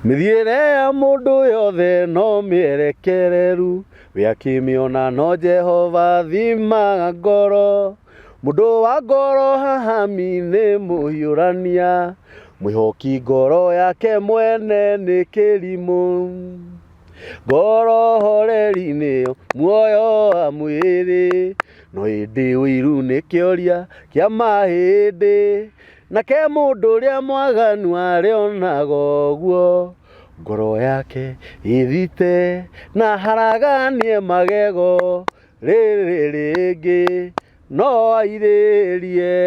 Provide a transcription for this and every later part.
Mĩthiĩre ya mũndũ yothe no mĩerekereru, we akĩmĩona no Jehova thimaga ngoro. Mũndũ wa ngoro hahami nĩ mũhiũrania, mwĩhoki ngoro yake mwene nĩ kĩrimũ. Ngoro horeri nĩyo muoyo wa mwĩrĩ, no ĩndĩ ũiru nĩ kĩoria kĩa mahĩndĩ. Nake mũndũ ũrĩa mwaganu arĩonaga ũguo, ngoro yake ĩthite na haraganie magego, rĩrĩ rĩngĩ no airĩrie.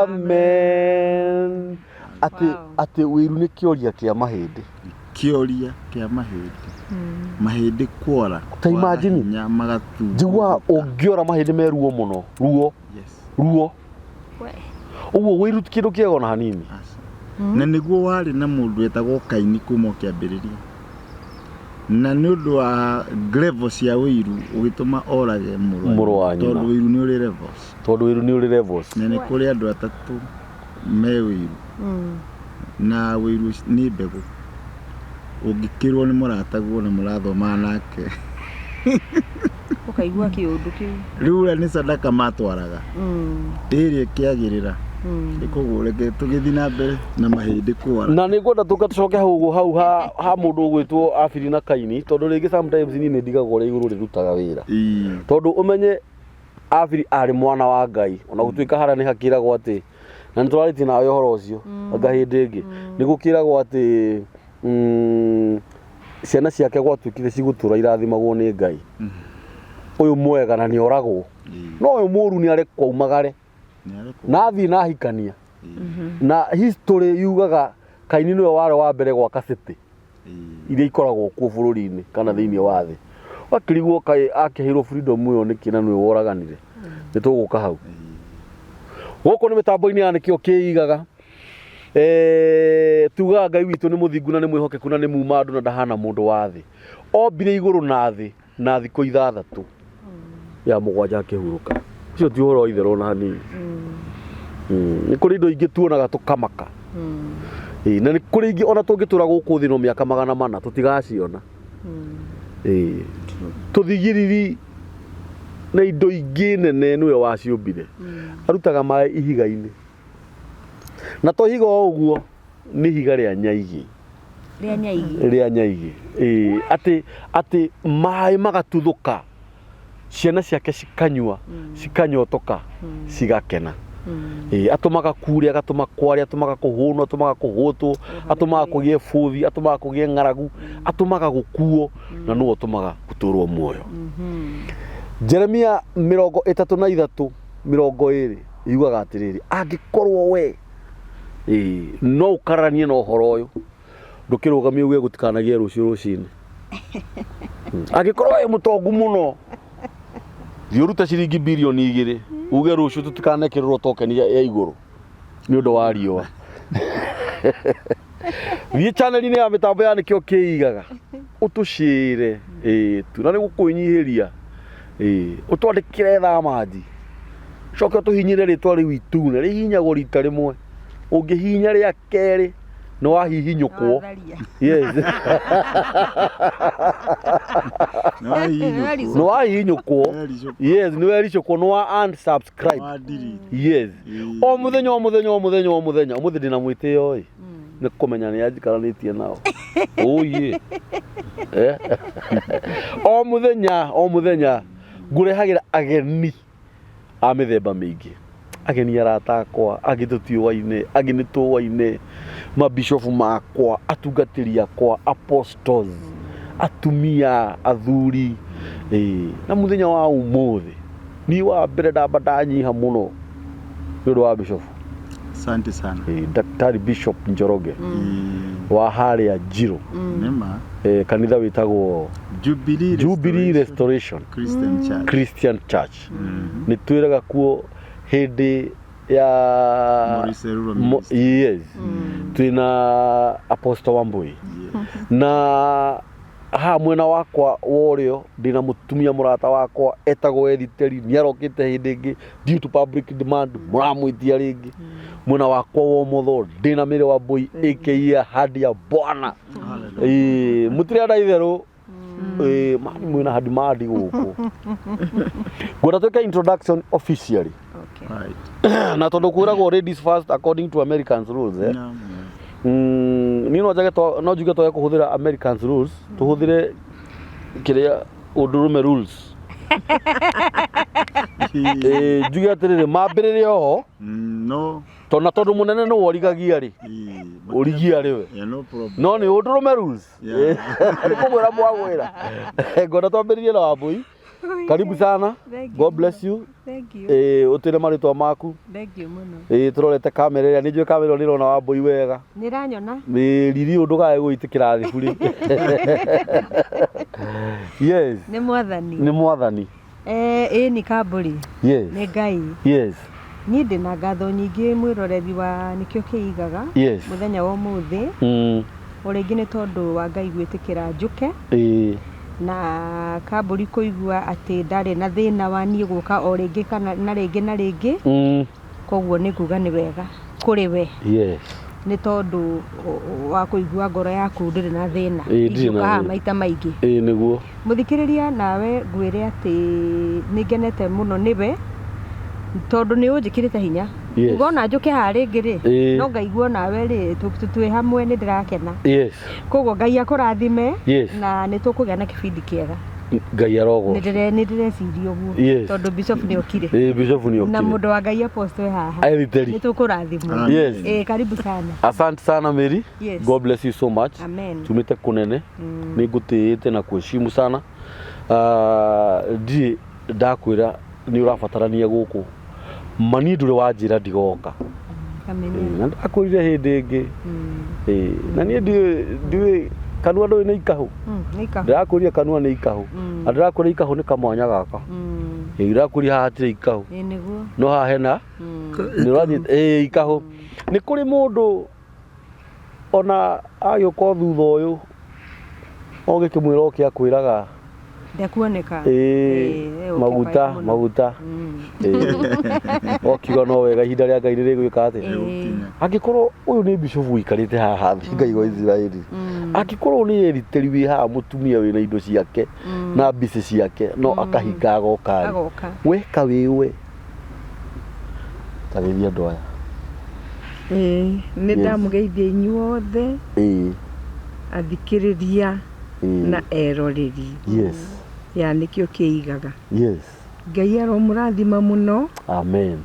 Amen. Atĩ atĩ wĩiru nĩ kĩoria kĩa mahĩndĩ. Kĩoria kĩa mahĩndĩ. Mahĩndĩ kwora. Ta kwaga imagine. hinya, magathundũka. Njiguaga ũngĩora mahĩndĩ me ruo mũno, ruo, Yes. ruo. We. Ũguo wĩiru ti kĩndũ kĩega ona hanini. Aca. Na nĩguo warĩ na mũndũ wetagwo Kaini kuma o kĩambĩrĩria. Na nĩ ũndũ wa level cia ũiru ũgĩtũma orage mũrũ wa Mũrũ wa nyina. Tondũ ũiru nĩ ũrĩ levels. Tondũ wĩiru nĩ ũrĩ levels. Na nĩ kũrĩ andũ atatũ me ũiru. Na ũiru nĩ mbegũ. Ũngĩkĩrwo nĩ mũrataguo na mũrathomaga nake. Ũkaigua kĩũndũ kĩu. Rĩu ũrĩa nĩ sadaka matwaraga. Ĩrĩa ĩkĩagĩrĩra. Koguo reke tũgĩthiĩ na mbere na mahĩndĩ kwara. Na nĩ ngwenda tũka tũcoke hau ũguo hau ha, ha mũndũ ũgwĩtwo Abiri na Kaini tondũ rĩngĩ sometimes niĩ nĩ ndigagwo ũrĩa igũrũ rĩrutaga wĩra. Ĩĩ. Tondũ ũmenye Abiri arĩ mwana wa Ngai ona gũtuĩka harĩa nĩ hakĩragwo atĩ na nĩ tũrarĩtie nawe ũhoro ũcio anga hĩndĩ ĩngĩ nĩ gũkĩragwo atĩ ciana ciake gwatuĩkire cigũtũra irathimagwo nĩ Ngai. Ũyũ mwega na nĩ oragwo no ũyũ mũru nĩ arekwo aumagare Nĩ arekwo. na athiĩ na ahikania na history yugaga Kaini nĩwe warĩ wa mbere gwaka city iria ikoragwo kuo bũrũri-inĩ kana thĩinĩ wa thĩ. Ũgakĩrigwo kaĩ akĩheirwo freedom ĩyo nĩkĩ na nĩwe woraganire. Nĩ tũgũka hau. Gũkũ nĩ mĩtambo-inĩ ya nĩkĩo kĩigaga. Eh, tugaga Ngai witũ nĩ mũthingu na nĩ mwĩhokeku na nĩ muma andũ na ndahana mũndũ wa thĩ. Ombire igũrũ na thĩ na thikũ ithathatũ ya mũgwanja akĩhurũka. Ũcio ti ũhoro wa itherũ ona hanini. Nĩ kũrĩ indo ingĩ tuonaga tũkamaka. Ĩĩ, na nĩ kũrĩ ingĩ ona tũngĩtũra gũkũ thĩ no mĩaka 400 tũtigaciona. Ĩĩ. Tũthigiriri na indo ingĩ nene nĩwe waciũmbire. Arutaga maĩ ihiga-inĩ. Na to ihiga o ũguo, nĩ ihiga rĩa nyaigĩ. Rĩa nyaigĩ. Rĩa nyaigĩ. Ĩĩ, atĩ atĩ maĩ magatuthũka, ciana ciake cikanyua, cikanyotoka, cigakena. Ĩĩ, atũmaga kure, agatũma kware, atũmaga kũhũnwo, atũmaga kũhũtwo, atũmaga kũgĩe bũthi, atũmaga kũgĩe ng'aragu, atũmaga gũkuo, na nĩwe ũtũmaga gũtũrwo muoyo. Jeremia 33:20 yugaga atĩrĩrĩ, angĩkorwo we ĩĩ, no ũkararanie na ũhoro ũyũ, ndũkĩrũgamie uge gũtikanagĩe rũciũ rũcinĩ. Angĩkorwo wĩ mũtongu mũno, thiĩ ũrute ciringi 2 birioni uge rũciũ tũtikanekĩrĩrwo tokeni ya igũrũ nĩ ũndũ wa riũa. Thiĩ channel-inĩ ya mĩtambo ya nĩkĩo kĩigaga ũtũcĩre, ĩĩ tu na nĩ gũkwĩnyihĩria, ĩĩ ũtwandĩkĩre thamanji, coke ũtũhihinyĩre rĩtwa rĩu itune rĩhihinyagwo rita rĩmwe, ũngĩhihinya rĩa kerĩ nĩ wahihinyũkwo. Watharia. Yes. Nĩ wahihinyũkwo. Nĩ wahihinyũkwo. Wericũkwo. Yes, nĩ wericũkwo, nĩ wa unsubscribe. Wa delete. Yes. Ĩĩ. O mũthenya, o mũthenya, o mũthenya, o mũthenya. Ũmũthĩ ndĩna mwĩtĩo ĩ. Nĩ kũmenya nĩ anjikaranĩtie nao. Ũiĩ. Eh. O mũthenya, o mũthenya ngũrehagĩra ageni a mĩthemba mĩingĩ. Ageni arata akwa, angĩ tũtiũaine, angĩ nĩ tũaine, mabishofu makwa, atungatĩri akwa, apostles, atumia, athuri. Ĩĩ, na mũthenya wa ũmũthĩ niĩ wa mbere ndamba ndanyiha mũno nĩ ũndũ wa bishofu. Asante sana. Ĩĩ, Daktari Bishop Njoroge Ĩĩ. wa harĩa Njirũ, Nĩma. Kanitha wĩtagwo Jubilee Jubilee Restoration Christian Church. Christian Church. Nĩ twĩraga kuo hĩndĩ ya Maurice Rural Ministry. Yes. Twĩna Apostle Wambui Yes. na Haha mwena wakwa wa ũrĩo ndĩna mũtumia mũrata wakwa etagwo Ethiteri, nĩ arokĩte hĩndĩ ĩngĩ due to public demand, mũramwĩtia rĩngĩ. Mwena wakwa wa ũmotho ndĩna Mary Wambui aka Ahadi ya Bwana. Ĩĩ, mũtirĩ anda itherũ. Ĩĩ, mani mwĩna hadi madi gũkũ. Ngwenda twĩke introduction officially. Okay. Right. Na tondũ kwĩragwo ladies first according to Americans rules, eh? No, Niĩ no njage no njuge twage kũhũthĩra Americans rules, tũhũthĩre kĩrĩa ũndũrũme rules. Ĩĩ, njuge atĩrĩrĩ, mambĩrĩre oho. No. Tondũ na tondũ mũnene nĩwe ũrigagia rĩ, ũrigia rĩ we. Yeah, no problem. No nĩ ũndũrũme rules. Yeah. Nĩ kũmwĩra mwagwĩra. Ngwenda twambĩrĩrie na Wambui. Karibu sana. Thank you. God bless you. Thank you. Ĩĩ, ũtwĩre marĩtwa maku. Thank you mũno. Ĩĩ, tũrorete kamera ĩrĩa, nĩ njũĩ kamera ĩyo nĩ ĩrona Wambui wega. Nĩ ĩranyona? Ĩĩ, riri ũyũ ndũkae gũitĩkĩra thĩ buri. Yes. Nĩ mwathani. Nĩ mwathani. Ĩĩ nĩ kambũri. Yes. Nĩ Ngai. Yes. Niĩ ndĩna ngatho nyingĩ mwĩroreri wa nĩkĩo kĩigaga. Yes. Mũthenya wa ũmũthĩ. O rĩngĩ nĩ tondũ wa Ngai gwĩtĩkĩra njũke. Ĩĩ. Na kambũri kũigua atĩ ndarĩ na thĩna wa niĩ gũka o rĩngĩ kana na rĩngĩ na rĩngĩ. Koguo nĩ nguga nĩ wega kũrĩ we. Yes. Nĩ tondũ wa kũigua ngoro yaku ndĩrĩ na thĩna. Ĩĩ, ndirĩ na Ingĩũka haha thĩna. maita maingĩ. Ĩĩ, nĩguo. Mũthikĩrĩria nawe ngwĩre atĩ nĩ ngenete mũno nĩwe tondũ nĩ ũnjĩkĩrĩte hinya. Yes. Uga ona njũke haha rĩngĩ rĩ, Ĩĩ. no ngaigua nawe rĩ, twĩ hamwe nĩ ndĩrakena. Yes. Koguo Ngai akũrathime. Yes. Na nĩ tũkũgĩa na kĩbindi kĩega. Ngai arogwo. Nĩ ndĩreciria ũguo. Yes. Tondũ Bishop nĩ okire. Ĩĩ, Bishop nĩ Na okire. mũndũ wa Ngai apostle haha. Ethiteri. Nĩ tũkũrathimwo. Yes. Ĩĩ, karibu sana. Asante sana Mary. Yes. God bless you so much. Amen. Tumĩte kũnene. Nĩ ngũtĩĩte na kuheshimu sana. Ndirĩ ndakwĩra nĩ ũrabatarania gũkũ. Mani ndũrĩ wanjĩra ndigoka. Amen. Na ndakwĩrire hĩndĩ ĩngĩ. Na niĩ ndiũĩ kanua ndũĩ nĩ ikahũ. Nĩ ikahũ. Ndĩrakwĩrire kanua nĩ ikahũ. Na ndĩrakwĩra ikahũ nĩ kamwanya gaka. Ndĩrakwĩrire haha hatirĩ ikahũ. Ĩĩ nĩguo. No haha hena nĩ ũranyita ĩĩ ikahũ. Nĩ kũrĩ mũndũ ona agĩũka thutha ũyũ ũgĩkĩmwĩra ũkĩ akwĩraga Ndekuoneka. Ĩĩ, maguta maguta. Okiuga no wega ihinda rĩa Ngai nĩrĩgwĩka atĩa. Angĩkorwo ũyũ nĩ bishop ũikarĩte haha thĩ Ngai wa Isiraeli, angĩkorwo nĩ Eriteri wĩ haha mũtumia wĩna indo ciake na mbici ciake no akahinga agoka rĩ, Agoka. weka wĩwe tarĩria andũ aya. Ĩĩ, nĩ ndamũgeithia inyuothe. Ĩĩ. Athikĩrĩria na eroreri. Yes. Ya nĩkĩo kĩigaga. Yes. Ngai aromũrathima mũno. Amen.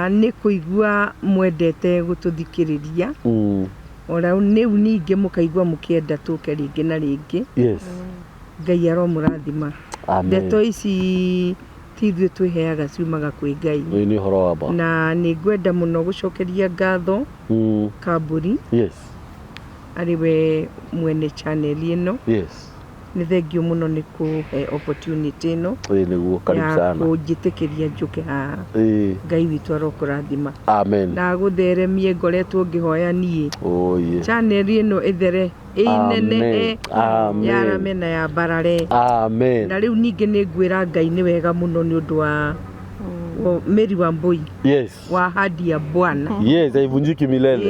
Nĩ kũigua mwendete gũtũthikĩrĩria. Ora rĩu ningĩ mũkaigua mũkĩenda tũke rĩngĩ na rĩngĩ. Yes. Ngai aromũrathima. Amen. Ndeto ici ti ithuĩ twĩheaga ciumaga kwĩ Ngai. Ĩĩ nĩ ũhoro wa ma. Na nĩ ngwenda mũno gũcokeria ngatho Kambũri. Yes. Arĩ we mwene channel ĩno. Yes. Nĩ thengio mũno nĩ kũhe opportunity ĩno. Ĩĩ nĩguo, karibu ya sana. kũnjĩtĩkĩria njũke haha. Ĩĩ. Ngai witũ arokũrathima. Amen. Na gũtheremie ngoretwo ngĩhoya niĩ. Oh yes. Channel ĩno ĩthere ĩnenehe. Amen. Yarame na yambarare. Amen. Na rĩu ningĩ nĩ ngwĩra Ngai nĩ wega mũno nĩ ũndũ wa Mary Wambui. Yes. Wa ahadi ya Bwana. Yes, haivunjiki milele.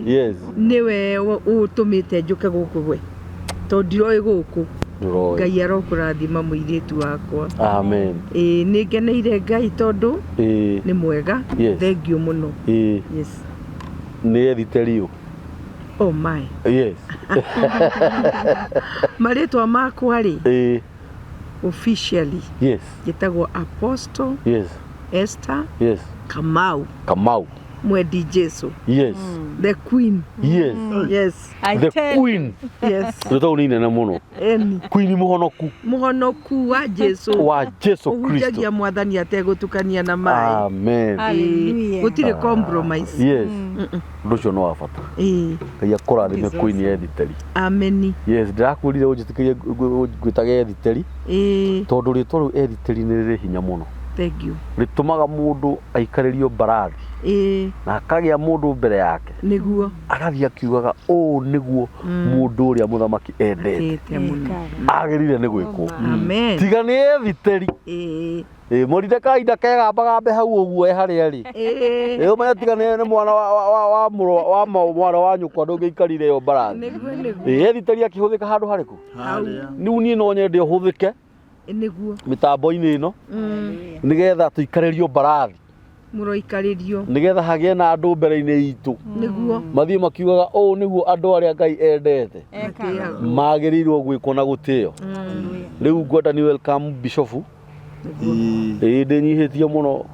Yes. Nĩwe ũtũmĩte njũke gũkũ we. Tondũ ndiroĩ gũkũ. Ndũroĩ. Ngai arokũrathima mũirĩtu wakwa. Amen. Ĩĩ, nĩ ngeneire Ngai tondũ Ĩĩ. nĩ mwega. Yes. Thengio mũno. Ĩĩ. Yes. Nĩ ethite riũ. Oh my. Yes. Marĩtwa makwa rĩ. Ĩĩ. Officially. Yes. Njĩtagwo Apostle. Yes. Esther. Yes. Kamau. Kamau. Mwendi Jesu. Yes. The Queen. Yes. Yes. The Queen. Yes. Rĩtwa nĩ inene mũno. Eni. Queen mũhonoku. Mũhonoku wa Jesu. Wa Jesu Kristo. Ũhunjagia mwathani ategũtukania na maĩ. Amen. Hallelujah. Gũtirĩ compromise. Yes. Ũndũ ũcio nĩ wa bata. Ĩĩ. Ngai akũrathime Queen Ethiteri. Ameni. Yes, ndĩrakwĩrire ũnjĩtĩkĩrie ngwĩtage Ethiteri. Ĩĩ. Tondũ rĩtwa rĩu Ethiteri nĩ rĩrĩ hinya mũno. Thank you. Rĩtũmaga mũndũ aikarĩrio mbarathi. Ĩĩ. Na akagĩa mũndũ mbere yake. Nĩguo. Agathiĩ akiugaga ũũ nĩguo mũndũ ũrĩa mũthamaki endete. Atĩte mũno. Agĩrĩire nĩ gwĩkwo. Amen. Tiga nĩ ethiteri. Ĩĩ. Ĩ mũrinde kahinda kegambagambe hau ũguo e harĩa arĩ. Ĩĩ. Ĩ ũmenye tiga nĩ mwana wa mũrũ wa mwana wa nyũkwa ndũngĩikarire ĩyo mbarathi. Nĩguo nĩguo. Ĩ ethiteri akĩhũthĩka handũ harĩkũ? Harĩa. Rĩu niĩ no nyende ũhũthĩke Nĩguo. mĩtambo-inĩ ĩno nĩgetha tũikarĩrio mbarathi. Mũroikarĩrio. Nĩgetha hagĩe na andũ mbere-inĩ itũ. Nĩguo. Mathiĩ makiugaga ũũ nĩguo andũ arĩa Ngai endete Ekaga. magĩrĩirwo gwĩkwo na gũtĩo. Rĩu ngwenda nĩ welcome bishofu. Ĩĩ. Ĩĩ ndĩnyihĩtie mũno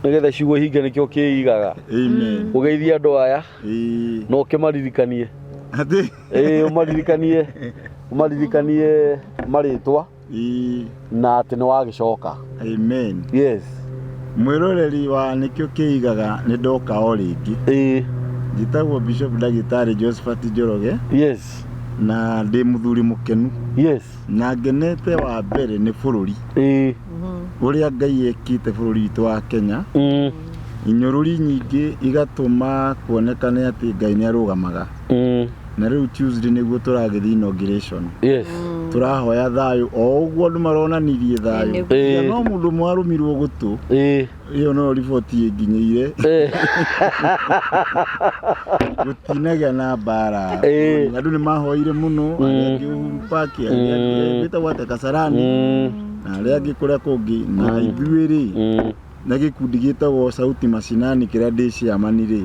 nĩgetha ciugo ihinge nĩkĩo kĩigaga. Amen. Ũgeithie andũ aya Ĩĩ. na ũkĩmaririkanie. Atĩ. Ĩĩ ũmaririkanie ũmaririkanie marĩtwa Ĩĩ. na atĩ nĩ wagĩcoka. Amen. Yes. Mwĩroreri wa nĩkĩo kĩigaga nĩ ndoka o rĩngĩ. Ĩĩ. Njĩtagwo Bishop Ndagĩtarĩ Josephat Njoroge. Yes. Na ndĩ mũthuri mũkenu. Yes. Na ngenete wa mbere nĩ bũrũri. Ĩĩ. Ũrĩa Ngai ekĩte bũrũri witũ wa Kenya. Inyũrũri nyingĩ igatũma kuonekane atĩ Ngai nĩ arũgamaga. Na rĩu Tuesday nĩguo tũragĩthiĩ inauguration. Yes. Tũrahoya thayũ o ũguo andũ maronanirie thayũ. Ĩĩ. No mũndũ ũmwe arũmirwo gũtũ. Ĩĩ. Ĩyo no riboti ĩnginyĩire. Ĩĩ. Gũtinagĩa na mbara. Ĩĩ. Andũ nĩ mahoire mũno, arĩa angĩ Uhuru Park, arĩa angĩ gwĩtagwo atĩa Kasarani, na arĩa angĩ kũrĩa kũngĩ. Na ithuĩ rĩ, na gĩkundi gĩtagwo Sauti Mashinani kĩrĩa ndĩ chairman rĩ,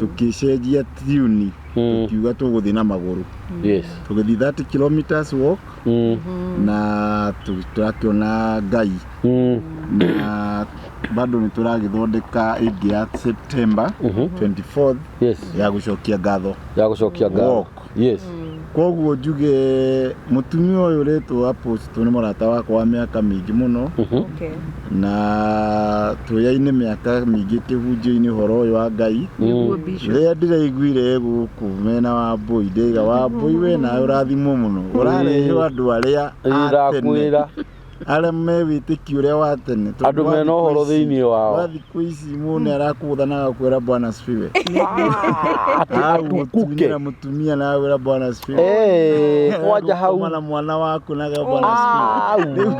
tũkĩcenjia tiuni, tũkiuga tũgũthiĩ na magũrũ. Yes. Tũgĩthiĩ 30 kilometers walk, na tũrakĩona Ngai. Na bado nĩ tũragĩthondeka ĩngĩ ya September 24th. Yes. Ya gũcokia ngatho. Ya gũcokia ngatho. Walk. Yes. Koguo njuge mũtumia ũyũ ũretwo Apostle nĩ mũrata wakwa wa mĩaka mĩingĩ mũno. Okay. Na tũyaine mĩaka mĩingĩ kĩhunjio-inĩ ũhoro ũyũ wa Ngai. Nĩguo Bishop. Rĩrĩa ndĩraiguire gũkũ mena Wambũi, ndĩiga Wambũi we nawe ũrathimwo mũno. Ũrarehe andũ arĩa a tene. Ndakwĩra. Arĩa me wĩtĩkio ũrĩa wa tene. Tondũ Andũ mena ũhoro thĩinĩ wao. Wa thikũ ici mũndũ nĩ arakũgũtha na agakwĩra Bwana asifiwe. Atĩ atukuke. Agũtunyĩra mũtumia na agakwĩra Bwana asifiwe. Kwanja hau. Agũkoma na mwana waku na agakwĩra Bwana asifiwe.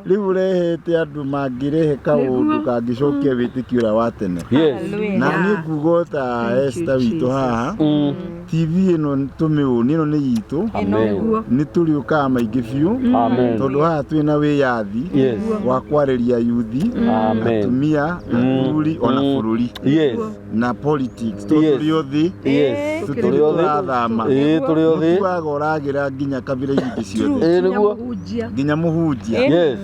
Rĩu ũrehete andũ mangĩrehe kaũndũ kangĩcokia wĩtĩkio ũrĩa wa tene. Yes. Na niĩ nguga ta Esther witũ haha, TV ĩno tũmĩũni ĩno nĩ itũ. Amen. Nĩ tũrĩũkaga maingĩ biũ. Amen. Tondũ haha twĩna wĩyathi Yes. wa kwarĩria yuthi, Amen. atumia, athuri ona bũrũri. Yes. Na politics. Tondũ Yes. tũrĩ othe. Yes. Tũtirĩ Tũrĩ othe. tũrathama. Ĩĩ, tũrĩ othe. Mũtuaga ũragĩra nginya kabira ingĩ ciothe. Ĩĩ, nĩguo. Nginya mũhunjia. Yes.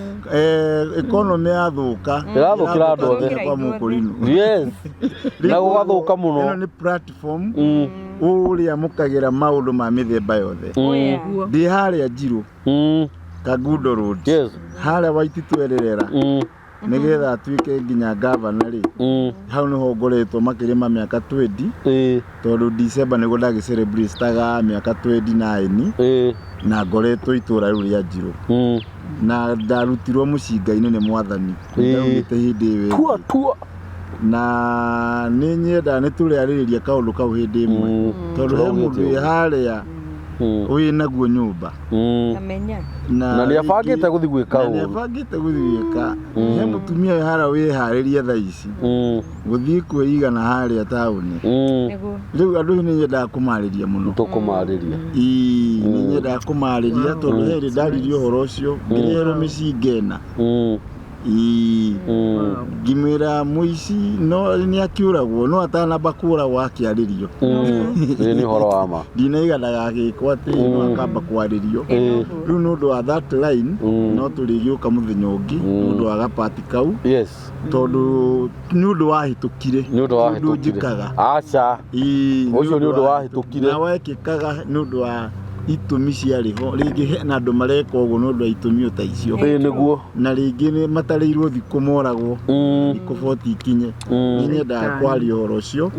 Economy yathũka. Ĩrathũkĩra andũ othe. Ĩrathũka kwa mũkũrinũ. Yes. Na gũgathũka mũno. Ĩno nĩ platform ũrĩa mũkagĩra maũndũ ma mĩthemba yothe. Ndĩ harĩa Njirũ. Kangundo Road. Yes. Harĩa Waititu ererera. Nĩgetha atuĩke nginya gavana rĩ. Hau nĩho ngoretwo makĩria ma mĩaka 20. Tondũ December nĩguo ndagĩcelebrate mĩaka 29. Na ngoretwo itũra rĩu rĩa Njirũ. Na ndarutirwo mũcinga-inĩ nĩ mwathani. Ndaumĩte hĩndĩ ĩyo ĩngĩ. Tua, tua. Na nĩ nyendaga nĩ tũrĩarĩrĩria kaũndũ kau hĩndĩ ĩmwe. Tondũ he mũndũ wĩ harĩa wĩnaguo nyũmba. Amenya. Na nĩ abangĩte gũthiĩ gwĩka Na nĩ ũru. abangĩte gũthiĩ gwĩka. He mũtumia wĩ harĩa wĩharĩrie thaa ici. Gũthiĩ kwĩigana harĩa taũni. Nĩguo. Rĩu andũ nĩ nyendaga kũmarĩria mũno. Tũkũmarĩria. Ĩĩ, nĩ nyendaga kũmarĩria tondũ he hĩndĩ ndaririe ũhoro ũcio ngĩreherwo mĩcinga ĩna. Ĩĩ. Ngĩmwĩra mũici no nĩ akĩũragwo no atanamba kũragwo akĩarĩrio. Ĩĩ, nĩ ũhoro wa ma. Ndinaiga ndagagĩkwo atĩ no akamba kwarĩrio. Rĩu nĩ ũndũ wa that line no tũrĩgĩũka mũthenya ũngĩ nĩ ũndũ wa gapati kau. Yes. Tondũ nĩ ũndũ wahĩtũkire. Nĩ ũndũ wahĩtũkire. Njĩkaga. Aca. Ĩĩ, Ũcio nĩ ũndũ wahĩtũkire. Na wekĩkaga nĩ ũndũ wa itũmi ciarĩ ho. Rĩngĩ hena andũ mareka ũguo nĩ ũndũ wa itũmi o ta icio. Ĩĩ, nĩguo. Na rĩngĩ nĩ matarĩirwo thikũ moragwo. Thikũ 40 ikinye. Nĩ nyendaga kwaria ũhoro ũcio.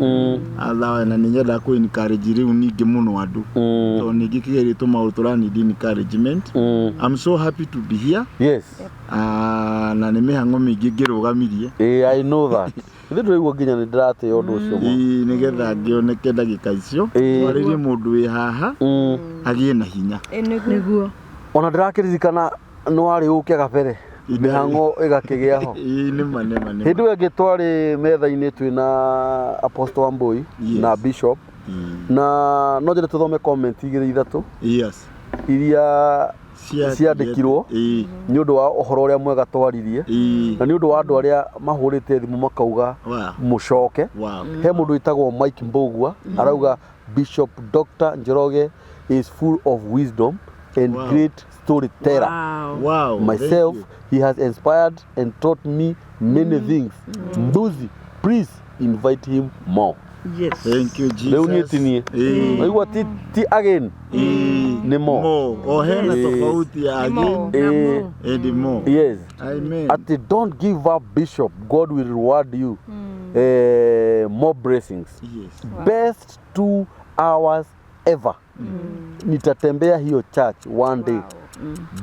Athawe na nĩ nyendaga kũ encourage rĩu ningĩ mũno andũ. Tondũ ningĩ kĩgerio tũmaũndũ tũra need encouragement. I'm so happy to be here. Yes. Na nĩ mĩhang'o mĩingĩ ngĩrũgamirie. Ĩĩ, I know that. Ithuĩ ndũraigua nginya nĩ ndĩratĩĩa ũndũ ũcio mũno. Ĩĩ, nĩgetha ngĩoneke ndagĩka icio Ĩĩ. twarĩrie mũndũ wĩ haha agĩe na hinya Ĩ, nĩguo. Nĩguo. Ona ndĩrakĩririkana nĩ warĩ ũke gabere mĩhang'o ĩgakĩgĩa ho. Ĩĩ, nĩma nĩma nĩma Hĩndĩ ĩyo ĩngĩ twarĩ metha-inĩ twĩna Apostle Wambui Yes. na Bishop Ĩĩ. na no njende tũthome comment igĩrĩ ithatũ Yes. iria Cia- Ciandĩkirwo. Ĩĩ. nĩ ũndũ wa ũhoro ũrĩa mwega twaririe Ĩĩ. na nĩ ũndũ wa andũ arĩa mahũrĩte thimũ makauga Wow. mũcoke. Wow. He mũndũ wĩtagwo Mike Mbugua arauga Bishop Dr. Njoroge is full of wisdom and Wow. great storyteller. Wow. Wow. Thank Myself, you. he has inspired and taught me many things. Mbuzi, please invite him more. Yes. Thank you, Jesus. Rĩu niĩ ti niĩ. Ĩĩ. Naigua ti ti again Ĩĩ. nĩ more. More. O hena Yes. tofauti ya Nĩ more. again Eh, and more. yes. Amen. Ati don't give up, Bishop. God will reward you. Eh, more blessings. Yes. Best 2 hours ever. Nitatembea hiyo church one day.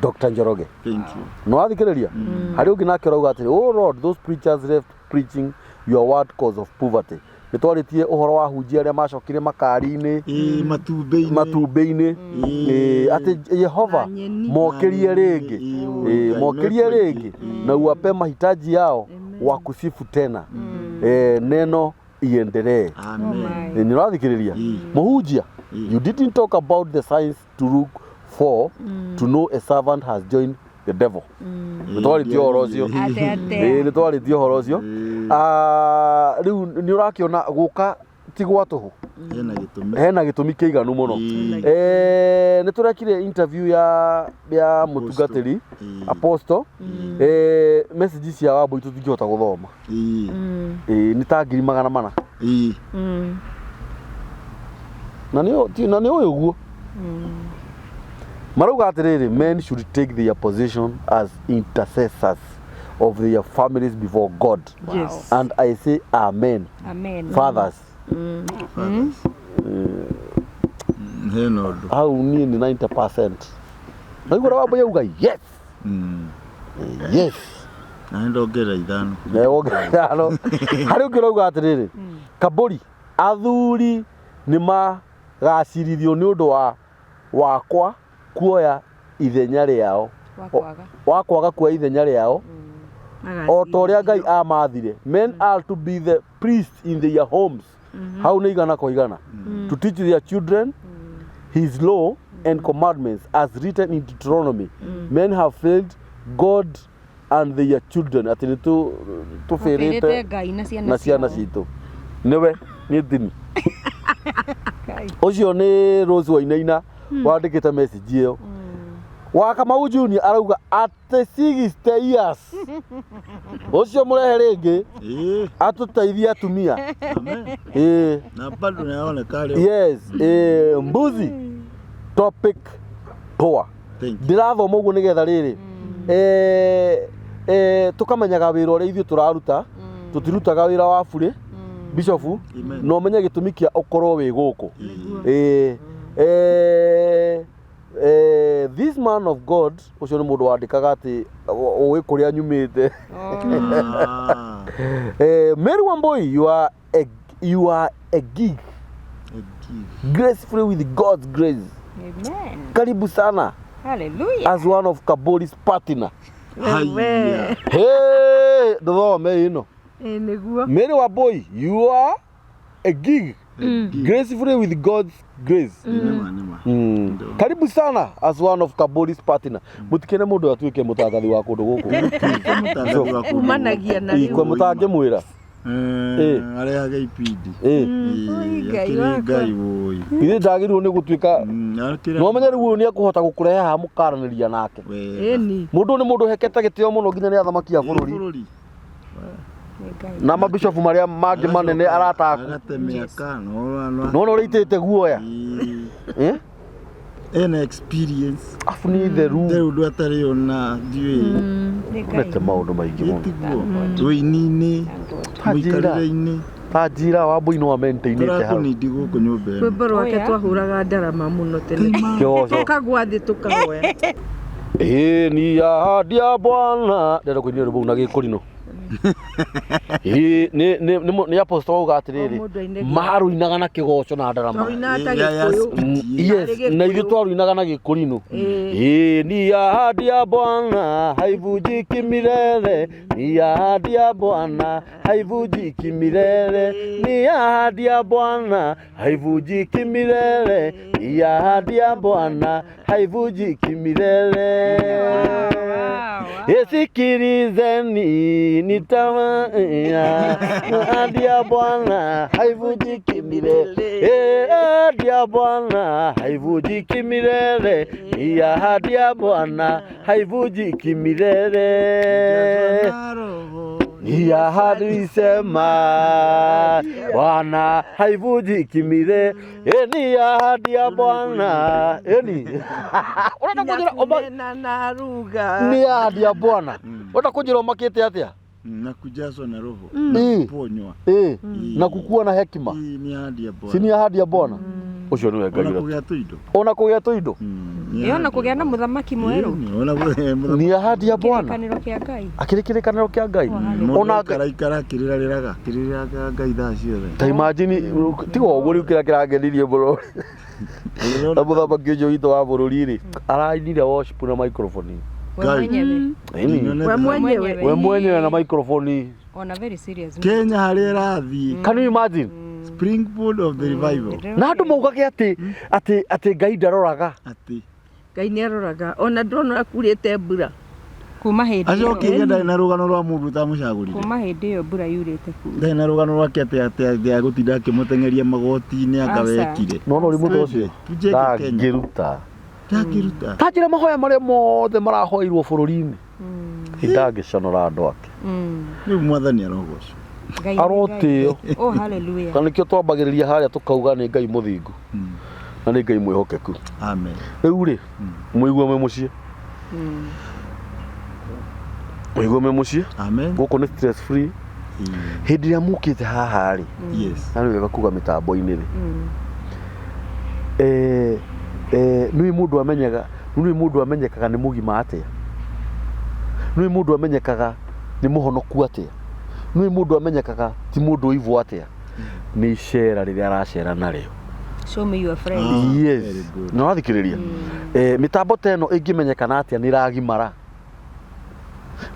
Dr. Njoroge. Thank you. No wathikĩrĩria harĩ ũngĩ nake ũrauga atĩrĩ, oh Lord, those preachers left preaching your word cause of poverty. Nĩ twarĩtie ũhoro wa hunjia arĩa macokire makari-inĩ Ĩĩ, matumbĩ-inĩ. matumbĩ-inĩ. Ĩĩ. Ĩĩ, atĩ Yehova Na nyeni. mokĩrie Na rĩngĩ. nyeni. Ĩĩ, Ĩĩ, Ngai mokĩrie mekũingĩ. rĩngĩ na uwape mahitaji yao wakusifu tena. Eh, neno iendelee. Amen. Ĩĩ, nĩ ũrathikĩrĩria Ĩĩ. mũhunjia Ĩĩ. you didn't talk about the signs to look for to know a servant has joined the devil. Nĩ twarĩtie ũhoro ũcio. Ate, ate. Ĩĩ, nĩ twarĩtie ũhoro ũcio. Ĩĩ. Ah, rĩu nĩ ũrakĩona gũka ti gwa tũhũ Hena gĩtũmi. hena gĩtũmi kĩiganu mũno. Ĩĩ. Eh, nĩ tũrekire interview ya ya mũtungatĩri Ĩĩ. apostle. Eh, message cia Wambui tũtingĩhota gũthoma. Ĩĩ. Ĩĩ, nĩ ta 400,000. Ĩĩ. Na nĩ na nĩ ũyũ guo marauga atĩrĩrĩ, men should take their position as intercessors of their families before God. Yes. And I say amen. Amen. Fathers. Fathers. Hena ũndũ. Hau niĩ nĩ 90%. Naigua Wambui auga yes. Yes. Na nĩ ndongerera ithano. Na wongerera ithano. Harĩ ũngĩ ũrauga atĩrĩrĩ, Kaburi, athuri nĩ magacirithio nĩ ũndũ wa wakwa kuoya ithenya rĩao. Wa kwaga. Wa kwaga kuoya ithenya rĩao o ta ũrĩa Ngai amathire. Men are to be the priests in their homes. Hau nĩ igana kwa igana. To teach their children his law and commandments as written in Deuteronomy. Men have failed God and their children. Atĩ nĩ Tũbĩrĩte tũbĩrĩte Ngai na ciana na ciana ciao. citũ. Nĩwe nĩ thimi. Ngai. Ũcio nĩ Rose Wainaina wandĩkĩte message ĩyo. Wa Kamau Junior arauga atĩ 60 years. Ũcio mũrehe rĩngĩ Ĩĩ. atũteithie atumia. Amen. Ĩĩ. Na bado nĩaroneka rĩu. Yes, eh, mbuzi topic poa. Thank you. Ndĩrathoma ũguo nĩgetha rĩrĩ eh, eh, tũkamenyaga wĩra ũrĩa ithuĩ tũraruta. Tũtirutaga wĩra wa burĩ bishofu Amen. na ũmenye gĩtũmi kĩa ũkorwo wĩ gũkũ. Ĩĩ. Eh, eh, eh, this man of God ũcio nĩ mũndũ wandĩkaga atĩ ũĩ kũrĩa nyumĩte. Ah. Eh, Mary Wambui, you are a gig A gift. gracefully with God's grace. Amen. Karibu sana Hallelujah. as one of Kabori's partner. Haiya. Hey, ndũthome ĩno. Ĩĩ, nĩguo. Mary Wambui, you are a gig gracefully with God's grace. Nĩma nĩma. Karibu sana as one of Kabori's partner. Mutikene mũndũ atuĩke mũtangathi wa kũndũ gũkũ. Mũtangathi wa kũndũ Kumanagia na Ĩ, rĩu. kwa mũtangĩmwĩra. Eh, arehaga ipindi. Ĩ, Ĩĩ, Ngai akĩrĩ wakwa. Ngai wũi. ithuĩ ndagĩrĩirwo nĩ gũtuĩka Akĩrĩ no ũmenye rĩu ũyũ nĩ ekũhota gũkũrehe haha mũkaranĩria nake. wega. Ĩni. Mũndũ ũyũ nĩ mũndũ ũhekete gĩtĩo mũno nginya nĩ athamaki a bũrũri Bũrũri. Nĩ Ngai. na mabishofu marĩa mangĩ manene arataku. Agate mĩaka no no. Nona ũrĩa itĩte guoya. Ĩĩ. Eh? Ena experience. Afu nĩ theru. Ndarĩ ũndũ atarĩ ona ndiũĩ. Nĩ Ngai. Onete maũndũ maingĩ mũno. Ĩtiguo. Wĩini-inĩ, Ta njĩra. mũikarĩre-inĩ. Ta njira Wambui no amaintainĩte hau. Tũrakũnindi gũkũ nyũmba ĩno. Rwĩmbo rwake Oya. twahũraga ndarama mũno tene. Kĩgoco. Tũkagwa thĩ tũkahoya. Ĩĩ ni ahadi ya Bwana. Ndĩrenda kũinĩra rwĩmbo rũu na gĩkũrinũ. Ĩĩ, nĩ nĩ nĩ nĩ apostle auga atĩrĩrĩ, O mũndũ aine gĩake. Maruinaga na kĩgoco na ndarama. Twaruinaga ta Ya- ya Gĩkũyũ. speed, Yes, Tarĩ na ithuĩ Gĩkũyũ. twaruinaga na gĩkũrinũ. Ĩĩ. Ĩĩ, ni ahadi ya Bwana haivunjiki milele, ni ahadi ya Bwana haivunjiki milele, ni ahadi ya Bwana haivunjiki milele, ni ahadi ya Bwana haivunjiki milele. Isikilizeni nitawaambia, ahadi ya Bwana haivunjiki milele. Eh, ahadi ya Bwana haivunjiki milele, ni ahadi ya Bwana haivunjiki milele. Kujazwa na Roho. Ni ahadi sema Bwana haivunjiki milele. Eh, ni ahadi ya Bwana. Eni. Ũrenda kũnjĩra ũma- Nina na ruga. Nĩ ahadi ya Bwana. Ũrenda kũnjĩra ũmakĩte atĩa? Na kujazwa na Roho. Ĩĩ. Kuponywa. Ĩĩ. Na kukua na hekima. Hii ni ahadi ya Bwana. Si ni ahadi ya Bwana? Ũcio nĩwe Ngai Ona ũrĩa. kũgĩa tũindo. Ona kũgĩa tũindo. Ni Ĩ, ona ahadi ya kũgĩa na Bwana. mũthamaki mwerũ. Ĩĩ, ona kũgĩa- Ni ahadi ya Bwana. Kĩrĩkanĩro kĩa Ngai. Akĩrĩ kĩrĩkanĩro kĩa Ngai. Mũndũ Ona aikara ikara akĩrĩrarĩraga akĩrĩraga Ngai thaa ciothe. Ta imagine tiga ũguo rĩu kĩrĩa kĩrangenirie mũno na mũthamaki ũcio witũ wa bũrũri rĩ arainire worship na microphone. We Ngai. mwenyewe. Ĩni. Nyonete We mwenyewe. We mwenyewe na microphone. Ona very serious. Kenya harĩa ĩrathiĩ. Can you imagine? Springboard of the revival. Na andũ maugage atĩ atĩ atĩ Ngai ndaroraga. Atĩ Ngai nĩ aroraga. Ona ndona kurĩte mbura. Kuma hĩndĩ ĩyo. acoke ndarĩ na rũgano rwa mũndũ ũtamũcagũrire. Kuma hĩndĩ ĩyo mbura yurĩte kura. Ndarĩ na rũgano rwake atĩ atĩ atĩ agũtinda akĩmũteng'eria magoti-inĩ anga Aca. wekire. Nona ũrimũ ta ũcio Tujenge Kenya. ndangĩruta. Ndangĩruta. Ta njĩra mahoya marĩa mothe marahoirwo bũrũri-inĩ ndangĩconora andũ ake. Rĩu mwathani arogocwo. Ngai nĩ Ngai. Arotĩo. Oh, hallelujah. Na nĩkĩo twambagĩrĩria harĩa tũkauga nĩ Ngai mũthingu na nĩ Ngai mwĩhokeku. Amen. Rĩu rĩ, mũigue mwĩ mũciĩ, mũigue mwĩ mũciĩ. Amen. Gũkũ nĩ stress free. Hĩndĩ ĩrĩa mũkĩte haha rĩ, Yes. na nĩ wega kuga mĩtambo-inĩ rĩ, nĩ mũndũ amenyaga, nĩ mũndũ amenyekaga nĩ mũgima atĩa, nĩ mũndũ amenyekaga nĩ mũhonoku atĩa, nĩ mũndũ amenyekaga ti mũndũ ũivũ atĩa, nĩ icera rĩrĩa aracera narĩo. Show me your friend. Ah, Yes. very good. Na ũrathikĩrĩria. Mĩtambo ta ĩno ĩngĩmenyekana atĩa nĩ ĩragimara?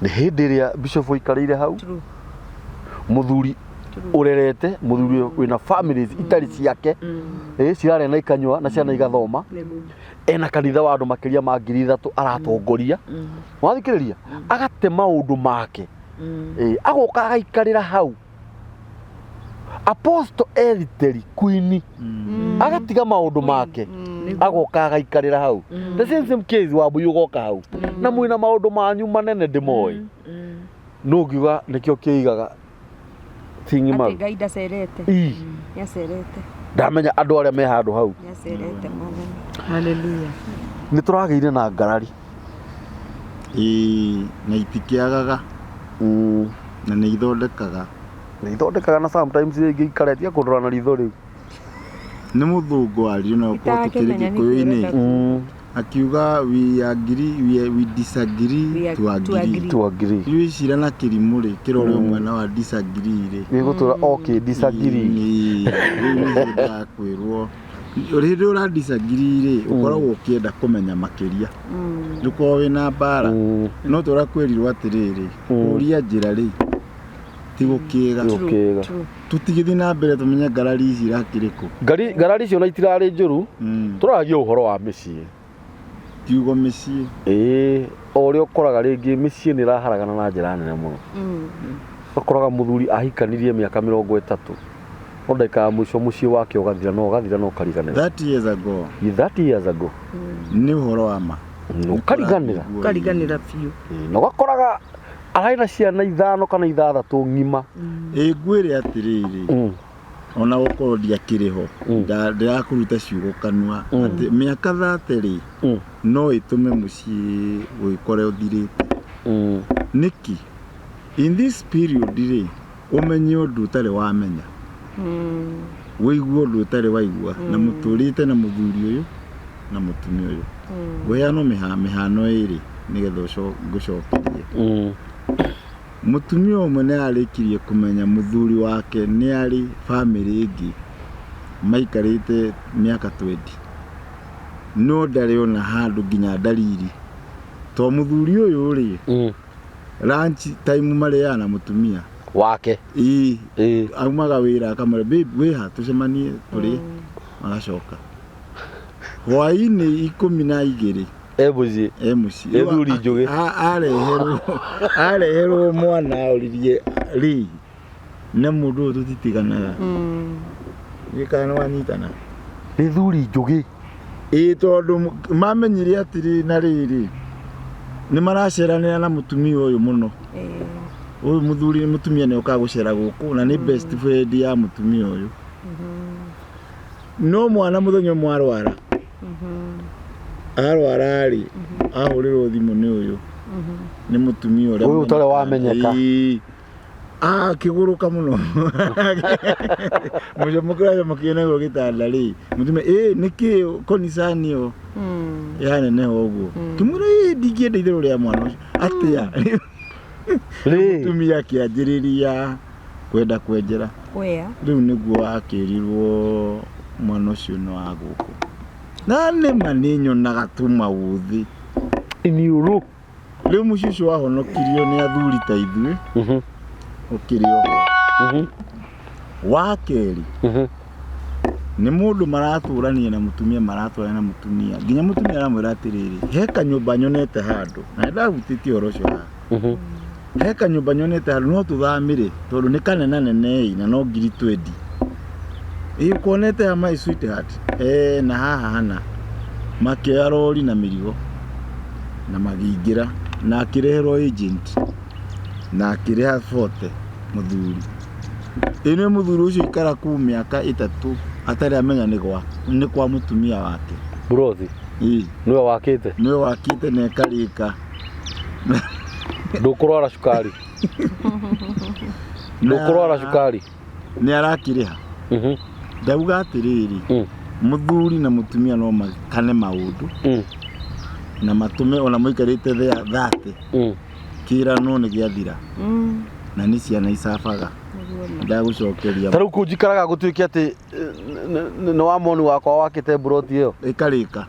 Nĩ hĩndĩ ĩrĩa bishop aikarĩire hau, True. mũthuri ũrerete, mũthuri wĩna families itarĩ ciake, cirarĩa na ikanyua na ciana igathoma, ena kanitha wa andũ makĩria ma 3,000 aratongoria. Wathikĩrĩria, agate maũndũ make. Agoka agaikarĩra hau. Apostle Eriteri Queen agatiga maũndũ make, agoka agaikarĩra hau. The same same case wa Mbuyu ũgoka hau na mwĩna maũndũ manyu manene ndĩmoĩ, no ngiuga nĩkĩo kĩigaga tingi Atĩ maru. Ngai ndacerete. Ii. Nĩacerete. Ndamenya andũ arĩa me handũ hau. Nĩacerete mwathani. Hallelujah. Nĩ tũragĩire na ngarari. Ĩĩ, na itikĩagaga na nĩ ithondekaga. Nĩ ithondekaga na sometimes rĩngĩ ikaretia kũndora na ritho rĩu. Nĩ mũthũngũ waririe na gũkorwo tũkĩrĩ Itakĩmenya nĩkĩ Gĩkũyũ-inĩ. ũrenda. Akiuga we agree, we disagree We to to agree. agree. To agree. Rĩu icira na kĩrimũ rĩ kĩrore mwena wa disagree rĩ. Gĩgũtũra okay disagree. Ĩĩ, rĩu nĩ hĩndĩ ya kwĩrwo rĩrĩa ũra disagree rĩ ũkoragwo ũkĩenda kũmenya makĩria, ndũkorwo wĩna mbara. No tũra kwĩrirwo atĩrĩrĩ, kũria njĩra rĩ ti gũkĩga. Ti gũkĩga. True. Tũtigĩthiĩ na mbere tũmenye ngarari ici irakĩrĩ kũ. Ngarari icio na itirarĩ njũru. Tũraragia ũhoro wa mĩciĩ. Kiugo mĩciĩ. Ĩĩ, o ũrĩa ũkoraga rĩngĩ mĩciĩ nĩ ĩraharagana na njĩra nene mũno. Ũkoraga mũthuri ahikanirie mĩaka 30, no ndagĩka ya mũico mũciĩ wake ũgathira, no ũgathira na ũkariganĩra. 30 years ago. 30 years ago. Nĩ ũhoro wa ma. Ũkariganĩra. Ũkariganĩra biũ. Ĩĩ, na ũgakoraga ararĩ na ciana 5 kana 6 ng'ima. Ĩ, ngwĩre atĩrĩrĩ, ona gũkorwo ndiakĩrĩ ho, ndĩrakũruta ciugo kanua atĩ mĩaka 30 rĩ no ĩtũme mũciĩ wĩkore ũthirĩte. Nĩkĩ? In this period rĩ, ũmenye ũndũ ũtarĩ wamenya, wĩigue ũndũ ũtarĩ waigua, na mũtũrĩte na mũthuri ũyũ na mũtumia ũyũ. Ngũheana mĩhano ĩrĩ nĩgetha ngũcokerie. Mũtumia ũmwe nĩ arĩkirie kũmenya mũthuri wake nĩ arĩ bamĩrĩ ĩngĩ maikarĩte mĩaka 20 no ndarĩ ona handũ nginya ndariri to mũthuri ũyũ rĩ lunch time marĩaga na mũtumia wake ĩĩ aumaga wĩra akamwĩra babe wĩha tũcemanie tũrĩe magacoka hwainĩ 12 e mũciĩ e mũciĩ Nĩ thuri njũgĩ. Areherwo areherwo mwana oririe rĩ na mũndũ ũyũ tũtitiganaga gĩkana nĩ wanyitana nĩ thuri njũgĩ ĩĩ tondũ mamenyire atĩrĩ na rĩrĩ nĩ maraceranĩra na mũtumia ũyũ mũno ũyũ mũthuri mũtumia nĩ okaga gũcera gũkũ na nĩ best friend ya mũtumia ũyũ no mwana mũthenya ũmwe arwara arwara rĩ ahũrĩrwo thimũ nĩ ũyũ nĩ mũtumia ũrĩa Ũyũ ũtarĩ wamenyeka. Ĩĩ. Akĩgũrũka mũno mũcomokĩra naguo gĩtanda rĩ mũtumia ĩ nĩkĩ konicani ĩyo yaneneha ũguo kĩmwĩra ĩ ndingĩenda itherũ rĩa mwana ũcio atĩa rĩ mũtumia akĩanjĩrĩria kwenda kwenjera Where? rĩu nĩguo akĩrirwo mwana ũcio nĩ wa gũkũ na nĩma nĩ nyonaga tu maũthĩ iniũrũ rĩu mũciĩ ũcio wahonokirio nĩ athuri ta ithuĩ ũkĩrĩ oho wa kerĩ nĩ mũndũ maratũrania na mũtumia maratũrania na mũtumia nginya mũtumia aramwĩra atĩrĩrĩ he kanyũmba nyonete handũ na nĩndahutĩtie ũhoro ũcio haha he kanyũmba nyonete handũ no tũthamĩre tondũ nĩ kanenanene na no ngiri 20 ĩ ũkonete ha my sweetheart na haha hana makĩoya rori na mĩrigo na magĩingĩra na akĩreherwo agent na akĩrĩha 40 mũthuri ĩno mũthuri ũcio ikara kũu mĩaka 3 atarĩ amenya nĩ gwa nĩ kwa mũtumia wake burothi ĩ nĩwe wakĩte nĩwe wakĩte na ĩkarĩka ndũkũrwara cukari ndũkũrwara cukari nĩ arakĩrĩha ndauga atĩrĩrĩ mũthuri na mũtumia no makane maũndũ na matũme ona mũikarĩte 30 kĩrano nĩ gĩathira na nĩ ciana icabaga ndagũcokeria ta rĩu kũu njikaraga gũtuĩke atĩ nĩ wa moni wakwa wakĩte buroti ĩyo ĩkarĩka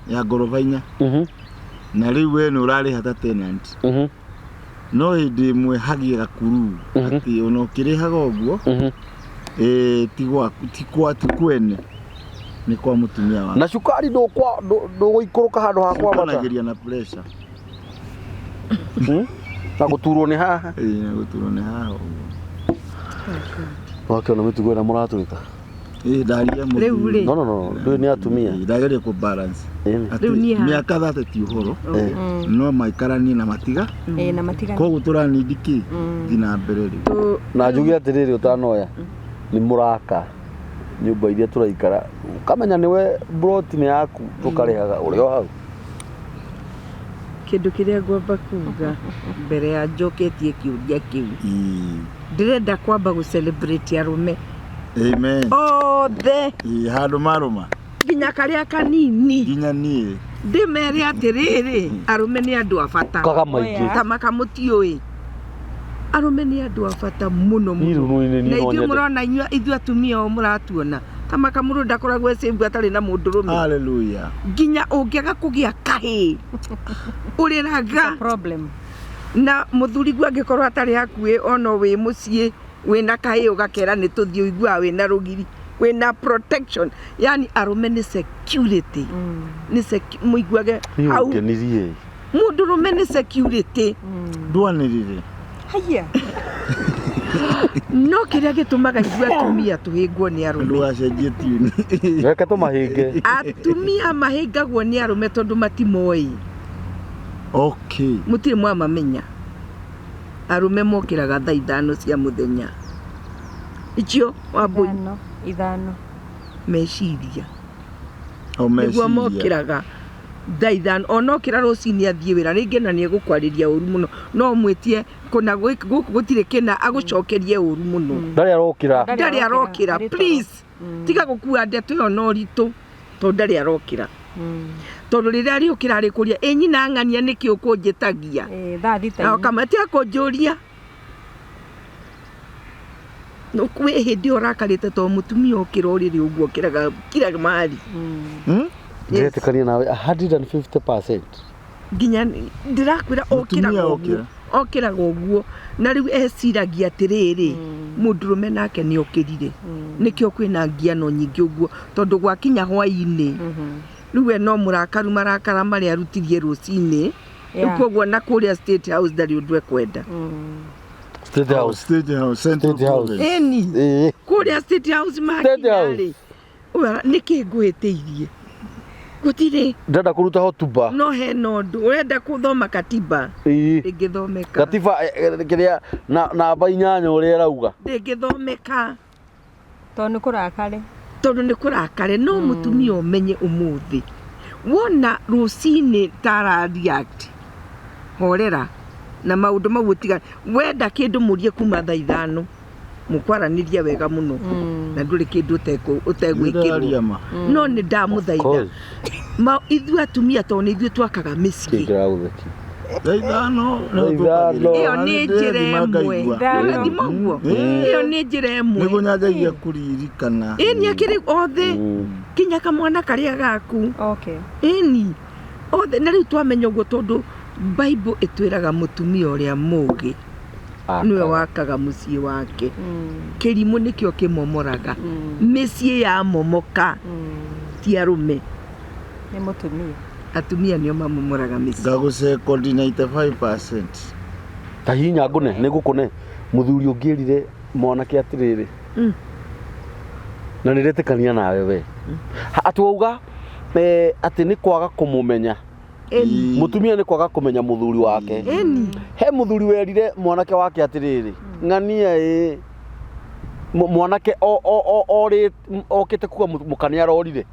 ya ngoroba 4 na rĩu we nĩ ũrarĩha ta tenant no hĩndĩ ĩmwe hagĩe gakuru atĩ ona ũkĩrĩhaga ũguo ti gwaku ti kwa ti kwene nĩ kwa mũtumia waku na cukari ndũgũikũrũka handũ ha kwambata Ũkanagĩria na pressure na gũturwo nĩ haha ĩĩ na gũturwo nĩ haha ũguo wakĩona mĩtugo ĩrĩa mũratwĩka ĩĩ ndaria Rĩu rĩ. no no no ndũĩ nĩ atumia ndageria kũ balance atĩ Rĩu niĩ haha. mĩaka 30 ti ũhoro no maikaranie na matiga Na matigane. koguo tũranindi kĩ thi na mbere rĩu na njuge atĩrĩrĩ ũtanoya nĩ mũraka nyũmba iria tũraikara ũkamenya nĩwe broti nĩ yaku tũkarĩhaga ũrĩ o hau Kĩndũ kĩrĩa ngwamba kuga mbere ya njoketie kĩũria kĩu ndĩrenda kwamba gũ celebrate arũme amen othe ĩĩ handũ marũma nginya karĩa kanini nginya niĩ ndĩmere atĩrĩrĩ arũme nĩ andũ a bata kaga maingĩ ta makamũtiũĩ arũme nĩ andũ a bata mũno Niĩ rĩu mũno nĩ- na no ithuĩ nyende. mũrona ithuĩ atumia o mũratuona ta makamũrũ ndakoragwo ecĩmbu atarĩ na mũndũrũme hallelujah nginya ũngĩaga kũgĩa kahĩĩ ũrĩraga Problem. na mũthuri guo angĩkorwo atarĩ hakuhĩ ona wĩ mũciĩ wĩna kahĩĩ ũgakera nĩ tũthiĩ ũiguaga wĩna rũgiri wĩna protection yani arũme nĩ security nĩ mũiguage Niĩ hau ũngenirie mũndũrũme nĩ security ndwanĩrĩre Haya. no kĩrĩa gĩtũmaga ithuĩ atumia tũhĩngwo nĩ arũme ndũgacenjie tune reke tũmahĩnge atumia mahĩngagwo nĩ arũme tondũ matimoĩ okay mũtirĩ mwamamenya arũme mokĩraga thaa 5 cia mũthenya icio wambũi Ithano. meciria o nĩguo meciria mokĩraga thaa 5 ona okĩra rũcinĩ athiĩ wĩra rĩngĩ na nĩegũkwarĩria ũru mũno no ũmwĩtie kũna gũkũ gũtirĩ kĩna agũcokerie ũru mũno ndarĩ arokĩra ndarĩ arokĩra please tiga gũkua ndeto ĩyo na ũritũ tondũ ndarĩ arokĩra tondũ rĩrĩa arĩũkĩra arĩkũria ĩ nyina ng'ania nĩkĩ ũkũnjĩtagia Thaa thita. na ũkamwe tiga kũnjũria No kwĩ hĩndĩ ĩyo ũrakarĩte tondũ mũtumia ũkĩra ũrĩrĩ ũguo ũkĩraga kira mari. Ndiretĩkania nawe 150%. Nginya ndĩrakwĩra Mũtumia okĩraga ũguo okĩra. okĩraga ũguo na rĩu eciragia atĩrĩrĩ mũndũrũme nake nĩ okĩrire nĩkĩo kwĩna ngiano nyingĩ ũguo tondũ gwakinya hwainĩ rĩu we no mũrakaru marakara marĩa arutirie rũcinĩ rĩu koguo na kũrĩa State House ndarĩ ũndũ ekwenda. State House. State House, Central State House. Province. Ĩni Ĩĩ. kũrĩa State House State makinya House. rĩ nĩkĩ ngũhĩtĩirie gũtirĩ Ndĩrenda kũruta hotuba. no hena ũndũ ũrenda kũthoma katiba Ĩĩ. ndĩngĩthomeka. Gatiba kĩrĩa na namba 8 ũrĩa ĩrauga. Ndĩngĩthomeka. Tondũ nĩ kũrakare. Tondũ nĩ kũrakare no mũtumia ũmenye ũmũthĩ wona rũcinĩ tara react horera na maũndũ mau ũtiga wenda kĩndũ mũrie kuma thaa 5 mũkwaranĩria wega mũno na ndũrĩ kĩndũ ũtegwĩkĩrwo. Nĩndĩraria ma. No nĩ ndamũthaitha Course. Ithuĩ atumia tondũ nĩ ithuĩ twakaga mĩciĩ. Kĩngĩra gũtheki. Thaa 5 Thaa ithano. Ĩyo nĩ njĩra ĩmwe. Ithano. Ũrathima ũguo ĩyo nĩ njĩra ĩmwe. Nĩguo nyanjagia kũririkana. Ĩni akĩrĩ othe kinya kamwana karĩa gaku. Okay. Ĩni othe na rĩu twamenya ũguo tondũ Bible ĩtwĩraga mũtumia ũrĩa mũũgĩ nĩwe wakaga mũciĩ wake. Kĩrimũ nĩkĩo kĩmomoraga mĩciĩ yamomoka ti arũme. Nĩ mũtumia. Atumia nĩo mamomoraga mĩciĩ. Ngagũcekondi 95%. Ta hinya ngũne nĩ ngũkũne mũthuri ũngĩrire mwanake atĩrĩrĩ na nĩndetĩkania nawe we atĩ wauga atĩ nĩ kwaga kũmũmenya. Ĩni. Mũtumia nĩ kwaga kũmenya mũthuri wake. Ĩni. He mũthuri werire mwanake wake atĩrĩrĩ ng'ania ĩ mwanake okĩte kuga mũka nĩ arorire.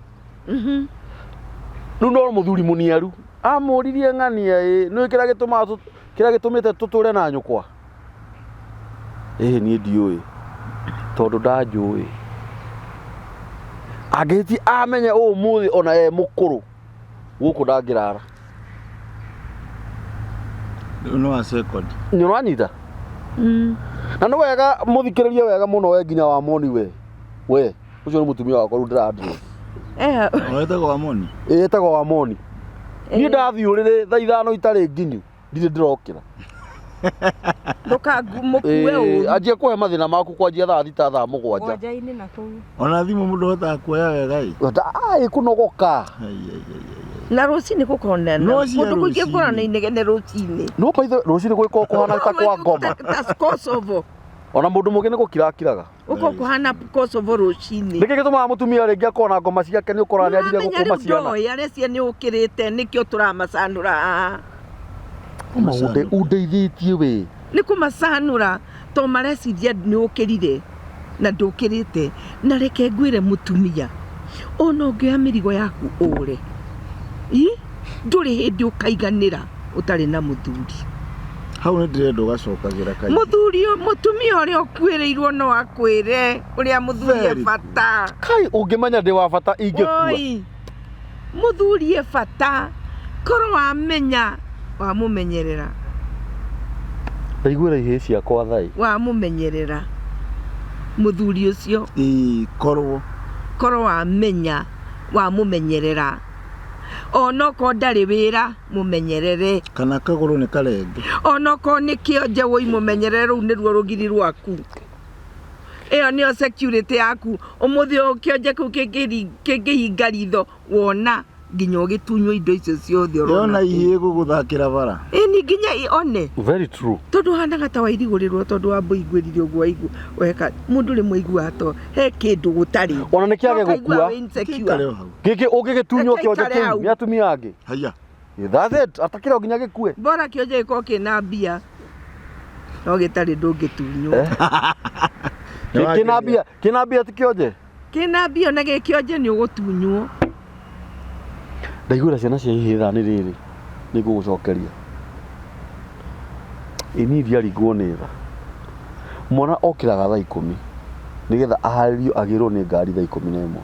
Rĩu no mũthuri mũniaru amũririe ng'ania ĩ nĩũĩ kĩrĩa gĩtũmaga kĩrĩa gĩtũmĩte tũtũre na nyũkwa. Ĩhĩ niĩ ndiũĩ tondũ ndanjũĩ. Angĩhĩtia amenye ũmũthĩ ona e mũkũrũ gũkũ ndangĩrara. Nĩ wa second. Nĩ ũranyita? Na nĩ wega mũthikĩrĩrie wega mũno we nginya wa moni we. We ũcio nĩ mũtumia wakwa rĩu ndĩra-address. Wetagwo wa moni? Ĩĩ etagwo wa moni. Niĩ ndathiĩ ũrĩrĩ thaa 5 itarĩ nginyu ndirĩ ndĩrokĩra. Ndũkamũkue ũru. Anjie kũhe mathĩna maku kwanjia thaa 6 thaa 7. Mũgwanja-inĩ na kũu. Ona thimũ mũndũ ahotaga kuoya wega ĩ. Ai kũnogoka. Ai, ai, ai, ai. Na rũcinĩ gũkorwo na No cia kũndũ kũingĩ rũcinĩ. gũkorwo na inegene rũcinĩ. No by the rũcinĩ gwĩkorwo kũhana ta kwa ngoma. Ta Kosovo. Ona mũndũ mũngĩ nĩ gũkira akiraga. Gũkorwo kũhana Kosovo rũcinĩ. Nĩkĩ gĩtũmaga mũtumia rĩngĩ akorwo na ngoma ciake nĩ ũkoraga nĩ anjirie Nĩũramenya gũkũma rĩu ciana. ndoĩ arecia nĩ ũkĩrĩte nĩkĩo tũramacanũra. Maũndũ ũndeithĩtie we. Nĩ kũmacanũra tondũ mareciria nĩ ũkĩrire na ndũkĩrĩte. Na reke ngwĩre mũtumia ona ũngĩoya mĩrigo yaku ũre i ndũrĩ hĩndĩ ũkaiganĩra ũtarĩ na mũthuri. Hau nĩ ndĩrenda ũgacokagĩra kaingĩ. Mũthuri mũtumia ũrĩa ũkuĩrĩirwo no akwĩre ũrĩa mũthuri e Very good. bata. Kai ũngĩmenya ndĩ wa bata ingĩkua. Oi, mũthuri e bata korwo wamenya wamũmenyerera. Ndaiguĩra ihĩĩ ciakwa thai. Wamũmenyerera mũthuri ũcio. Ĩĩ korwo. Korwo wamenya wamũmenyerera. Onokorwo ndarĩ wĩra mũmenyerere. Kana kagũrũ nĩ karenge. Onokorwo nĩ kĩonje woi mũmenyerere rũu nĩruo rũgiri rwaku. Ĩyo nĩyo security yaku. Ũmũthĩ ũyũ kĩonje kĩu kĩngĩhinga ritho wona nginya ũgĩtunywo indo icio ciothe ũrona. Yona ihĩĩ gũgũthakĩra bara. Ĩni nginya one. Very true. Tondũ hanaga ta wairigũrĩrwo tondũ wa mbũiguĩrire ũguo waigua weka mũndũ rĩmwe aiguaga to he kĩndũ gũtarĩ. Ona nĩ kĩage Ũkaigua gũkua. wĩ insecure. Gĩikare o hau. Gĩkĩ ũngĩgĩtunywo Reke kĩonje ikare kĩu hau. nĩ atumia angĩ. Haiya. That's it. Atakĩra nginya gĩkue. Bora kĩonje gĩkorwo kĩna mbia no gĩtarĩ ndũngĩtunywo. Kĩna mbia, kĩna mbia ti kĩonje. Kĩna mbia ona gĩ kĩonje nĩ ũgũtunywo. Ndaiguĩra ciana cia ihĩĩ tha nĩ rĩrĩ nĩ ngũgũcokeria. Ĩ niĩ ndiaringwo nĩ tha. Mwana okĩraga thaa 10 nĩgetha aharĩrio agĩrwo nĩ ngari thaa 11.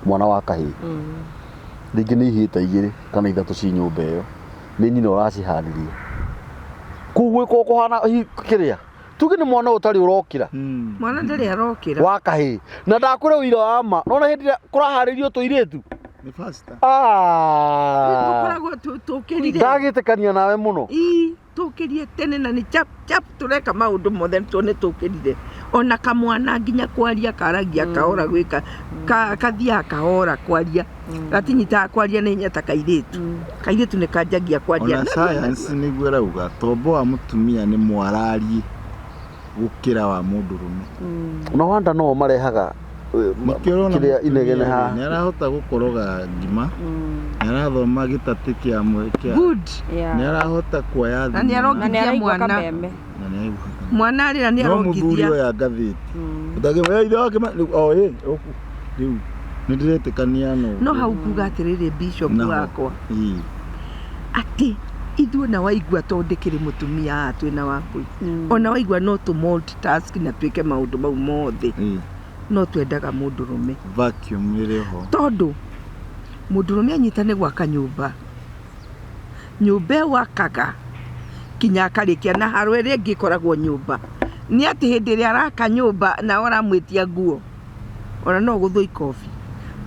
Mwana wa kahĩĩ. Rĩngĩ nĩ ihĩĩ ta 2 kana 3 ci nyũmba ĩyo. Nĩ nyina ũraciharĩria. Kũu gwĩkwo kũhana kĩrĩa. Tuge nĩ mwana ũtarĩ ũrokĩra. Mwana ndarĩ arokĩra. Wa kahĩĩ. Na ndakwĩra ũira wa ma. Nona hĩndĩ ĩrĩa kũraharĩrio tũirĩtu. Nĩ faster. Ah. Tũkoragwo tũkĩrire. Ndagĩtĩkania nawe mũno. Ii, tũkĩrie tene na nĩ chap chap tũreka maũndũ mothe tuone tũkĩrire. Ona kamwana nginya kwaria karagia kahora gwĩka kathiaga kahora kwaria. Gatinyitaga kwaria na hinya ta kairĩtu. Kairĩtu nĩ kanjagia kwaria. Ona science nĩguo ĩrauga tombo wa mũtumia nĩ mwarariĩ gũkĩra wa mũndũrũme. No wanda no marehaga Nĩkĩo ũrona kĩrĩa inegene mũtumia haha. nĩ arahota gũkoroga ngima, nĩ arathoma gĩtatĩ kĩa kĩa Good. nĩ arahota kuoya Na nĩ thimũ arongithia Na nĩ araigua mwana. kameme. na nĩ araigua kameme. Mwana arĩra nĩ No mũthuri arongithia. oya ngathĩti ũtangĩmwĩra ithe wake o ĩ ũku rĩu nĩ ndĩretĩkania no No hau kuga atĩrĩrĩ bishop Naho. wakwa. Ĩĩ. Atĩ ithuĩ na waigua tondũ ndĩkĩrĩ mũtumia haha twĩna Wambũi. Ona waigua no tũ multitask na twĩke maũndũ mau mothe. Ĩĩ. No twendaga mũndũrũme. Vacuum ĩrĩ ho. Tondũ mũndũrũme anyita nĩ gwaka nyũmba. Nyũmba ĩyo akaga kinya akarĩkia na haro ĩrĩa ĩngĩ ĩkoragwo nyũmba. Nĩ atĩ hĩndĩ ĩrĩa araka nyũmba nawe ũramwĩtia nguo ona no ũgũthwo ikobi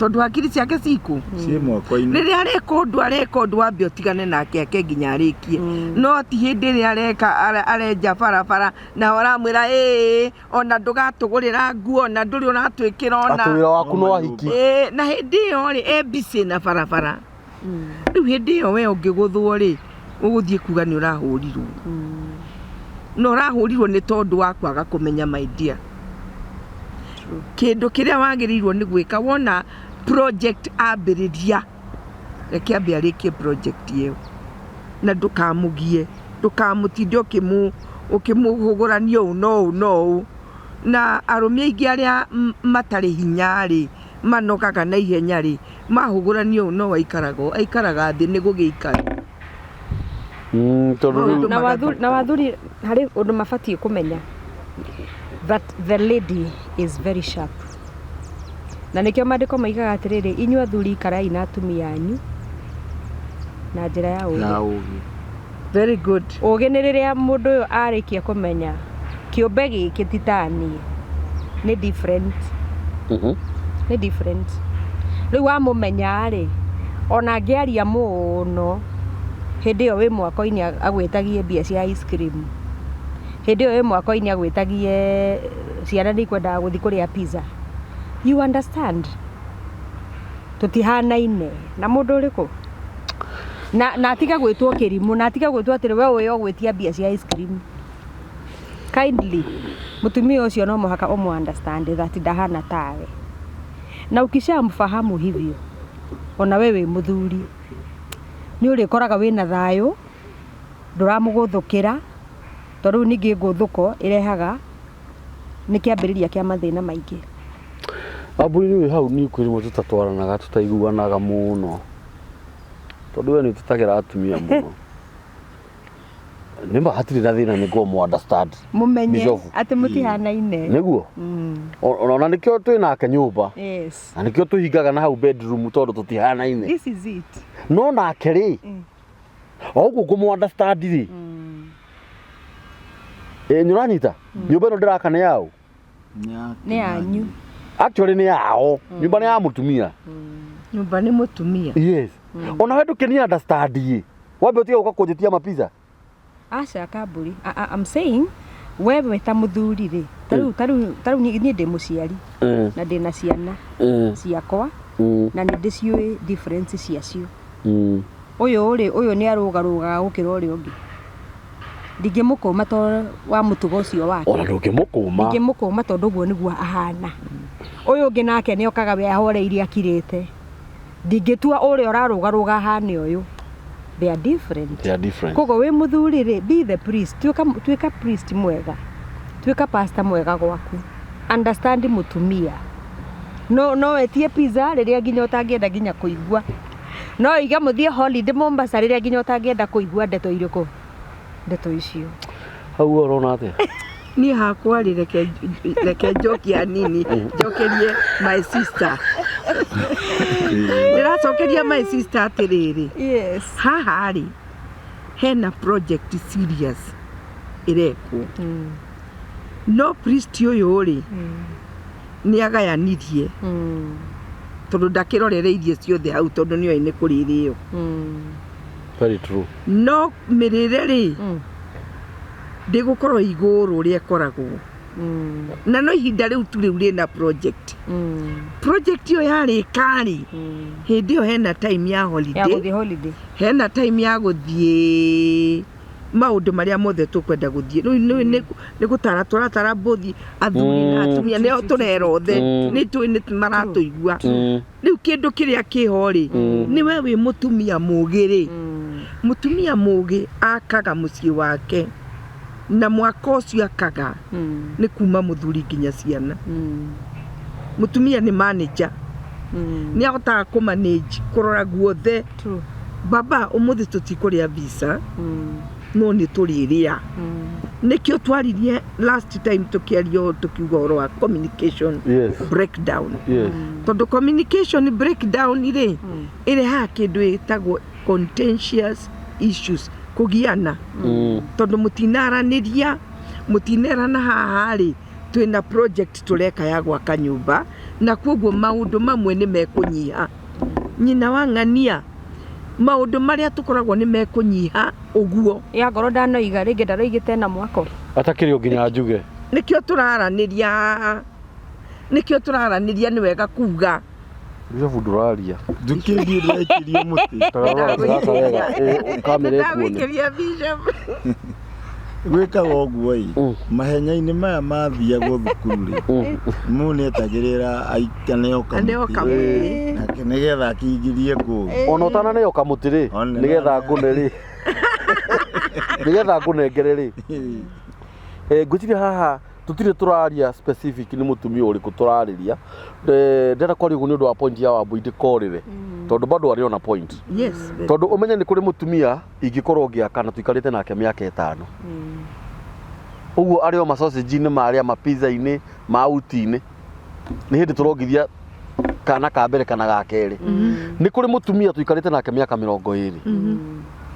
tondũ hakiri ciake cikũ Ciĩ moko-inĩ. rĩrĩa areka ũndũ areka ũndũ wambe ũtigane nake ake nginya arĩkie. No ti hĩndĩ ĩrĩa areka arenja barabara na ũramwĩra ĩĩ ona ndũgatũgũrĩra nguo ona ndũrĩ ũratwĩkĩra ona Atĩ wĩra waku no ahiki. Ĩĩ, na hĩndĩ ĩyo rĩ e busy na barabara. Rĩu hĩndĩ ĩyo we ũngĩgũthwo rĩ ũgũthiĩ kuga nĩ ũrahũrirwo. Na ũrahũrirwo nĩ tondũ wa kwaga kũmenya my dear. Kĩndũ kĩrĩa wagĩrĩirwo nĩ gwĩka wona project ambĩrĩria reke ambe arĩkie project ĩyo na ndũkamũgie ndũkamũtinde ũkĩmũhũgũrania ũũ na ũũ na ũũ. Na arũme aingĩ arĩa matarĩ hinya rĩ manogaga na ihenya rĩ mahũgũrania ũũ no aikaraga aikaraga thĩ nĩ gũgĩikara. Tondũ rĩu Na wathuri harĩ ũndũ mabatiĩ kũmenya that the lady is very sharp. Na nĩkĩo maandĩko maigaga atĩrĩrĩ inyuĩ athuri ikarai na atumia anyu na njĩra ya ũũgĩ. Ya ũũgĩ. Very good. Ũũgĩ nĩ rĩrĩa mũndũ ũyũ arĩkia kũmenya kĩũmbe gĩkĩ ti ta niĩ. Nĩ different. Nĩ different. Rĩu wamũmenya rĩ ona angĩaria mũno hĩndĩ ĩyo wĩ mwako-inĩ agwĩtagie mbia cia ice cream. Hĩndĩ ĩyo wĩ mwako-inĩ agwĩtagie ciana nĩ ikwendaga gũthiĩ kũrĩa pizza. You understand? Tũtihanaine na mũndũ ũrĩkũ? Na atiga gwĩtwo kĩrimũ, na atiga gwĩtwo atĩrĩ we ũyũ ũgwĩtia mbia cia ice cream. Kindly, mũtumia ũcio no mũhaka ũmũ understand that ndahana tawe. Na ukishamfahamu hivyo, ona we wĩ mũthuri, nĩ ũrĩkoraga wĩna thayũ, ndũramũgũthũkĩra, tondũ rĩu ningĩ ngũthũko ĩrehaga nĩ kĩambĩrĩria kĩa mathĩna maingĩ. Wambũi rĩu hau niĩ kwĩ rĩmwe tũtatwaranaga tũtaiguanaga mũno. Tondũ we nĩ ũtetagĩra atumia mũno. Nĩ ma hatirĩ na thĩna nĩ ngũmũ understand. Mũmenye Bishop. atĩ mũtihanaine. Nĩguo? Ona nĩkĩo twĩ nake nyũmba. Yes. Na nĩkĩo tũhingaga na hau bedroom tondũ tũtihanaine. This is it. No nake rĩ, o ũguo ngũmũ understand rĩ, nĩ ũranyita? Nyũmba ĩno ndĩraka nĩ yaũ? Nĩ yanyu. Actually nĩ yao. Nyũmba nĩ ya mũtumia. Nyũmba nĩ mũtumia. Yes. Ona we ndũkĩni understand ĩ. Wambe ũtige gũka kũnjĩtia mapizza. Aca Kambũri. I'm saying wewe ta mũthuri rĩ, tarĩu niĩ ndĩ mũciari na ndĩna ciana ciakwa na nĩ ndĩciũĩ difference ciacio. Ũyũ rĩ, ũyũ nĩ arũgarũgaga gũkĩra ũrĩa ũngĩ. Ndingĩmũkũma to wa mũtugo ũcio wake. Ona ndũngĩmũkũma. Ndingĩmũkũma tondũ ũguo nĩguo ahana. Ũyũ ũngĩ nake nĩ okaga we ahoreire akirĩte. Ndingĩtua ũrĩa ũrarũgarũga ahane ũyũ. They are different. They are different. Koguo wĩ mũthuri rĩ, be the priest. Tuĩka priest mwega. Tuĩka pastor mwega gwaku. Understand mũtumia. No wetie pizza rĩrĩa nginya ũtangĩenda nginya kũigua. No uige mũthiĩ holiday Mombasa rĩrĩa nginya ũtangĩenda kũigua ndeto irĩkũ? Ndeto icio. Hau ũrona atĩa? Niĩ hakwa rĩ, reke njokie hanini, njokerie my sister. Ndĩracokeria my sister atĩrĩrĩ. Yes. Haha rĩ, hena project serious ĩrekwo. No priest ũyũ rĩ, nĩ agayanirie tondũ ndakĩrorereirie ciothe hau tondũ nĩoĩ nĩ kũrĩrĩo. Very true. No mĩrĩre rĩ, ndĩgũkorwo igũrũ ũrĩa ĩkoragwo. Na no ihinda rĩu tu rĩu rĩna project. Project ĩyo yarĩka rĩ, hĩndĩ ĩyo hena time ya Ya holiday, gũthiĩ holiday. Hena time ya gũthiĩ maũndũ marĩa mothe tũkwenda gũthiĩ. Rĩu nĩ gũtara tũratara mbũthi athuri na atumia nĩo tũrera othe, nĩ tũĩ nĩ maratũigua. Rĩu kĩndũ kĩrĩa kĩho rĩ, nĩ we wĩ mũtumia mũgĩ rĩ, mũtumia mũgĩ akaga mũciĩ wake na mwaka ũcio akaga nĩ kuma mũthuri nginya ciana. Mũtumia nĩ manager, nĩ ahotaga kũ manage kũrora guothe. True. Baba, ũmũthĩ tũtikũrĩa visa, no nĩ tũrĩrĩa. Nĩkĩo twaririe last time tũkĩaria ũhoro tũkiuga ũhoro wa communication breakdown. Tondũ communication breakdown rĩ, ĩrehaga kĩndũ ĩtagwo contentious issues, kũgiana, tondũ mũtinaranĩria, mũtinerana haha rĩ, twĩna project tũreka ya gwaka nyũmba, na koguo maũndũ mamwe nĩ mekũnyiha. Nyina wa ng'ania maũndũ marĩa tũkoragwo nĩ mekũnyiha ũguo. Ya ngorwo ndanoiga rĩngĩ ndaroigĩte na mwako. Atakĩrĩ o nginya njuge. Nĩkĩo tũraranĩria haha, nĩkĩo tũraranĩria, nĩ wega kuga. Bishop, ndũraria. Ndũkĩthiĩ ndĩraikirie mũtĩ. Tarora gaka wega, kamera ĩkuone. Ndagũikĩria, Bishop. Gwĩkaga ũguo ĩ, mahenya-inĩ maya mathiagwo thukuru rĩ, mũndũ nĩetagĩrĩra aneo Aneo kamũtĩ kamũtĩ. nake nĩgetha akĩingĩrie ngũĩ. Ona ũtananeo kamũtĩ rĩ, Ona nĩgetha ngũne rĩ, nĩgetha ngũnengere rĩ. Ngwĩciria haha tũtirĩ tũraria specific nĩ mũtumia ũrĩkũ tũrarĩria. Ndĩrenda kwaria ũguo nĩ ũndũ wa point ya Wambui ndĩkorĩre, tondũ bado arĩ ona point. Tondũ ũmenye nĩ kũrĩ mũtumia ingĩkorwo ngĩaka na tũikarĩte nake mĩaka 5 ũguo, arĩ o masausage-inĩ marĩa mapizza-inĩ mauti-inĩ, nĩ hĩndĩ tũrongithia kana ka mbere kana ga kerĩ. Nĩ kũrĩ mũtumia tũikarĩte nake mĩaka 20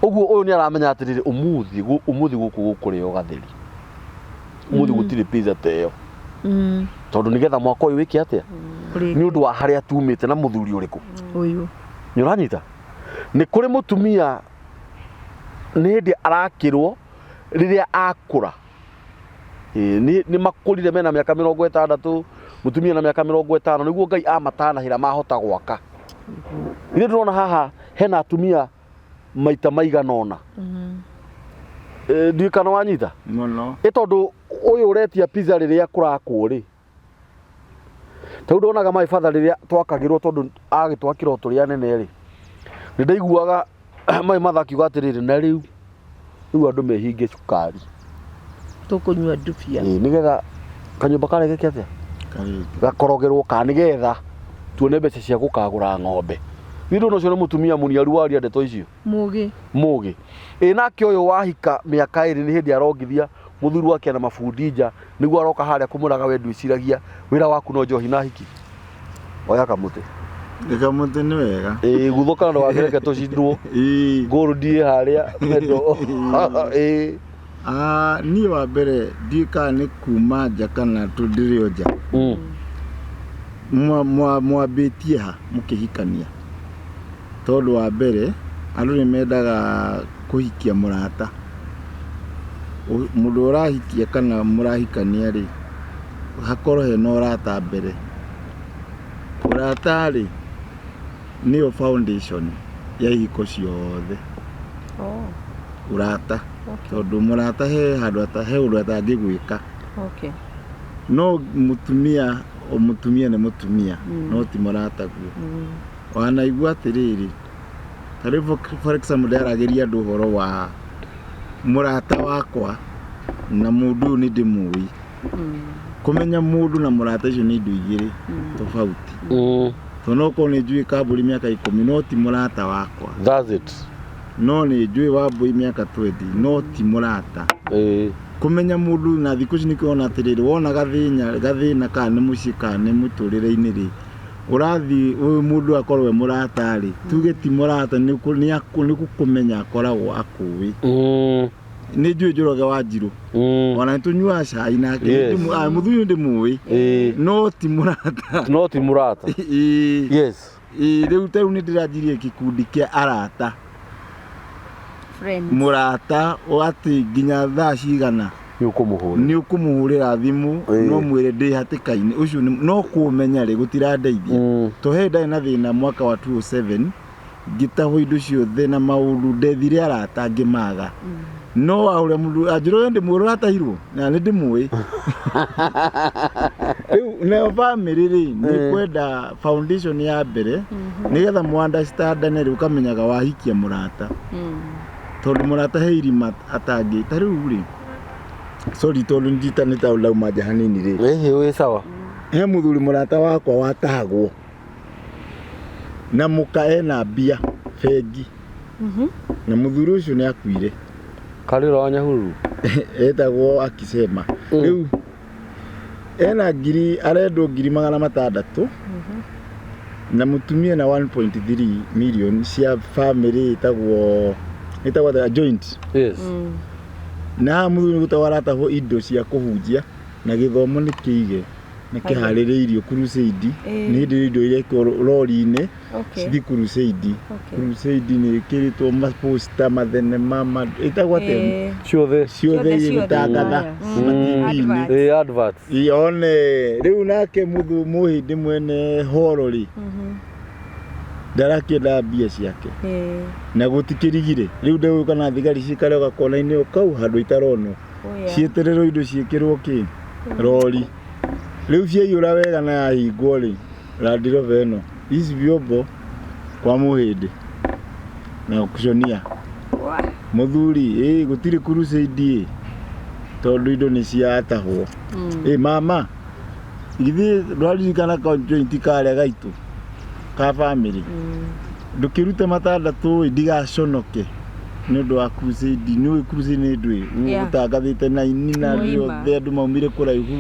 ũguo, ũyũ nĩ aramenya atĩrĩrĩ, ũmũthĩ ũmũthĩ gũkũ gũkũrĩo gatheri, ũmũthĩ gũtirĩ pizza ta ĩyo, tondũ nĩgetha mwaka ũyũ wĩke atĩa, nĩ ũndũ wa harĩa tumĩte na mũthuri ũrĩkũ. Ũyũ. Nĩ ũranyita? Nĩ kũrĩ mũtumia nĩ hĩndĩ arakĩrwo rĩrĩa akũra. Ĩĩ, nĩ makũrire mena mĩaka 60, mũtumia na mĩaka 50, nĩguo Ngai amatanahĩra mahota gwaka. Ithuĩ ndĩrona haha hena atumia maita maigana ũna. Ndiũĩ kana wanyita. Mũno. Ĩ tondũ ũyũ ũretia pizza rĩrĩa kũrakwo rĩ, ta rĩu ndonaga my father rĩrĩa twakagĩrwo, tondũ agĩtwakĩra o tũrĩ anene rĩ, nĩ ndaiguaga my mother akiuga atĩrĩrĩ, na rĩu andũ mehinge cukari. Tũkũnyua ndubia. Ĩ, nĩgetha kanyũmba karĩa geke atĩa? Karĩki. Gakorogerwo ka nĩgetha tuone mbeca cia gũkagũra ng'ombe. Niĩ ndona ũcio nĩ mũtumia mũniaru waria ndeto icio. Mũgĩ. Mũgĩ. Ĩ nake ũyũ wahika mĩaka 2 nĩ hĩndĩ arongithia mũthuri wake na mabundi nja, nĩguo aroka harĩa kũmũraga, we ndwĩciragia, wĩra waku no njohi na hiki. Oya kamũtĩ. Kamũtĩ nĩ wega. Ĩ guthũkana, ndũgakĩreke tũcindwo. Gold ĩ harĩa medal. Ĩ. Ah, niĩ wa mbere ndiũĩ kana nĩ kuma nja kana ndĩrĩ o nja. Mwambĩtie ha mũkĩhikania? Tondũ wa mbere andũ nĩ mendaga kũhikia mũrata. Mũndũ ũrahikia kana mũrahikania rĩ, hakorwo hena ũrata mbere. Ũrata rĩ, nĩyo foundation ya ihiko ciothe. Ũrata. Tondũ mũrata he handũ he ũndũ atangĩgwĩka. No mũtumia, o mũtumia nĩ mũtumia, no ti mũrataguo. Wanaigua atĩrĩrĩ, ta rĩu for example ndĩraragĩria andũ ũhoro wa mũrata wakwa na mũndũ ũyũ nĩ ndĩmũĩ. Kũmenya mũndũ na mũrata icio nĩ indo igĩrĩ tofauti. Tondũ no korwo nĩ njũĩ Kambũri mĩaka 10 no ti mũrata wakwa. That's it. No nĩ njũĩ Wambũi mĩaka 20 no ti mũrata. Kũmenya mũndũ na thikũ ici nĩkĩo wona atĩrĩrĩ, wona gathĩna gathĩna kana nĩ mũciĩ kana nĩ mũtũrĩre-inĩ rĩ, ũrathiĩ ũyũ mũndũ akorwo e mũrata rĩ, tuge ti mũrata, nĩ gũkũmenya akoragwo akũĩ. Nĩ njũĩ Njoroge wa Njirũ. Ona nĩ tũnyuaga cai nake. Yes. Mũthuri nĩ ndĩmũĩ. No ti mũrata. No ti mũrata. Ĩĩ. Yes. Ĩĩ, rĩu ta rĩu nĩ ndĩranjirie gĩkundi kĩa arata. Friends. Mũrata atĩ nginya thaa cigana Nĩ ũkũmũhũrĩra. Nĩ ũkũmũhũrĩra thimũ. No mwĩre ndĩ hatĩka-inĩ ũcio no kũmenya rĩ gũtirandeithia. To he ndarĩ na thĩna mwaka wa 2007 ngĩtahwo indo ciothe na maũndũ ndethire arata ngĩmaga. No wahũrĩra mũndũ anjĩra ũyũ ndĩmũĩ ũratahirwo na nĩ ndĩmũĩ. Rĩu nayo bamĩrĩ rĩ nĩ kwenda foundation ya mbere nĩgetha mũ understand rĩ ũkamenyaga wahikia mũrata. Tondũ mũrata he irima atangĩ ta rĩu rĩ sorry tondũ njita nĩ ta ndauma nja hanini rĩ. Ĩhĩ wĩ sawa. He mũthuri mũrata wakwa watahagwo na mũka ena mbia bengi. Na mũthuri ũcio nĩ akuire. Karĩ ũrĩa wa Nyahururu? Etagwo akisema. Rĩu ena ngiri arendwo 600,000 na mũtumia na 1.3 million cia family ĩtagwo atĩa joint. Yes. Na haha mũthuri nĩ gũtahwo aratahwo indo cia kũhunjia na gĩthomo nĩ kĩige nĩ kĩharĩrĩirio crusade. Nĩ hĩndĩ indo iria ikorwo rori-inĩ cithi crusade. Crusade nĩ ĩkĩrĩtwo maposta mathenema ĩtagwo atĩa? Ciothe. Ciothe igũtangatha ma-TV-inĩ. Ĩĩ, adverts. One rĩu nake mũhĩndĩ mwene horo rĩ ndarakĩenda mbia ciake na gũtikĩrigire rĩu ndegũka na thigari cikare gakona-inĩ o kau handũ itaronwo cietererwo indo ciĩkĩrwo kĩ rori rĩu ciaiyũra wega na yahingwo rĩ Land Rover ĩno ici vyombo kwa mũhĩndĩ na kuconia mũthuri ĩ gũtirĩ crusade ĩ tondũ indo nĩ ciatahwo. Ĩ mama githĩ ndwaririkana ka joint karĩa gaitũ ka family ndũkĩrute 6 ĩ ndigaconoke nĩ ũndũ wa crusade nĩ ũĩ crusade nĩ ndũĩ ũtangathĩte na ini na andũ othe andũ maumire kũraihu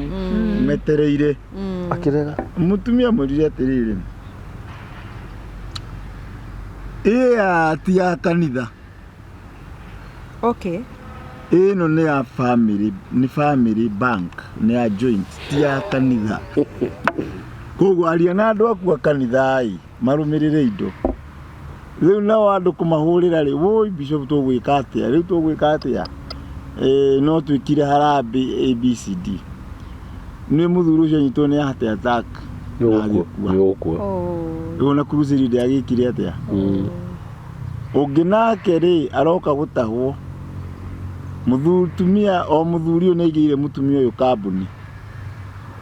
metereire. Akĩrega. Mũtumia mwĩrire atĩrĩrĩ ĩya ti ya kanitha. Okay. Ĩno nĩ ya family, nĩ family bank, nĩ ya joint, ti ya kanitha. Koguo aria na andũ aku a kanitha ĩ marũmĩrĩre indo. Rĩu nao andũ kũmahũrĩra rĩ woi bishop tũgwĩka atĩa rĩu tũgwĩka atĩa no twĩkire harambee ABCD. Nĩ mũthuri ũcio anyitwo nĩ heart attack na agĩkua. Nĩ ũgũkua. Rĩu ona crusade ndĩagĩkire atĩa. Ũngĩ nake rĩ aroka gũtahwo mũtumia o mũthuri ũyũ nĩ aigĩire mũtumia ũyũ kambuni.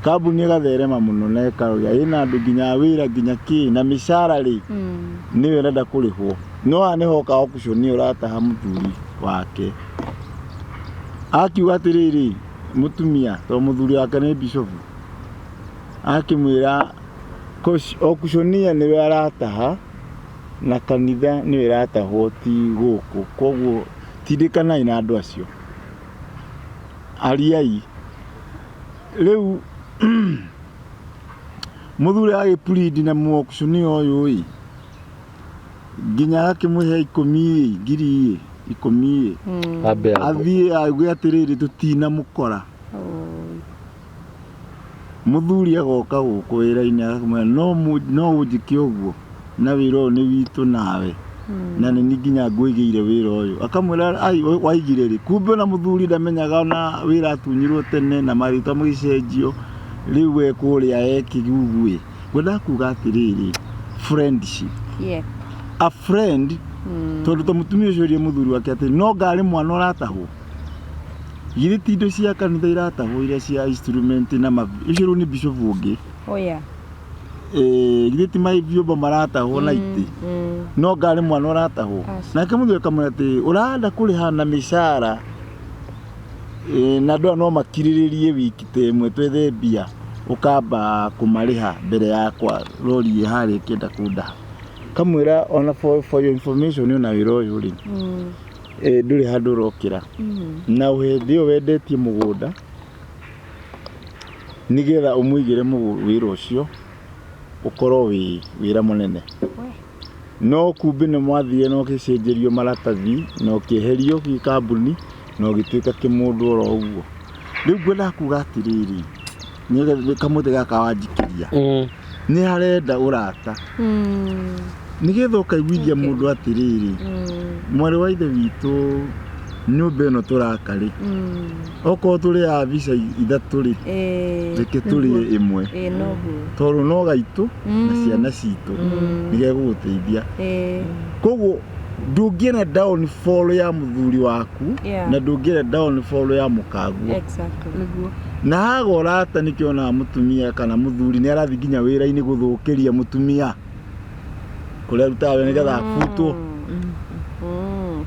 Kambuni ĩgatherema mũno na ĩkarũya ĩna andũ nginya wĩra nginya kĩ na mĩcara rĩ nĩwe ĩrenda kũrĩhwo. No haha nĩho hoka auction ũrataha mũthuri wake. Akiuga atĩrĩrĩ mũtumia tondũ mũthuri wake nĩ bishop akĩmwĩra auctioneer nĩwe arataha na kanitha nĩwe ĩratahwo ti gũkũ koguo tindĩkanai na andũ acio ariai. Rĩu mũthuri agĩpurindi na auctioneer ũyũ ĩ nginya agakĩmũhe 10 ngiri 10 athiĩ auge atĩrĩrĩ tũtinamũkora. Mũthuri agoka gũkũ wĩra-inĩ akamwĩra no ũnjĩke ũguo na wĩra ũyũ nĩ witũ nawe na nĩ niĩ nginya ngũigĩire wĩra ũyũ. Akamwĩra ai waigire rĩ kumbe ona mũthuri ndamenyaga ona wĩra atunyirwo tene na marĩtwa magĩcenjio rĩu we kũrĩa ekĩgugu ĩ. Ngwendaga kuga atĩrĩrĩ friendship. A friend tondũ ta mũtumia ũcio ũrie mũthuri wake atĩ no ngarĩ mwana ũratahwo githĩ ti indo cia kanitha iratahwo iria cia instrument na ũcio rĩu nĩ bishop ũngĩ. Githĩ ti vyombo maratahwo na itĩ no ngarĩ mwana ũratahwo. Nake mũthuri akamwĩra atĩ ũrenda kũrĩha na mĩcara na andũ aya no makirĩrĩrie wiki ta ĩmwe twethe mbia ũkamba kũmarĩha mbere yakwa rori ĩ harĩa ĩkĩenda kũndaha. Kamwĩra ona for your information ona wĩra ũyũ rĩ ndũrĩ handũ ũrokĩra na hĩndĩ ĩyo wendetie mũgũnda nĩgetha ũmũigĩre wĩra ũcio ũkorwo wĩ wĩra mũnene. No kumbe nĩ mwathire na ũgĩcenjerio maratathi na ũkĩeherio gĩ kambuni Na ũgĩtuĩka kĩmũndũ oro ũguo. Rĩu ngwendaga kuga atĩrĩrĩ, nĩ kamũtĩ gaka wanjikĩria, nĩ harenda ũrata nĩgetha ũkaiguithia mũndũ atĩrĩrĩ, mwarĩ wa ithe witũ, nyũmba ĩno tũraka rĩ, okorwo tũrĩaga mbica ithatũ rĩ, reke tũrĩe ĩmwe, Ĩĩ noguo. tondũ no gaitũ na ciana citũ nĩgegũgũteithia. Koguo ndũngĩenda downfall ya mũthuri waku na ndũngĩenda downfall ya mũkaguo. Exactly. Na haga ũrata, nĩkĩo onaga mũtumia kana mũthuri nĩ arathiĩ nginya wĩra-inĩ gũthũkĩria mũtumia kũrĩa arutaga wĩra nĩgetha abutwo.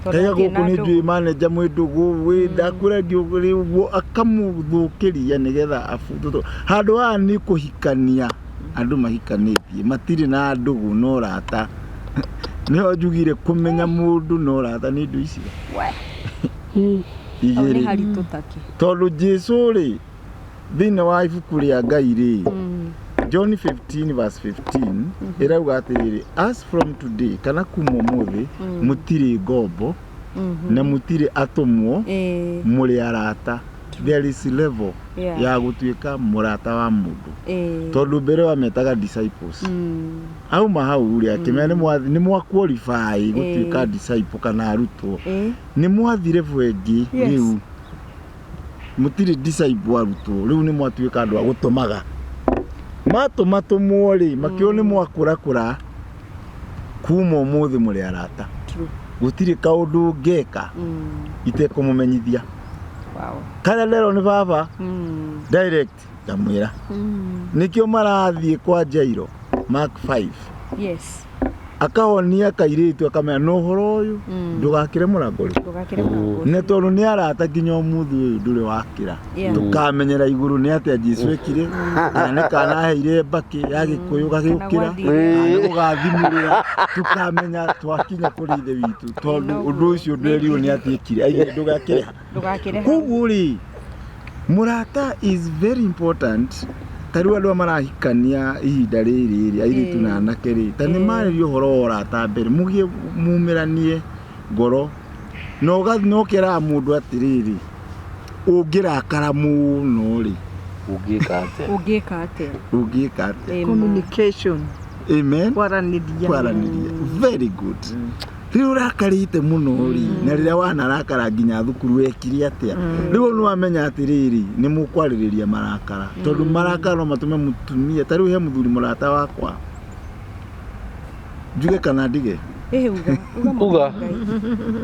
Tondũ Kaiga hatirĩ gũkũ na nĩ ndũgũ. njũĩ manager mwĩ ndũgũ wĩ ndakwĩra ngĩũrĩ ũguo akamũthũkĩria nĩgetha abutwo. Tondũ handũ haha nĩ kũhikania, andũ mahikanĩtie matirĩ na ndũgũ no ũrata. Nĩho njugire kũmenya mũndũ no ũrata nĩ indo icio Hau nĩ igĩrĩ. haritũ take. Tondũ Jesu rĩ, thĩinĩ wa ibuku rĩa Ngai rĩ, John 15 verse 15 ĩrauga atĩrĩrĩ, "As from today," kana kuma ũmũthĩ, "mũtirĩ ngombo na mũtirĩ atũmwo, mũrĩ arata." There is level ya gũtuĩka mũrata wa mũndũ, tondũ mbere wametaga disciples. Auma hau rĩ, akĩmera nĩ mwa qualify gũtuĩka disciple kana arutwo, nĩ mwathi level ĩngĩ. Rĩu mũtirĩ disciple, arutwo, rĩu nĩ mwatuĩka andũ a gũtũmaga. Matũma tũmwo rĩ, makĩo nĩ mwakũrakũra, kuma ũmũthĩ mũrĩ arata. Gũtirĩ kaũndũ ngeka itekũmũmenyithia. Karĩa nderwo nĩ baba direct ndamwĩra. Nĩkĩo marathiĩ kwa Jairo, Mark 5, akahonia kairĩtu, akamera na ũhoro ũyũ, ndũgakĩre mũrango rĩ. Ndũgakĩre mũrango. Nĩ tondũ nĩ arata nginya ũmũthĩ ũyũ ndũrĩ wakĩra. Tũkamenyera igũrũ nĩ atĩa Jesu ekire, kana nĩ kana aheire mbakĩ ya gĩkũyũ gagĩũkĩra, gwathire. kana nĩ gũgathimũrĩra, tũkamenya twakinya kũrĩ ithe witũ, tondũ ũndũ ũcio ndwerirwo nĩ atiĩkire, aigire ndũgakĩre. Ndũgakĩre hau. Koguo rĩ, mũrata is very important. Ta rĩu andũ aya marahikania ihinda rĩrĩ rĩ, airĩtu na anake rĩ, ta nĩ marĩrie ũhoro wa ũrata mbere, mũgĩe mumĩranie ngoro na na ũkeraga mũndũ atĩrĩrĩ, ũngĩrakara mũno rĩ, Ũngĩka atĩa? Ũngĩka atĩa? Ũngĩka atĩa? Amen. Communication. Amen. Kwaranĩria. Kwaranĩria, very good. Rĩrĩa ũrakarĩte mũno rĩ, na rĩrĩa wanarakara nginya thukuru wekire atĩa, rĩu nĩ wamenya atĩrĩrĩ, nĩ mũkwarĩrĩria marakara, tondũ marakara no matũme mũtumia. Ta rĩu he mũthuri mũrata wakwa, njuge kana ndige? Ĩhĩ, uga. Uga mũndũ Uga. wa Ngai.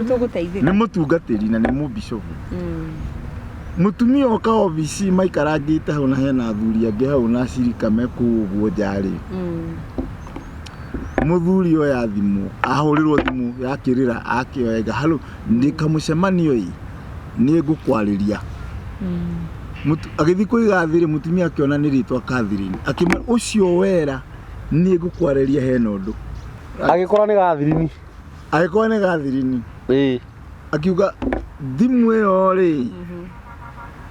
Nĩtũgũteithĩka. Nĩ mũtungatĩri na nĩ mũbishobu. Mũtumia oka obici, maikarangĩte hau na hena athuri angĩ hau na acirika me kũu ũguo nja rĩ, mũthuri oya thimũ, ahũrĩrwo thimũ yakĩrĩra, akĩoega, "Halo, ndĩ kamũcemanio ĩ, nĩ ngũkwarĩria." Agĩthiĩ kũiga thĩrĩ, mũtumia akĩona nĩ rĩtwa Catherine, akĩmwĩra, "Ũcio wera nĩ ngũkwarĩria, hena ũndũ." Agĩkora nĩ gathirini. Agĩkorwo nĩ Catherine. Akiuga thimũ ĩyo rĩ,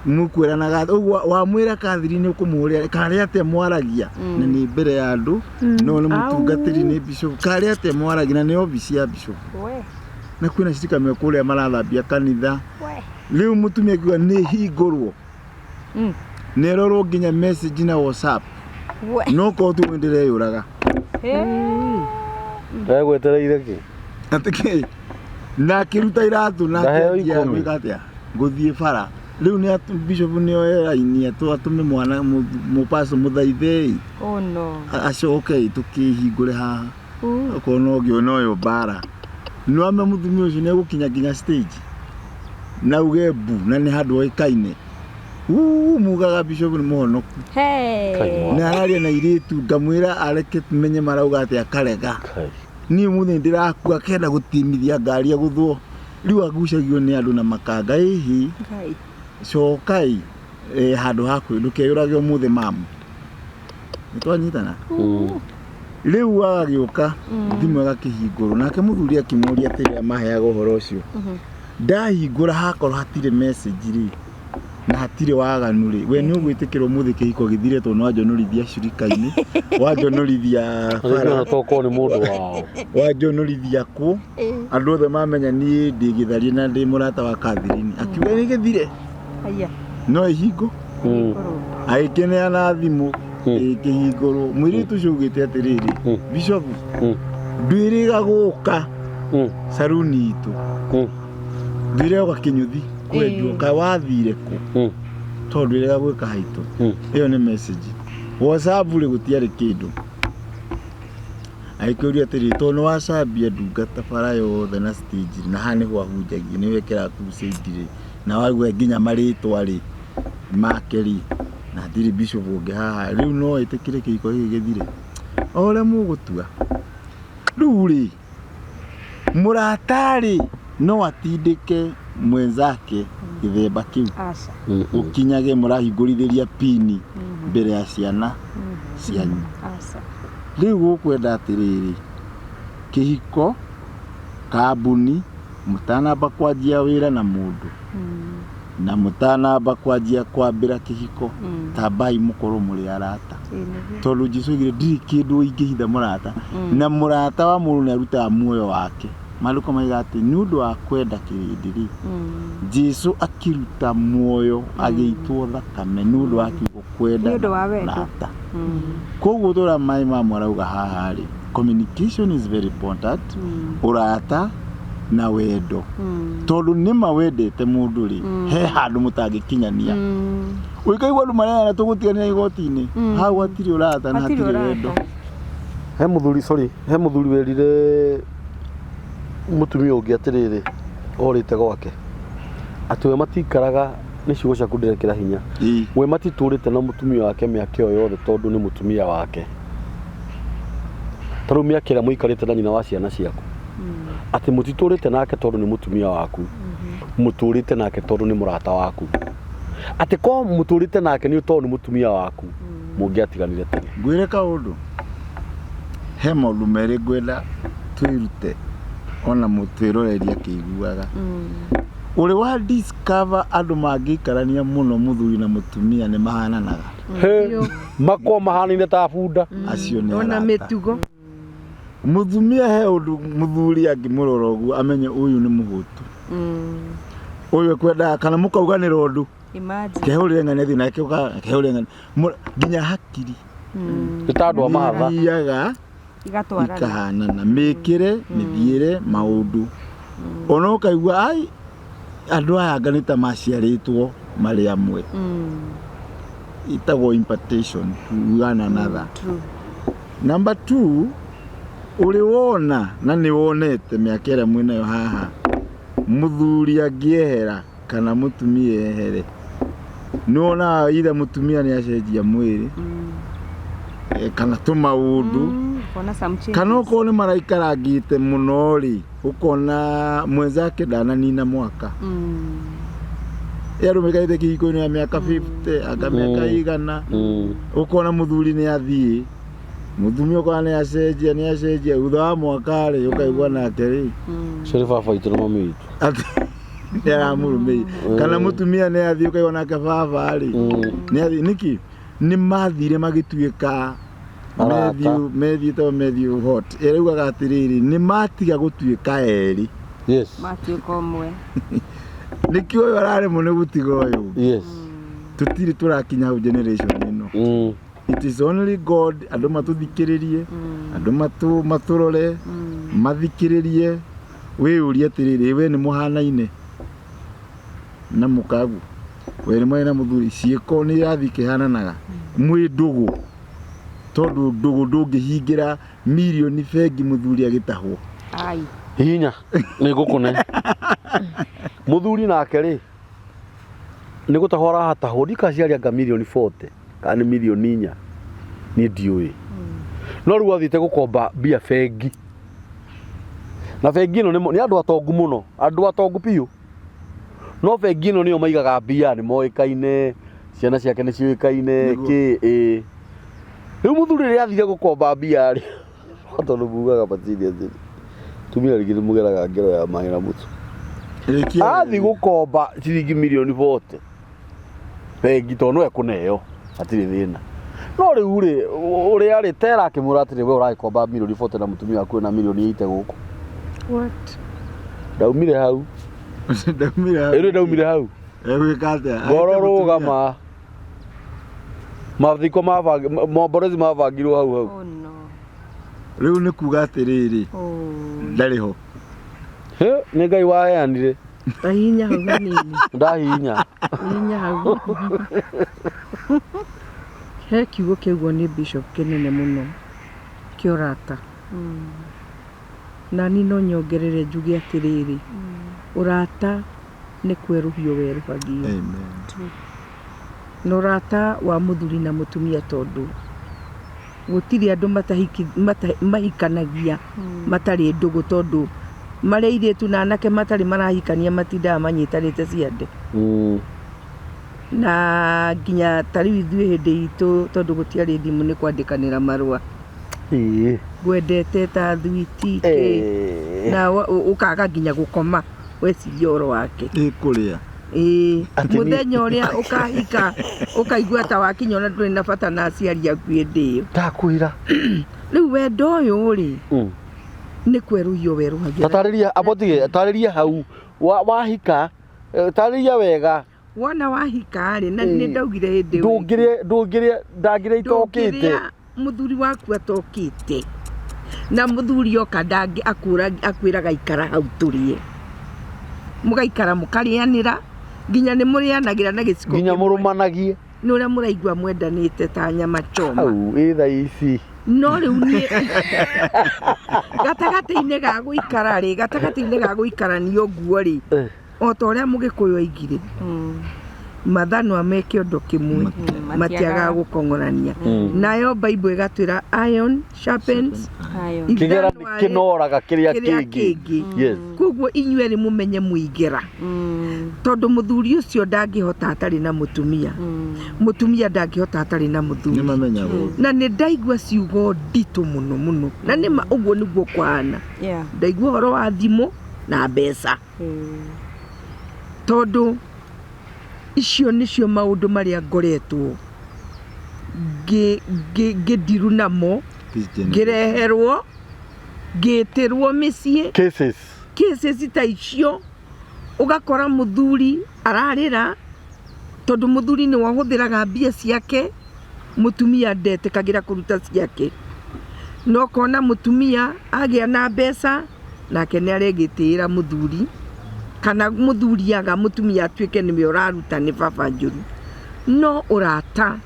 mũkwĩranaga ũguo wamwĩra Catherine ũkũmũhũrĩra karĩ atĩa mwaragia, na nĩ mbere ya andũ, no nĩ mũtungatĩri, nĩ bishop, karĩ atĩa mwaragia, na nĩ obici ya bishop, We. na kwĩna cirika me kũrĩa marathambia kanitha. We. Rĩu mũtumia akiuga nĩ hingũrwo, nĩ ĩrorwo nginya message na WhatsApp. We. No korwo tu ndĩreyũraga. Egwetereire kĩ? Atĩ kĩ? Na akĩruta iratũ na Ndaheo akĩanjia 10. gwĩka atĩa, gũthiĩ bara. Rĩu nĩ bishop nĩ oe raini atũme mwana mũpaco mũthaithei, Oh no. acoke tũkĩhingũre haha, okorwo no ngĩo noyo mbara. Nĩwame mũtumia ũcio nĩ egũkinya nginya stage na uge mbu, na nĩ handũ oĩkaine. Uu, mugaga bishop nĩ mũhonoku. Hey. Kai mwana. Na araria na irĩtu, ngamwĩra areke menye marauga atĩ akarega. Kai. Niĩ mũthĩ ndĩrakua, akenda gũtimithia ngari agũthwo, rĩu agucagio nĩ andũ na makanga ĩhi. Ngai. Cokai handũ ha kwĩ ndũkeyũrage ũmũthĩ mamu, nĩ twanyitana. Rĩu agagĩũka, thimũ ĩgakĩhingũrwo, nake mũthuri akĩmũria atĩrĩ, amaheaga ũhoro ũcio, ndahingũra hakorwo hatirĩ message rĩ, Na hatirĩ waganu rĩ, we nĩ ũgwĩtĩkĩra ũmũthĩ kĩhiko gĩthire tondũ nĩ wanjonorithia cirika-inĩ, wanjonorithia bara, Rĩngĩ tokorwo nĩ mũndũ wao. Wanjonorithia kũ, andũ othe mamenya niĩ ndĩ gĩtharia na ndĩ mũrata wa Catherine, akiuga nĩ gĩthire. Aya. No ihingo agĩkĩneana thimũ ĩkĩhingũrwo. Mũirĩtu ũcio augĩte atĩrĩrĩ, bishop, ndwĩrĩga gũka saruni itũ, ndwĩrĩga gũka kĩnyũthi kwenjwo, kaĩ wathire kũ? Tondũ ndwĩrĩga gwĩka haitũ. Ĩyo nĩ message WhatsApp rĩ, gũtiarĩ kĩndũ. Agĩkĩũria atĩrĩ, tondũ nĩ wacambia ndungata bara yothe na stage rĩ, na haha nĩho ahunjagia, nĩ wekĩraga crusade rĩ, na waigua nginya marĩtwa rĩ make rĩ, na hatirĩ bishop ũngĩ haha rĩu, no ĩtĩkĩre kĩhiko gĩkĩ gĩthire o ũrĩa mũgũtua. Rĩu rĩ, mũrata rĩ, no atindĩke mwenzake gĩthemba kĩu? Aca. Ũkinyage mũrahingũrithĩria pini mbere ya ciana cianyu? Aca. Rĩu gũkwenda atĩrĩrĩ, kĩhiko kambuni, mũtanamba kwanjia wĩra na mũndũ na mũtanamba kwanjia kwambĩra kĩhiko, tambai mũkorwo mũrĩ arata, tondũ Jesu oigire, "Ndirĩ kĩndũ ingĩhitha mũrata," na mũrata wa mũndũ nĩ arutaga muoyo wake. Maandĩko maiga atĩ nĩ ũndũ wa kwenda kĩrĩndĩ rĩ, Jesu akĩruta muoyo, agĩitwo thakame nĩ ũndũ wa kiugo kwenda. Nĩ ũndũ wa wendo. Mũrata. Koguo tũrĩa maĩ ma marauga haha rĩ, communication is very important, ũrata na wendo, tondũ nĩma wendete mũndũ rĩ, he handũ mũtangĩkinyania. Ũikaigua andũ mareana, tũgũtiganĩra igoti-inĩ, hau hatirĩ ũrata na Hatirĩ hatirĩ ũrata. wendo. He mũthuri, sorry, he mũthuri werire mũtumia ũngĩ atĩrĩrĩ, orĩte gwake, atĩ we matikaraga, nĩ ciugo ciaku ndĩrekĩra hinya, we matitũrĩte na mũtumia wake mĩaka ĩyo yothe tondũ nĩ mũtumia wake. Ta rĩu mĩaka ĩrĩa mũikarĩte na nyina wa ciana ciaku, atĩ mũtitũrĩte nake tondũ nĩ mũtumia waku, mũtũrĩte nake tondũ nĩ mũrata waku, atĩ ko mũtũrĩte nake nĩ tondũ nĩ mũtumia waku, mũngĩatiganire tene. Ngwĩre kaũndũ, he maũndũ merĩ ngwenda twĩrute ona mũtwĩroreri akĩiguaga. Ũrĩ wa discover andũ mangĩikarania mũno, mũthuri na mũtumia, nĩ mahananaga? He, makorwo mahanaine ta bunda. Acio nĩ Ona arata. mĩtugo. Mũtumia, he ũndũ mũthuri angĩmũrora ũguo amenye ũyũ nĩ mũhũtu, ũyũ ekwendaga, kana mũkauganĩra ũndũ. Imagine. Kehũrĩre ng'ania thiĩ nake, kehũrĩre ng'ania. Nginya hakiri Nĩ ta andũ a mahatha. Ithiaga Igatwarana. Ikahanana mĩkĩre, mĩthiĩre, maũndũ, ona ũkaigua ai andũ aya anga nĩ ta maciarĩtwo marĩ amwe. Ĩtagwo impartation to one another. True. Number two, ũrĩ wona na nĩ wonete mĩaka ĩrĩa mwĩnayo haha, mũthuri angĩehera kana mũtumia ehere, nĩ wonaga either mũtumia nĩ acenjia mwĩrĩ kana tũmaũndũ, Kuona some changes. Kana okorwo nĩ maraikarangĩte mũno rĩ, ũkona mwenzake ndananina mwaka. Andũ maikarĩte kĩhiko-inĩ ya mĩaka 50 anga mĩaka igana, ũkona mũthuri nĩ athiĩ, mũtumia ũkona nĩ acenjia, nĩ acenjia, thutha wa mwaka rĩ, ũkaigua nake rĩ, Ũcio nĩ baba witũ na mami witũ. Atĩ nĩ aramũrũmĩire, kana mũtumia nĩ athiĩ, ũkaigua nake baba rĩ, nĩ athiĩ. Nĩkĩ nĩ mathire magĩtuĩka Arata. Matthew Matthew to Matthew hot ĩraugaga atĩrĩrĩ, nĩ matiga gũtuĩka erĩ, Matuĩka ũmwe. Nĩkĩo ũyũ araremwo nĩ gũtiga ũyũ. Tũtirĩ tũrakinya hau generation ĩno. It is only God. Andũ matũthikĩrĩrie, andũ matũrore, mathikĩrĩrie, wĩyũrie atĩrĩrĩ, we nĩ mũhanaine na mũkagu, we nĩ mwarĩ na mũthuri, ciĩko nĩ irathiĩ ikĩhananaga mwĩ ndũgũ, tondũ ndũgũ ndũngĩhingĩra mirioni bengi mũthuri agĩtahwo. Ai. Hihinya nĩ ngũkũne mũthuri nake rĩ, nĩ gũtahwo arahatahwo, ndikaciaria anga mirioni 40 kana nĩ mirioni 4, niĩ ndiũĩ, no rĩu athiĩte gũkomba mbia bengi, na bengi ĩno nĩ andũ atongu mũno, andũ atongu biũ, no bengi ĩno nĩyo maigaga mbia, nĩ moĩkaine, ciana ciake nĩ ciũĩkaine. Nĩguo. Kĩ ĩ rĩu mũthuri rĩrĩa athire gũkomba mbia rĩ, tondũ mugaga matiri atĩ tumia rĩngĩ nĩ mũgeraga ngero ya maĩ na mũtu. Rĩkia. Athi gũkomba ciringi mirioni 40. Thengi tondũ no ekũneo hatirĩ thĩna. No rĩu rĩ, ũrĩa rĩ tera akĩmwĩra atĩrĩ we ũragĩkomba mirioni 40 na mũtumia waku ena mirioni 80 gũkũ. What? Ndaumire hau. Ndaumire hau. Ĩrĩ ndaumire hau. Egwĩka atĩa? Ngoro rũgama. Mathiko mabang momborezi mabangirwo hau hau. Oh no. Rĩu nĩ kuga atĩrĩrĩ, Oh. ndarĩ ho. Hĩ, nĩ Ngai waheanire. Tahihinya hau hanini. Ndahihinya. Hihinya hau. He kiugo kĩaugwo nĩ bishop kĩnene mũno kĩa ũrata. Na niĩ no nyongerere njuge atĩrĩrĩ, ũrata nĩ kwerũhio werũhagio. Amen. Na ũrata wa mũthuri na mũtumia tondũ gũtirĩ andũ mahikanagia matarĩ ndũgũ tondũ marĩ airĩtu na anake matarĩ marahikania matindaga manyitanĩte ciande. Na nginya ta rĩu ithuĩ hĩndĩ itũ tondũ gũtiarĩ thimũ nĩ kwandĩkanĩra marũa. Ngwendete ta thwiti kĩ. Na ũkaga nginya gũkoma weciria ũhoro wake. Ĩkũrĩa. Ĩĩ, Atĩ niĩ- mũthenya ũrĩa ũkahika ũkaigua ta wakinya ona ndũrĩ na bata na aciari aku hĩndĩ ĩyo. Ndakwĩra. Rĩu wendo ũyũ rĩ, nĩ kwerũhio werũhagio. Tatarĩria abotige, tarĩria hau wahika, tarĩria wega. Wona wahika rĩ, na nĩ ndaugire hĩndĩ ĩyo. Ndũngĩrĩa, ndũngĩrĩa, ndangĩrĩa itokĩte. Ndũngĩrĩa mũthuri waku atokĩte. Na mũthuri oka ndangĩ akwĩraga ikara hau tũrĩe. Mũgaikara mũkarĩanĩra, nginya nĩ mũrĩanagĩra na gĩciko Nginya kĩmwe. mũrũmanagie. Nĩ ũrĩa mũraigua mwendanĩte ta nyama choma. Hau, ĩ thaa ici. No rĩu niĩ gatagatĩ-inĩ ga gũikara rĩ, gatagatĩ-inĩ ga gũikarania ũguo rĩ, o ta ũrĩa Mũgĩkũyũ oigire, mathanwa me kĩondo kĩmwe, matiagaga gũkong'orania. Nayo Bible ĩgatwĩra iron sharpens Iron. Kĩgera ithanwa rĩ, kĩnoraga kĩrĩa kĩrĩa kĩngĩ. kĩngĩ. Yes. Koguo inyuĩ erĩ mũmenye mũingĩra. Tondũ mũthuri ũcio ndangĩhota atarĩ na mũtumia. Mũtumia ndangĩhota atarĩ na mũthuri. Nĩ mamenyaga ũguo. Na nĩ ndaigua ciugo nditũ mũno mũno. Na nĩ ma ũguo nĩguo kũhana. Ndaigua ũhoro wa thimũ na mbeca. Tondũ icio nĩcio maũndũ marĩa ngoretwo ngĩndiru namo, This generation. ngĩreherwo, ngĩtĩrwo mĩciĩ. Cases. Cases ta icio, ũgakora mũthuri ararĩra, tondũ mũthuri nĩwe ũhũthĩraga mbia ciake, mũtumia ndetĩkagĩra kũruta ciake. Na ũkona mũtumia agĩa na mbeca, nake nĩ aregĩtĩĩra mũthuri, kana mũthuri aga mũtumia atuĩke nĩwe ũraruta nĩ baba njũru. No ũrata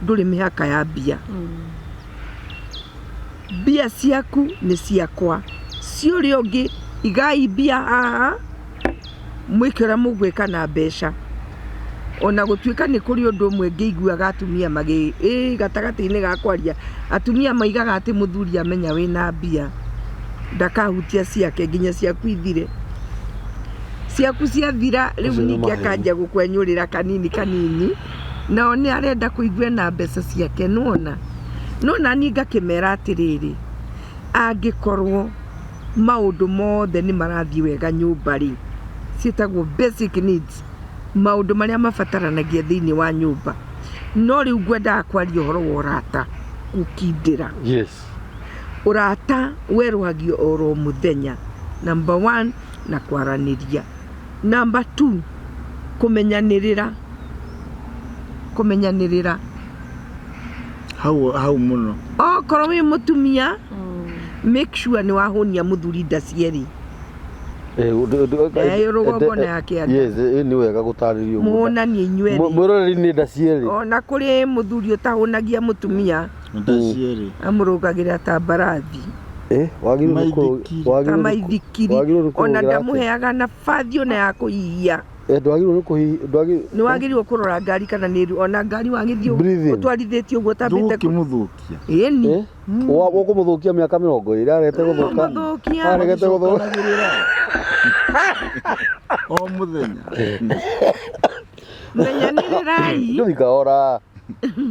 ndũrĩ mĩhaka ya mbia. Mbia ciaku nĩ ciakwa, ci ũrĩa ũngĩ igai mbia haha, mwĩke ũrĩa mũgwĩka na mbeca. Ona gũtuĩka nĩ kũrĩ ũndũ ũmwe ngĩiguaga atumia magĩ, gatagatĩ-inĩ ga kwaria, atumia maigaga atĩ mũthuri amenya wĩna mbia, ndakahutia ciake nginya ciaku ithire. Ciaku ciathira, rĩu Ũcio nĩ ningĩ maheni. akanjia gũkwenyũrĩra kanini kanini, nao nĩ arenda kũigua na mbeca ciake, nĩwona. No nani ngakĩmera atĩrĩrĩ, angĩkorwo maũndũ mothe nĩ marathiĩ wega nyũmba rĩ, ciĩtagwo basic needs, maũndũ marĩa mabataranagia thĩinĩ wa nyũmba. No rĩu ngwendaga kwaria ũhoro wa ũrata, gũkindĩra. Yes. Ũrata werũhagio oro mũthenya. Number 1, na kwaranĩria. Number 2, kũmenyanĩrĩra. Kũmenyanĩrĩra. Hau, hau mũno. Okorwo wĩ mũtumia, make sure nĩ wahũnia mũthuri nda cierĩ. Rũgongo na ya kĩanda. Yes, nĩ wega gũtarĩria ũguo. Mũhũnanie inyuĩ erĩ. Mwĩroreri nĩ nda cierĩ. Ona kũrĩ mũthuri ũtahũnagia mũtumia. Nda cierĩ. Amũrũgagĩra ta mbarathi. Wagĩrĩirwo nĩ kũrũ- Maithikiri. Ta wagĩrĩirwo nĩ kũ- maithikiri. wagĩrĩirwo nĩ Ona kũrũgĩra atĩa? ndamũheaga nabathi ona ya kũhihia. Ndwagĩrĩirwo nĩ kũhi-, ndwagĩ- Nĩ wagĩrĩirwo kũrora ngari kana nĩ ĩru-, ona ngari wagĩthiĩ Breathing. ũtwarithĩtie ũguo ũtambĩte kũ- Ndũgũkĩmũthũkia. Ĩni. Ũkũmũthũkia mĩaka mĩrongo ĩrĩ, arete gũthũka. Kũmũthũkia. Aregete gũthũka. O mũthenya. Menyanĩrĩrai. Ndũthi kahora.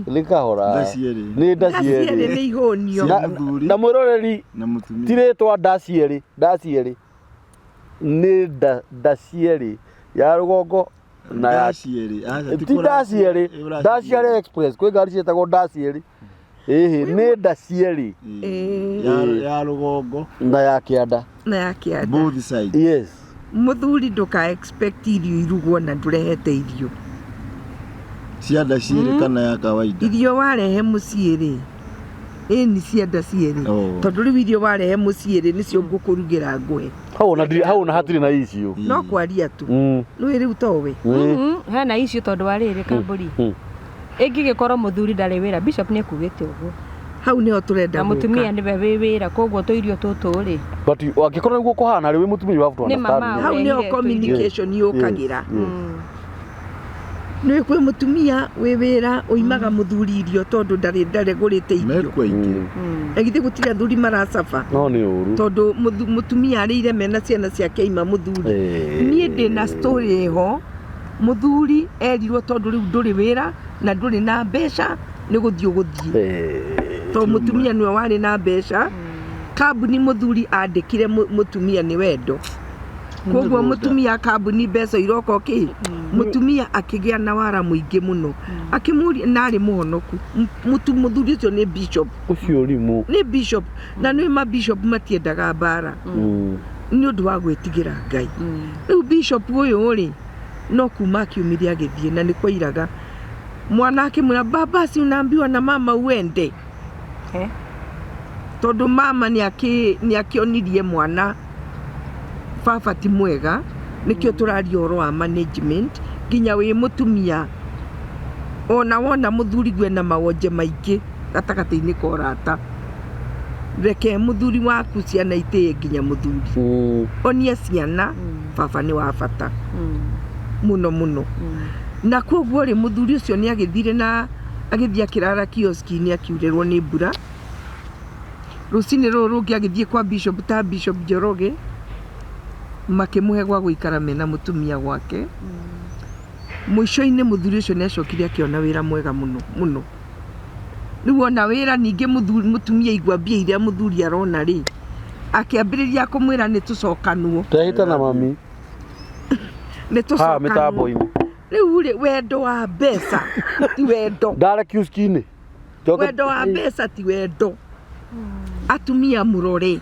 Nĩ kahora. Nda cierĩ. Nĩ nda Nda cierĩ cierĩ. nĩ ihũnio. Cia mũthuri. Na mwĩroreri, Na mũtumia. ti rĩtwa nda cierĩ, nda cierĩ. Nĩ nda, nda cierĩ. Ya rũgongo Na ya Ndaciĩrĩ, aca, ti Ndaciĩrĩ, Ndaciarĩ Express, kwĩ ngari ciĩtagwo Ndaciĩrĩ. Ĩhĩ, nĩ Ndaciĩrĩ Ya ya rũgongo. na ya kĩanda. Na ya kĩanda. Both side. Yes. Mũthuri ndũka expect irio irugwo na ndũrehete irio. Cia ndaciĩrĩ kana ya kawaida. Irio warehe mũciĩ rĩ, ĩni cia ndaciĩrĩ. Oh. Tondũ rĩu irio warehe mũciĩ rĩ, nĩcio ngũkũrugĩra ngũhe. Hau ona ndirĩ, hau ona hatirĩ na issue. No kwaria tu. Nĩũĩ rĩu towe. Hena issue tondũ wa rĩrĩ kambũri. Ĩngĩgĩkorwo mũthuri ndarĩ wĩra, bishop nĩ ekugĩte ũguo. Hau nĩho tũrenda Na mũtumia gũka. nĩwe wĩ wĩra, koguo tũirio tũtũ rĩ. But angĩkorwo nĩguo kũhana rĩ, wĩ mũtumia you have to Nĩ understand. mama Hau nĩho ũrehire tũirio. communication yũkagĩra. Yes. Nĩũĩ kwĩ mũtumia wĩ wĩra ũimaga mũthuri irio tondũ ndarĩ ndarĩ gũrĩte irio. Mekwo aingĩ. Na githĩ gũtirĩ athuri maracaba. No nĩ ũru. Tondũ mũtumia arĩire mena ciana ciake aima mũthuri. Niĩ ndĩna story ĩho, mũthuri erirwo tondũ rĩu ndũrĩ wĩra na ndũrĩ na mbeca nĩ gũthiĩ ũgũthiĩ. Tondũ mũtumia nĩwe warĩ na mbeca, kambuni mũthuri andĩkire mũtumia nĩ wendo. Koguo mũtumia kambuni mbeca iroka kĩ, mũtumia akĩgĩa na wara mũingĩ mũno. Akĩmũria na arĩ mũhonoku. Mũthuri ũcio nĩ bishop. Ũcio ũrimũ. Nĩ bishop. Na nĩ ma bishop matiendaga mbara. Nĩ ũndũ wa gwĩtigĩra Ngai. Rĩu bishop ũyũ rĩ, no kuma akiumire agĩthiĩ na nĩ kwairaga. Mwana akĩmwĩra baba si unaambiwa na mama uende. Tondũ mama nĩ akĩonirie mwana baba ti mwega, nĩkĩo tũraria ũhoro wa management nginya wĩ mũtumia ona wona mũthuri gwe na mawonje maingĩ gatagatĩ-inĩ ka ũrata, reke mũthuri waku ciana itĩe nginya mũthuri. Onia ciana baba nĩ wa bata mũno mũno. Na koguo rĩ mũthuri ũcio nĩ agĩthire na agĩthiĩ akĩrara kioski-inĩ akiurĩrwo nĩ mbura. Rũcinĩ rũrũ rũngĩ agĩthiĩ kwa bishop ta Bishop Njoroge, makĩmũhe gwa gũikara mena mũtumia gwake. Mũico-inĩ mũthuri ũcio nĩ acokire akĩona wĩra mwega mũno mũno. Rĩu ona wĩra ningĩ mũtumia aigua mbia iria mũthuri arona rĩ, akĩambĩrĩria kũmwĩra nĩ tũcokanwo. Ndehĩta na mami. Nĩ Ha tũcokanwo. mĩtambo-inĩ. Rĩu rĩ wendo wa mbeca ti wendo. Ndare kioski-inĩ. Wendo wa mbeca ti wendo. Atumia mũrore.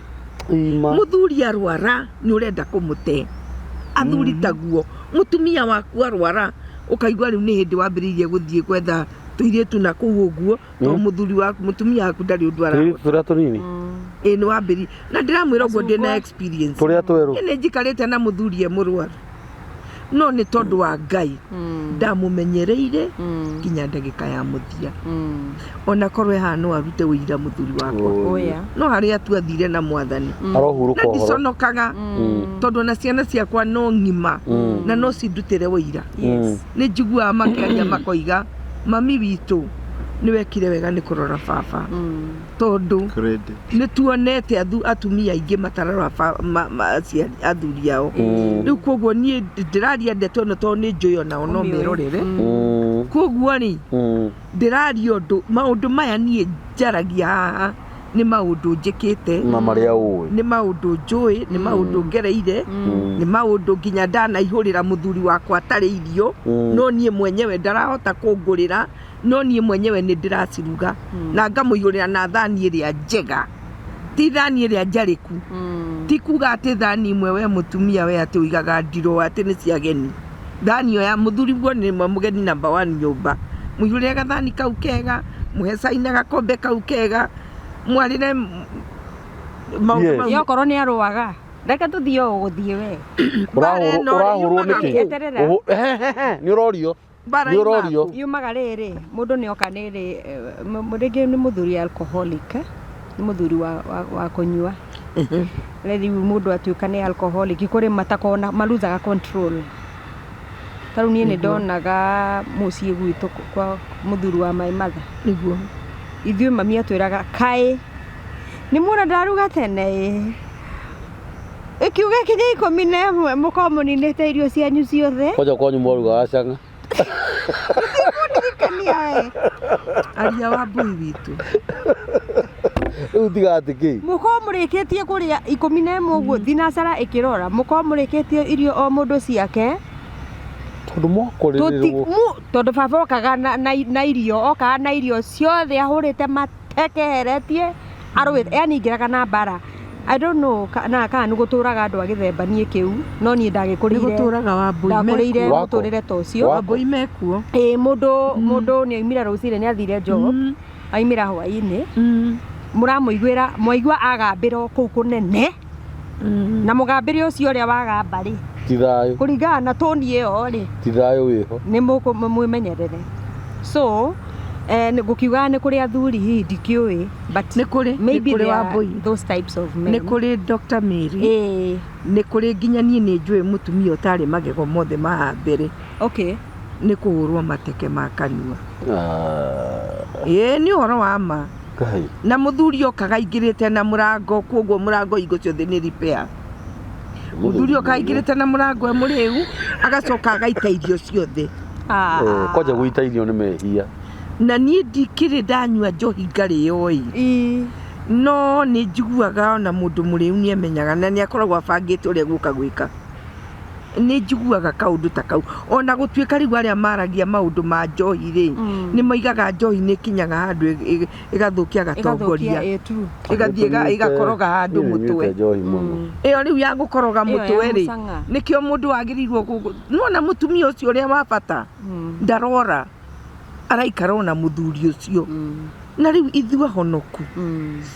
Ima. Mũthuri arwara nĩ ũrenda kũmũte. Athuri taguo. Mũtumia waku arwara ũkaigua rĩu nĩ hĩndĩ wambĩrĩirie gũthiĩ gwetha tũirĩtu na kũu ũguo tondũ mũthuri waku mũtumia waku ndarĩ ũndũ arahota. Tũrĩa tũnini. Ĩĩ nĩ wambĩrĩirie. Na ndĩramwĩra ũguo ndĩna experience. Tũrĩa twerũ. Niĩ nĩ njikarĩte na mũthuri e mũrwaru. No nĩ tondũ wa Ngai ndamũmenyereire nginya ndagĩka ya mũthia. Ona korwo haha no arute ũira mũthuri wakwa. No harĩa tu athire na mwathani. Arohurũka Na ũhoro. ndiconokaga tondũ ona ciana ciakwa no ng'ima na no cindutĩre ũira. Nĩ njiguaga makĩaria makoiga mami witũ nĩ wekire wega nĩ kũrora baba. Tondũ nĩ tuonete atumia aingĩ matarora athuri ao. Rĩu koguo niĩ ndĩraria ndeto ĩno tondũ nĩ njũĩ onao no merorere. Koguo rĩ ndĩraria ũndũ maũndũ maya niĩ njaragia haha nĩ maũndũ njĩkĩte. Na marĩa ũĩ. Nĩ maũndũ njũĩ, nĩ maũndũ ngereire, nĩ maũndũ nginya ndanaihũrĩra mũthuri wakwa atarĩ irio, no niĩ mwenyewe ndarahota kũngũrĩra, no niĩ mwenyewe nĩ ndĩraciruga na ngamũihũrĩra na thani ĩrĩa njega, ti thani ĩrĩa njarĩku. Ti kuga atĩ thani imwe we mũtumia we atĩ ũigaga ndirũ atĩ nĩ cia ageni. Thani ĩyo ya mũthuri guo nĩ mũgeni number 1 nyũmba. Mũihũrĩre gathani kau kega, mũhe cai na gakombe kau kega, mwarĩre maũndũ mau. Yokorwo nĩ arũaga. Reke tũthiĩ o gũthiĩ we. Ũrahũrwo nĩkĩ? Eterera. Nĩ ũrorio. Mbara Nĩ ũrorio. Yumaga rĩrĩ, mũndũ nĩ oka rĩrĩ, rĩngĩ nĩ mũthuri alcoholic, nĩ mũthuri wa kũnyua. Rĩu mũndũ atuĩka nĩ alcoholic, kũrĩ matakona, maluzaga control. Ta rĩu niĩ nĩ ndonaga mũciĩ gwitũ kwa mũthuri wa my mother. Nĩguo. Ithuĩ mami atwĩraga kaĩ nĩ muona ndaruga tene ĩ. Ĩkiuga kinya 11 mũkorwo mũninĩte irio cianyu ciothe. Kwanja kwanyu mwarugaga canga. Ndirikania we. Aria wa mbui witũ. Rĩu tiga atĩ kĩ? Mũkorwo mũrĩkĩtie kũrĩa 11 ũguo thinacara ĩkĩrora, mũkorwo mũrĩkĩtie irio o mũndũ ciake. Tondũ mwakorereirwo. Tondũ baba okaga na irio, okaga na irio ciothe ahũrĩte mateke heretie arũĩte, yani ingĩraga na mbara. I don't know na kana nĩ gũtũraga andũ a gĩthemba niĩ kĩu, no niĩ Nĩ ndagĩkũrĩire gũtũraga Wambũi ndakũrĩire mekuo. Wako. mũtũrĩre ta ũcio. Wako. Wambũi mekuo. Ĩĩ, mũndũ nĩ aimire rũcinĩ, nĩ athire job, aimĩra hwainĩ, mũramũiguĩra mwaigua agambĩra o kũu kũnene, na mũgambĩre ũcio ũrĩa wagamba rĩ, Ti thayũ. kũringana na toni ĩyo rĩ, Ti thayũ wĩho. Nĩ mwĩmenyerere. So ngũkiugaga nĩ kũrĩ athuri hihi ndikĩũĩ, but Nĩ kũrĩ, nĩ maybe kũrĩ they are Wambũi. those types of men. Nĩ kũrĩ Dr. Mary. Ĩĩ. Nĩ kũrĩ nginya niĩ nĩ njũĩ mũtumia ũtarĩ magego mothe ma mbere. Nĩ kũhũrwo mateke ma kanua. Ah, Ĩĩ, nĩ ũhoro wa ma. Ngai. Na mũthuri okaga aingĩrĩte na mũrango, koguo mũrango hingo ciothe nĩ repair. Mũthuri okaga aingĩrĩte na mũrango e mũrĩu, agacoka agaita irio ciothe. Ah. Kwanja gũita irio nĩ mehia. Na niĩ ndikĩrĩ ndanyua njohi ngarĩo ĩ. Ĩĩ. No nĩ njiguaga ona mũndũ mũrĩu nĩ amenyaga na nĩ akoragwo abangĩte ũrĩa egũka gwĩka. Nĩ njiguaga kaũndũ ta kau. Ona gũtuĩka rĩu arĩa maragia maũndũ ma njohi rĩ, nĩ moigaga njohi nĩ ĩkinyaga handũ ĩgathũkia gatongoria. Ĩgathũkia, ĩĩ, true. Ĩgathiĩ ĩgakoroga handũ Niĩ mũtwe. nyuĩte njohi mũno. Ĩyo rĩu ya gũkoroga Ĩyo ya mũtwe rĩ, mũcang'a. nĩkĩo mũndũ wagĩrĩirwo nĩwona mũtumia ũcio ũrĩa wa bata ndarora, araikara ona mũthuri ũcio. Na rĩu ithuĩ ahonoku,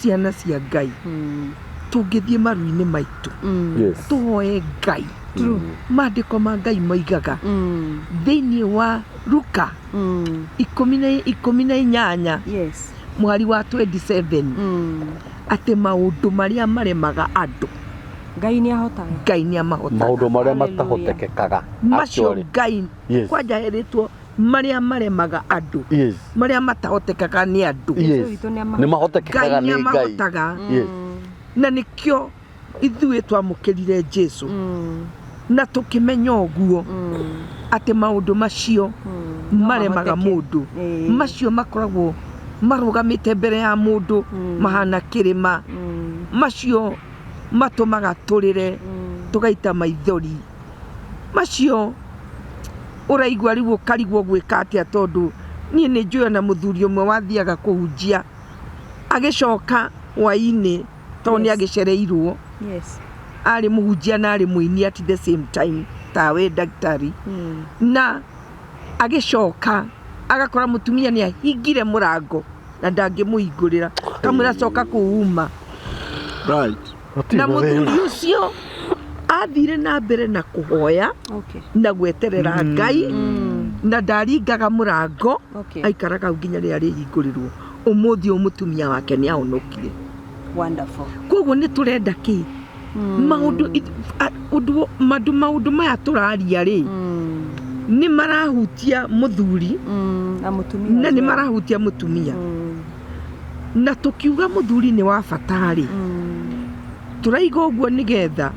ciana cia Ngai, tũngĩthiĩ maru-inĩ maitũ, tũhoe Ngai. Maandĩko ma Ngai moigaga thĩinĩ wa Luka 18, mũhari wa 27, atĩ maũndũ marĩa maremaga andũ, Ngai nĩ ahotaga. Ngai nĩ amahotaga. Maũndũ marĩa Hallelujah. matahotekekaga. Macio Actually. Ngai kwanja herĩtwo marĩa maremaga andũ, marĩa matahotekaga nĩ andũ. Jesu witũ nĩ amahotaga. Nĩ mahotekekaga Ngai nĩ nĩ Ngai. amahotaga. Na nĩkĩo ithuĩ twamũkĩrire Jesu na tũkĩmenya ũguo atĩ maũndũ macio maremaga mahoteke. mũndũ, macio makoragwo marũgamĩte mbere ya mũndũ mahana kĩrĩma, macio matũmaga tũrĩre, tũgaita maithori, macio ũraigua rĩu ũkarigwo gwĩka atĩa, tondũ niĩ nĩ njũĩ ona mũthuri ũmwe wathiaga kũhunjia agĩcoka hwainĩ tondũ nĩ agĩcereirwo. Arĩ mũhunjia na arĩ mũini at the same time tawe ndagĩtarĩ, na agĩcoka agakora mũtumia nĩ ahingire mũrango na ndangĩmũhingũrĩra, kamwĩra coka kũu uma. Na mũthuri ũcio athire na mbere na kũhoya na gweterera Ngai, na ndaringaga mũrango, aikaraga hau nginya rĩrĩa arĩhingũrĩrwo. Ũmũthĩ ũyũ mũtumia wake nĩ ahonokire. Wonderful. Koguo nĩ tũrenda kĩ maũndũ ũndũ maũndũ maya tũraria rĩ, nĩ marahutia mũthuri Na mũtumia na as nĩ well. marahutia mũtumia. Na tũkiuga mũthuri nĩ wa bata rĩ, tũraiga ũguo nĩgetha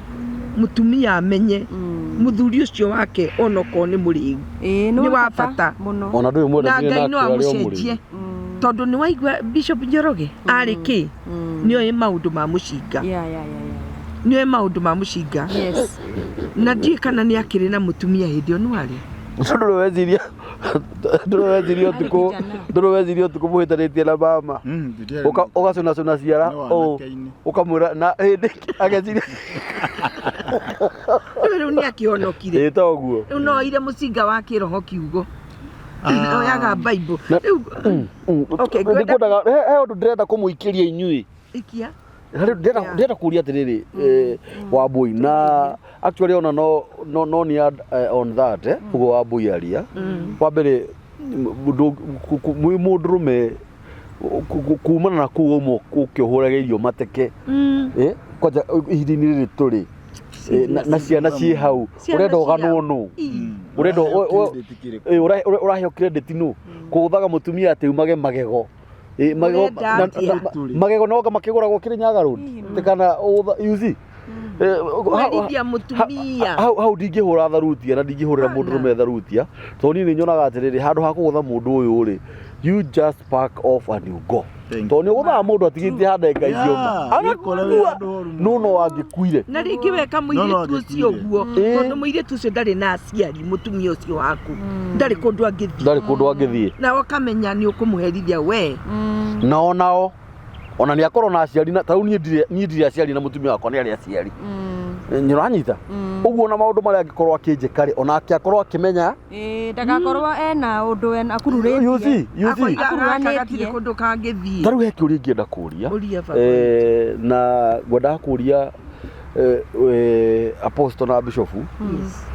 mũtumia amenye mũthuri ũcio wake onokorwo nĩ mũrĩu Ĩĩ, nĩ wa bata. mũno. Ona ndũrĩ Na mwendete Ngai no nake arĩ o amũcenjie, mũrĩu. tondũ nĩ waigua Bishop Njoroge arĩ kĩ, nĩoĩ maũndũ ma mũcinga. Nĩoĩ maũndũ ma mũcinga. Na ndiũĩ kana nĩ akĩrĩ na mũtumia hĩndĩ ĩyo nĩ warĩ. Ndũrĩ weciria ũtukũ, ndũrĩ weciria ũtukũ mũhĩtanĩtie na mama, ũgacũnacũna ciara Nĩ ũũ, wanake-inĩ. ũkamwĩra na hĩndĩ ageciria. Rĩu nĩ akĩhonokire. Ĩ toguo. Rĩu no oire mũcinga wa kĩroho kiugo, oyaga Bible rĩu. Okay, ngwenda- Ndikwendaga he ũndũ ndĩrenda kũmũikĩria inyuĩ. Ikia. Harĩ ndĩrenda ndĩrenda kũria atĩrĩrĩ, Wambui, na actually ona no ni add on that, ũguo Wambui aria wa mbere, mwĩ mũndũrũme kumana na kũu ũmwe ũkĩhũraga irio mateke, kwanja ihinda-inĩ rĩrĩ tũrĩ, na ciana ciĩ hau, Ciana ũrenda ciĩ ũganwo hau. nũ Ii. ũrenda Ũraheo credit kĩrĩkũ? Ũraheo credit nũ kũgũthaga mũtumia atĩ umage magego. Magego Ũrenda atĩa? magego no makĩgũragwo Kĩrĩnyaga Road. Ti kana you see. Kũherithia mũtumia. Hau ndingĩhũra tharutia na ndingĩhũrĩra Hana. mũndũrũme tharutia, tondũ niĩ nĩ nyonaga atĩrĩrĩ, handũ ha kũgũtha mũndũ ũyũ rĩ, you just pack off and you go. Thank Tondũ nĩ ũgũthaga mũndũ atigĩtie ha ndagĩka icio ma. Yeah, wĩkore wĩ Agakua handũ horu mũno. no no angĩkuire. Na rĩngĩ weka No, no mũirĩtu ũcio angĩkuire. ũguo, Ĩĩ. tondũ mũirĩtu ũcio ndarĩ na aciari, mũtumia ũcio waku ndarĩ kũndũ angĩthiĩ. Ndarĩ kũndũ angĩthiĩ. Na ũkamenya nĩ ũkũmũherithia we. Nao nao ona nĩ akorwo na aciari na tarĩu niĩ ndirĩ niĩ ndirĩ aciari na mũtumia wakwa nĩ arĩ aciari. Nĩ ũranyita? Ũguo ona maũndũ marĩa angĩkorwo akĩnjĩka rĩ, ona ake akorwo akĩmenya. Ĩĩ, ndagakorwo ena ũndũ ena akururĩtie. You see, you see. Akoiga gaka Akuruhanĩtie. gatirĩ kũndũ kangĩthiĩ. Tarĩu he kĩũria ingĩenda kũria. Ũria baba. Na ngwendaga kũria apostle na bishop. Yes.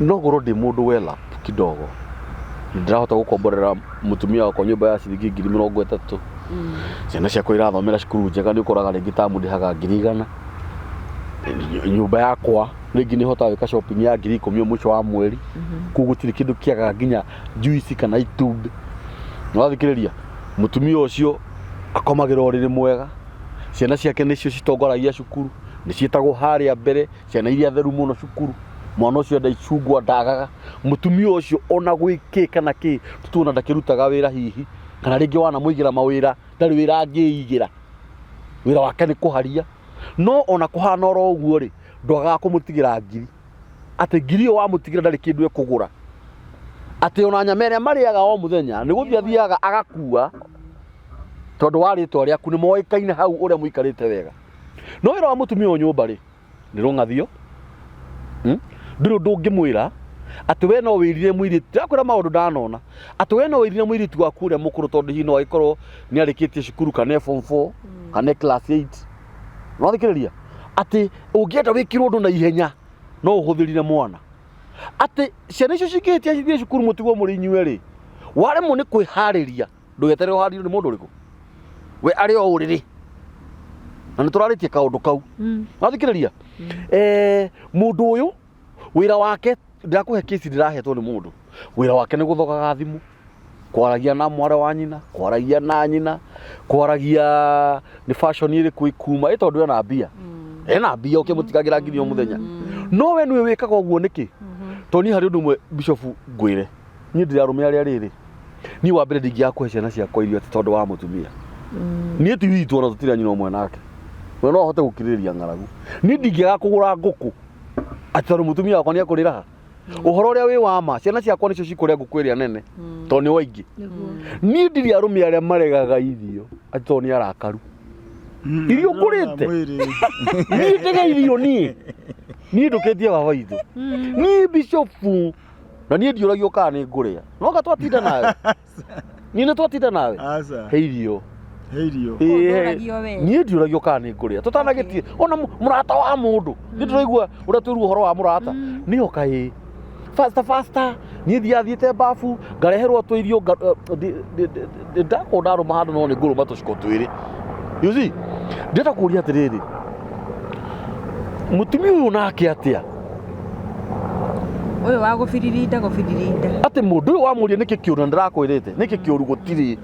No ngorwo ndĩ mũndũ well up kidogo, ndĩrahota gũkomborera mũtumia wakwa nyũmba ya ciringi 30,000. Ciana ciakwa irathomera cukuru njega, nĩ ũkoraga rĩngĩ tamu ndĩhaga 100,000. Nyũmba yakwa rĩngĩ nĩ hotaga gwĩka shopping ya 10,000 o mũico wa mweri, koguo gũtirĩ kĩndũ kĩagaga nginya juice kana itumbĩ. Nĩwathikĩrĩria, mũtumia ũcio akomagĩra ũrĩrĩ mwega, ciana ciake nĩcio citongoragia cukuru, nĩ ciĩtagwo harĩa mbere, ciana iria theru mũno cukuru. Mwana ũcio enda icungwa ndagaga. Mũtumia ũcio ona gwĩkĩ kana kĩ, tũtuona ndakĩrutaga wĩra hihi, kana rĩngĩ wanamũigĩra mawĩra, ndarĩ wĩra angĩigĩra, wĩra wake nĩ kũharia. No ona kũhana oro ũguo rĩ, ndwagaga kũmũtigĩra ngiri, atĩ ngiri ĩyo wamũtigĩra ndarĩ kĩndũ ekũgũra, atĩ ona nyama ĩrĩa marĩaga o mũthenya nĩ gũthiĩ athiaga agakua, tondũ wa rĩtwa rĩaku nĩ moĩkaine hau ũrĩa mũikarĩte wega. No wĩra wa mũtumia ũyũ nyũmba rĩ, nĩ rũng'athio. Ndũrĩ ũndũ ũngĩmwĩra atĩ we no wĩrire mũirĩtu, ndĩrakwĩra maũndũ ndanona, atĩ we no wĩrire mũirĩtu waku ũrĩa mũkũrũ, tondũ hihi no agĩkorwo nĩ arĩkĩtie cukuru kana e form 4 kana e class 8. Ũrathikĩrĩria? Atĩ ũngĩenda wĩkĩrwo ũndũ na ihenya no ũhũthĩrire mwana. Atĩ ciana icio cingĩhĩtia cithiĩ cukuru mũtigwo mũrĩ inyuerĩ, waremwo nĩ kwĩharĩria, ndũgeterere ũharĩrio nĩ mũndũ ũrĩkũ, we arĩ o ũrĩrĩ. Na nĩ tũrarĩtie kaũndũ kau. Wathikĩrĩria? Mũndũ ũyũ wĩra wake, ndĩrakũhe kesi ndĩrahetwo nĩ mũndũ, wĩra wake nĩ gũthogaga thimũ, kwaragia na mwarĩ wa nyina, kwaragia na nyina, kwaragia nĩ fashion ĩrĩkũ ĩkuma, ĩ tondũ ena mbia, ena mbia ũkĩmũtigagĩra ngiri o mũthenya. No we nĩwe wĩkaga ũguo nĩkĩ? Tondũ niĩ harĩ ũndũ ũmwe bishop ngwĩre, niĩ ndĩrĩ arũme arĩa rĩrĩ, niĩ wa mbere ndingĩaga kũhe ciana ciakwa irio atĩ tondũ wa mũtumia. Niĩ ti witũ ona tũtirĩ a nyina ũmwe nake, we no ahote gũkirĩrĩria ng'aragu. Niĩ ndingĩaga kũgũra ngũkũ atĩ tondũ mũtumia wakwa nĩ ekũrĩra ha. Ũhoro ũrĩa wĩ wa ma, ciana ciakwa nĩcio cikũrĩa ngũkũ ĩrĩa nene tondũ nĩ waingĩ. Niĩ ndirĩ arũme arĩa maregaga irio atĩ tondũ nĩ arakaru. Irio ngũrĩte? Niĩ ndĩge irio niĩ? Niĩ ndũkĩtie baba witũ. Niĩ bishopu na niĩ ndiũragio kana nĩ ngũrĩa. No ga twatinda nawe. Niĩ nĩ twatinda nawe. Aca. He irio. He irio. Ĩĩ, Ndũragio we. Niĩ ndiũragio kana nĩ ngũrĩa. Tũtanagĩtie ona mũrata wa mũndũ. Nĩ ndĩraigua ũrĩa twĩrwo ũhoro wa mũrata. Nĩyo kaĩ faster faster, niĩ thiaga thiĩte babu ngareherwo tũirio, ndakorwo ndarũma handũ no nĩ ngũrũma tũciko twĩrĩ. You see, ndĩrenda kũria atĩrĩrĩ, mũtumia ũyũ nake atĩa? Ũyũ wa gũbiririnda gũbiririnda. Atĩ mũndũ ũyũ wamũria nĩkĩ kĩũru, na ndĩrakwĩrĩte nĩkĩ kĩũru, gũtirĩ.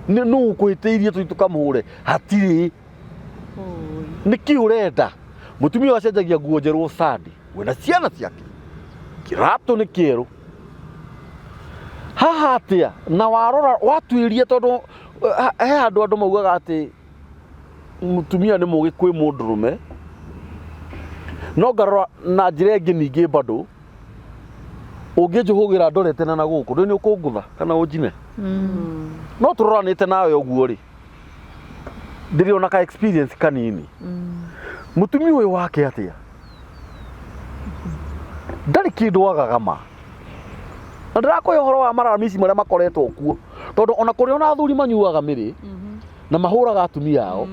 Nũ ũkũhĩtĩirie tũthiĩ tũkamũhũre? Hatirĩ. Nĩkĩ ũrenda? Mũtumia ũyũ acenjagia nguo njerũ Sunday, wĩna ciana ciake, kĩratũ nĩ kĩerũ. Haha atĩa? Na warora watuĩria, tondũ he handũ andũ maugaga atĩ mũtumia nĩ mũgĩ kwĩ mũndũrũme, no ngarora na njĩra ĩngĩ ningĩ bado ũngĩnjũhũgĩra ndorete na gũkũ ndũĩ nĩ ũkũngũtha kana ũnjine. No tũroranĩte nawe ũguo rĩ, ndĩrĩ ona ka experience kanini. Mũtumia ũyũ wake atĩa? Ndarĩ kĩndũ agaga ma. Na ndĩrakũhe ũhoro wa mararamici marĩa makoretwo kuo, tondũ ona kũrĩ ona athuri manyuaga mĩrĩ na mahũraga atumia ao,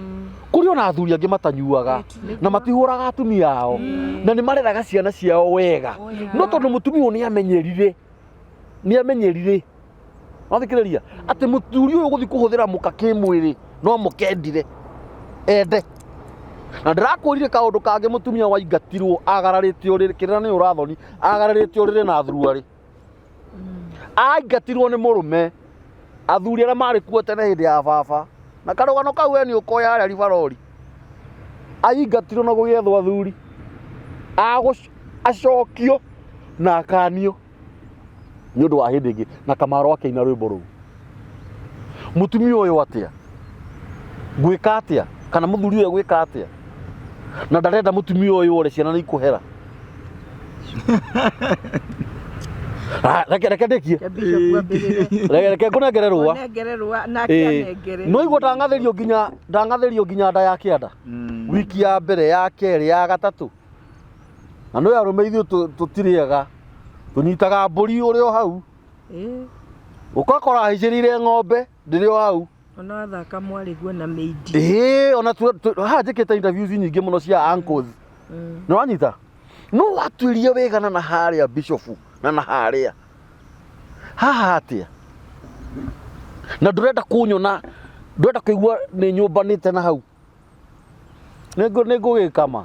kũrĩ ona athuri angĩ matanyuaga na matihũraga atumia ao na nĩ mareraga ciana ciao wega. No tondũ mũtumia ũyũ nĩ amenyerire, nĩ amenyerire, wathikĩrĩria atĩ mũthuri ũyũ gũthiĩ kũhũthĩra mũka kĩmwĩrĩ no mũkendire ende. Na ndĩrakwĩrire kaũndũ kangĩ, mũtumia waingatirwo agararĩte ũrĩrĩ, kĩrĩra nĩ ũrathoni, agararĩte ũrĩrĩ na thuruarĩ, aingatirwo nĩ mũrũme. Athuri arĩa marĩ kuo tene hĩndĩ ya baba na karũgano kau we nĩ ũkoya harĩa ribarori, aingatirwo na gũgĩethwo athuri acokio na akanio nĩ ũndũ wa hĩndĩ ĩngĩ, na Kamaro akĩina rwĩmbo rũu. Mũtumia ũyũ atĩa? Ngwĩka atĩa kana mũthuri ũyũ egwĩka atĩa na ndarenda mũtumia ũyũ ore ciana nĩ ikũhera. Ah, reke reke ndĩkie. Reke Bishop ambĩrĩre. Reke reke ngũnengere rũa. Ũnengere rũa nake Ĩĩ. anengere. No igua ndangathĩrio nginya ndangathĩrio nginya nda ya kĩanda. Wiki ya mbere ya kerĩ ya gatatũ. Na nĩ arũme ithuĩ tũtirĩaga. Tũnyitaga mbũri ũrĩ o hau. Ĩĩ. Ũgakora haicĩrĩire ng'ombe ndĩrĩ o hau. Ona wathaka mwarĩ guo na mĩindi. Ĩĩ ona haha njĩkĩte interviews nyingĩ mũno cia uncles. Nĩ wanyita? No watuĩrie wĩgana na harĩa bishop na na harĩa. Haha atĩa? Na ndũrenda kũnyona, ndũrenda kũigua nĩ nyũmbanĩte na hau. Nĩ ngũgĩkama.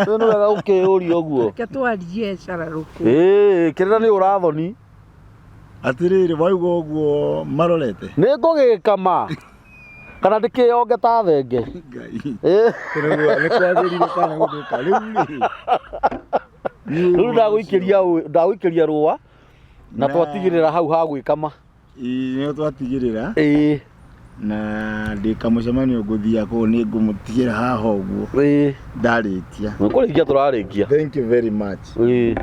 Rĩu nĩ wega ũkĩyũria ũguo. Reke twarie cararũkũ. Ĩĩ, kĩrĩra nĩ ũrathoni. Atĩrĩrĩ, waigua ũguo marorete? Nĩ ngũgĩkama. Kana ndĩkĩyonge ta thenge. Ngai. Ĩĩ. Kũrĩgua nĩ kwagĩrire kana gũthũka rĩu rĩ. Rĩu ndagũikĩria rũa na twatigĩrĩra hau ha gwĩkama. Ĩĩ nĩho twatigĩrĩra. Ĩĩ. Na ndĩ kamũcemanio ngũthiaga kũu nĩ ngũmũtigĩra haha ũguo. Ĩĩ. Ndarĩkia. Nĩ kũrĩkia tũrarĩkia. Thank you very much. Ĩĩ.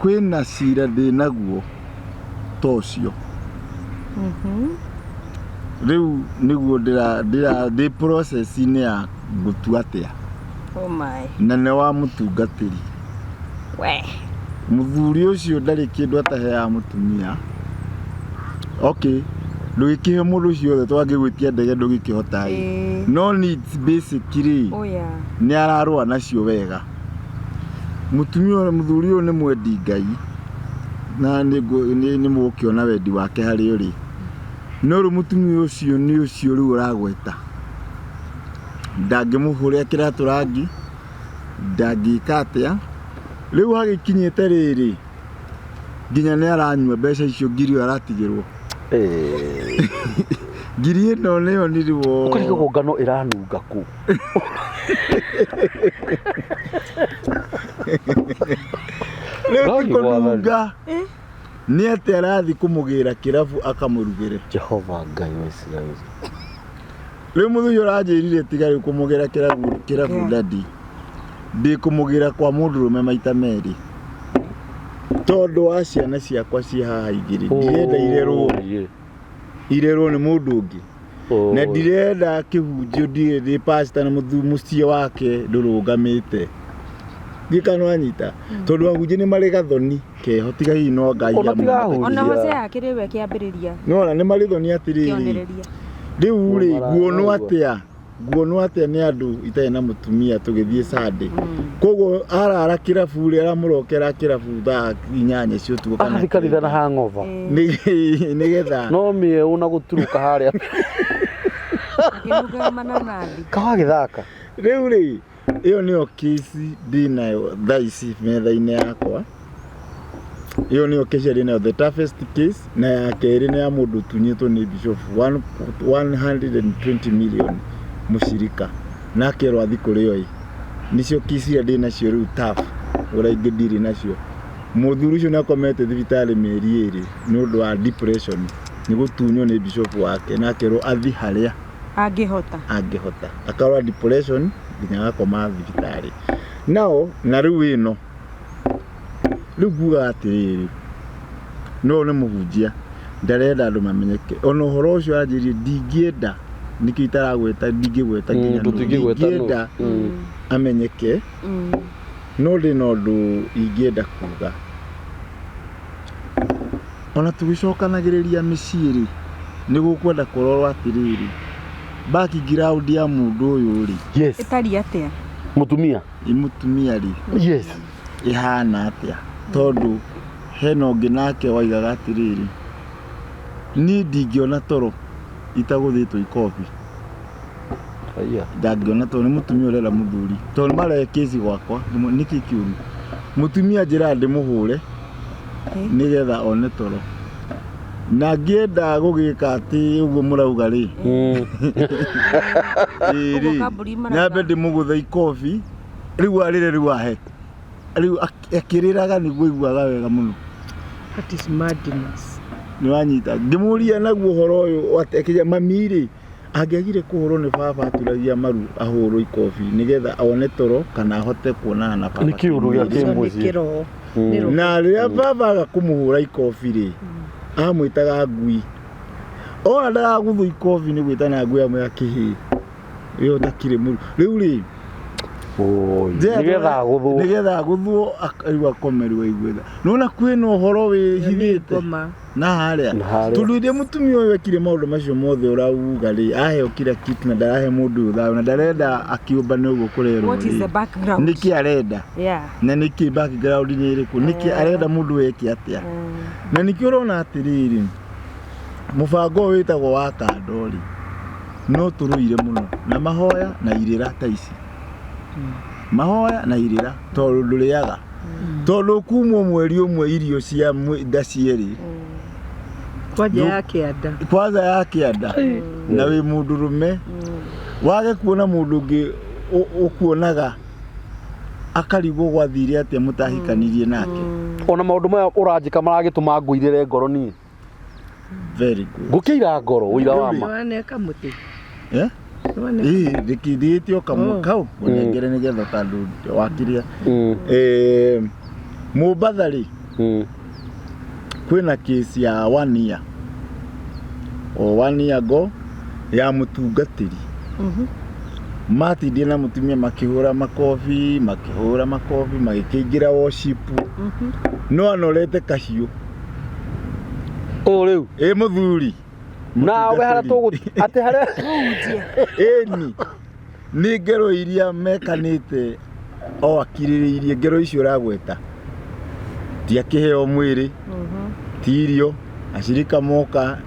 Kwĩna cira ndĩ naguo ta ũcio. Rĩu nĩguo ndĩra ndĩra ndĩ process-inĩ ya ngũtua atĩa. Oh my. Na nĩ wa mũtungatĩri. We. Mũthuri ũcio ndarĩ kĩndũ ataheaga mũtumia. Okay, ndũgĩkĩhe mũndũ ũcio othe twangĩgwĩtia ndege ndũgĩkĩhota ĩ. Ĩĩ. No needs basic rĩ, Oh yeah. nĩ ararũa nacio wega. Mũtumia ũyũ mũthuri ũyũ nĩ mwendi Ngai na nĩ mũgũkĩona wendi wake harĩa ũrĩ. No rĩu mũtumia ũcio nĩ ũcio rĩu ũragweta. Ndangĩmũhũrĩra kĩratũ rangi, ndangĩka atĩa. Rĩu hagĩkinyĩte rĩrĩ, nginya nĩ aranyua mbeca icio ngiri ĩyo aratigĩrwo. Ĩĩ. Ngiri ĩno nĩyo nirwo. Ũkarigagwo ngano ĩranunga kũ. Rĩu ti Ngai mwathani. kũnunga. Nĩ atĩ arathiĩ kũmũgĩra kĩrabu akamũrugĩre. Jehova Ngai wa Isiraeli. Rĩu mũthuri ũranjĩrire tiga rĩu kũmũgĩra kĩrabu kĩrabu dadi. Ndĩ kũmũgĩra kwa mũndũrũme maita merĩ. Tondũ wa ciana ciakwa ciĩ haha igĩrĩ. Ndirenda irerwo. Irerwo nĩ mũndũ ũngĩ. Na ndirenda kĩhunjio ndirĩ ndĩ pastor na mũciĩ wake ndũrũgamĩte. Ndiũĩ kana nĩwanyita. Tondũ ahunjia nĩ marĩ gathoni keho tiga hihi no Ngai Ona tiga amũhotete. Ona ahunjia. Hosea akĩrĩ we kĩambĩrĩria. Nĩwona nĩ marĩ thoni atĩrĩrĩ. Kĩonereria. Rĩu rĩ nguonwo Maraigua. atĩa? Nguonwo atĩa nĩ andũ itarĩ na mũtumia tũgĩthiĩ Sunday. Koguo arara kĩrabu rĩ aramũrokera kĩrabu thaa 8 cia ũtukũ kana Agathiĩ kanitha na kenda. hangover. Nĩgetha No mĩeũ na gũturũka harĩa. Akĩnungaga mananathi. Kawagĩthaka. Rĩu rĩ ĩyo nĩyo kesi ndĩnayo thaa ici metha-inĩ yakwa. Ĩyo nĩyo kesi ndĩ nayo the toughest case na ya kerĩ nĩ ya mũndũ ũtunyĩtwo nĩ bishop 120 million mũcirika na akerwo athiĩ kũrĩ oi. Nĩcio kesi iria ndĩ nacio rĩu tough ũrĩa ingĩ ndirĩ nacio. Mũthuri ũcio nĩ akomete thibitarĩ mĩeri 2 nĩ ũndũ wa depression nĩ gũtunywo nĩ bishop wake na akerwo athiĩ harĩa Angĩhota. Angĩhota. Akarwara depression nginya agakoma thibitarĩ. Nao na rĩu ĩno rĩu ngugaga atĩrĩrĩ, no nĩ mũhunjia ndarenda andũ mamenyeke. Ona ũhoro ũcio anjĩrire ndingĩenda nĩkĩo itaragweta ndingĩgweta nginya nũ. Ndũtingĩgweta nũ. Ndingĩenda amenyeke no ndĩ na ũndũ ingĩenda kuga. Ona tũgĩcokanagĩrĩria mĩciĩ rĩ, nĩ gũkwenda kũrorwo atĩrĩrĩ, background ya mũndũ ũyũ rĩ, Yes. Ĩtariĩ atĩa? Mũtumia. Mũtumia rĩ, Yes. ĩhana atĩa? Tondũ hena ũngĩ nake waigaga atĩrĩrĩ, niĩ ndingĩona toro itagũthĩtwo ikobi. Haiya. Ndangĩona toro nĩ mũtumia ũrera mũthuri. Tondũ nĩ marehe kĩci gwakwa, nĩkĩ kĩũru? Mũtumia njĩraga ndĩmũhũre nĩgetha one toro. Na ngĩenda gũgĩka atĩ ũguo mũrauga rĩ, ĩĩ rĩ, Ũguo kambuni marauga. nyambe ndĩmũgũthe ikobi, rĩu arĩre rĩu ahe. Rĩu akĩrĩraga nĩguo aiguaga wega mũno. That is madness. Nĩ wanyita. Ngĩmũria naguo ũhoro ũyũ atĩ akĩnjĩra mami rĩ, Angĩagire kũhũrwo nĩ baba aturagia maru ahũrwo ikobi nĩgetha one toro kana ahote kuonana na baba Nĩ kĩũndũ gĩa kĩmwĩrĩ. kĩmũciĩ. Nĩ kĩroho. Nĩ roho. Na rĩrĩa baba aga kũmũhũra ikobi rĩ, amwĩtaga ngui. Ona ndaraguthwo ikobi nĩ gwĩtana ngui amwĩra kĩhĩ ĩyo ũtakirĩ mũru. Rĩu rĩ, Oi, nĩgetha agũthwo. Nĩgetha agũthwo rĩu akomerwo aigue tha. Nĩwona kwĩna ũhoro wĩhithĩte Ngoma. na harĩa. Na harĩa. Tondũ rĩrĩa mũtumia ũyũ ekire maũndũ macio mothe ũrauga rĩ, aheo kila kitu na ndarahe mũndũ ũyũ thayũ na ndarenda akĩũmbane ũguo kũrerwo What is the rĩ. background? Nĩkĩ arenda? Yeah. Na nĩkĩ background nĩ ĩrĩkũ? Nĩkĩ arenda mũndũ ũyũ eke atĩa? Na nĩkĩo ũrona atĩrĩrĩ, mũbango ũyũ wĩtagwo wa kando rĩ, no tũrũire mũno na mahoya na irĩra ta ici. Mahoya na irĩra tondũ ndũrĩaga. Tondũ kumwo mweri ũmwe irio cia nda cierĩ. Kwanja ya kĩanda. Kwanza ya kĩanda. Na wĩ mũndũrũme. Wage kuona mũndũ ũngĩ ũkuonaga akarigwo gwathire atĩa mũtahikanirie nake. Ona maũndũ maya ũranjĩka maragĩtũma ngũirĩre ngoro niĩ. Very good. Ngũkĩira ngoro ũira wa ma. Nĩwaneka mũtĩ. Eh? Nĩwaneka. Ĩĩ, ndĩkĩndĩtie o kamwe kau ngũnengere nĩgetha tondũ wakĩrĩa. Mombatha rĩ, kwĩna case ya 1 year. O 1 year ago ya mũtungatĩri. Matindire na mũtumia makĩhũra makobi, makĩhũra makobi, magĩkĩingĩra worship. No anorete kahiũ. Ũũ rĩu. Ĩ mũthuri. Nawe harĩa tũgũ atĩ harĩa Ĩni. Nĩ ngero iria mekanĩte o akirĩrĩirie ngero icio ũragweta. Ti akĩheo mwĩrĩ, ti irio, acirika moka,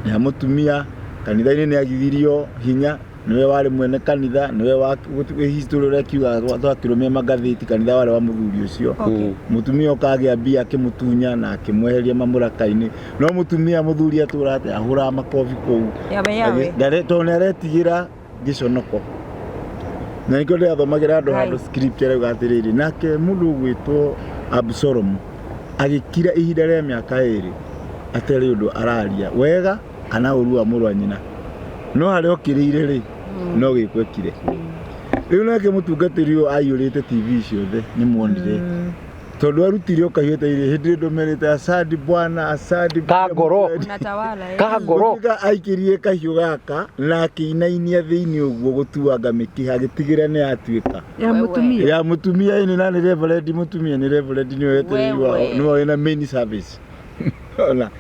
nĩ a mũtumia, kanitha-inĩ nĩ agithirio hinya, nĩwe warĩ mwene kanitha, nĩwe wa history ũrĩa kiugaga twakĩrũmia magathĩti, kanitha warĩ wa mũthuri ũcio. Mũtumia ũkagĩa mbia akĩmũtunya na akĩmweheria mamũraka-inĩ. No mũtumia mũthuri atũra atĩ ahũraga makobi kũu. Yawe, yawe. Tondũ nĩ aretigĩra gĩconoko. Na nĩkĩo ndĩrathomagĩra andũ handũ script arauga atĩrĩrĩ, nake mũndũ ũgwĩtwo Absalomu agĩkira ihinda rĩa mĩaka ĩrĩ atarĩ ũndũ araria wega kana ũru wa mũrũ wa nyina. No harĩa okĩrĩire rĩ, no gĩko ekire. Rĩu nake mũtungatĩri ũyũ aiyũrĩte TV ciothe nĩ muonire. Tondũ arutire o kahiũ etereire hĩndĩ ĩrĩa ndũmerĩte asandi bwana asandi Ka ngoro. Unatawala, eh. Ka ngoro. Gũtuĩka aikirie kahiũ gaka na akĩinainia thĩinĩ ũguo gũtuanga mĩkiha agĩtigĩra nĩ yatuĩka. Ya mũtumia. Ya mũtumia ĩni na nĩ reverend mũtumia nĩ reverend nĩwe wetereirwo Wewe. nĩwe wĩna main service. Ona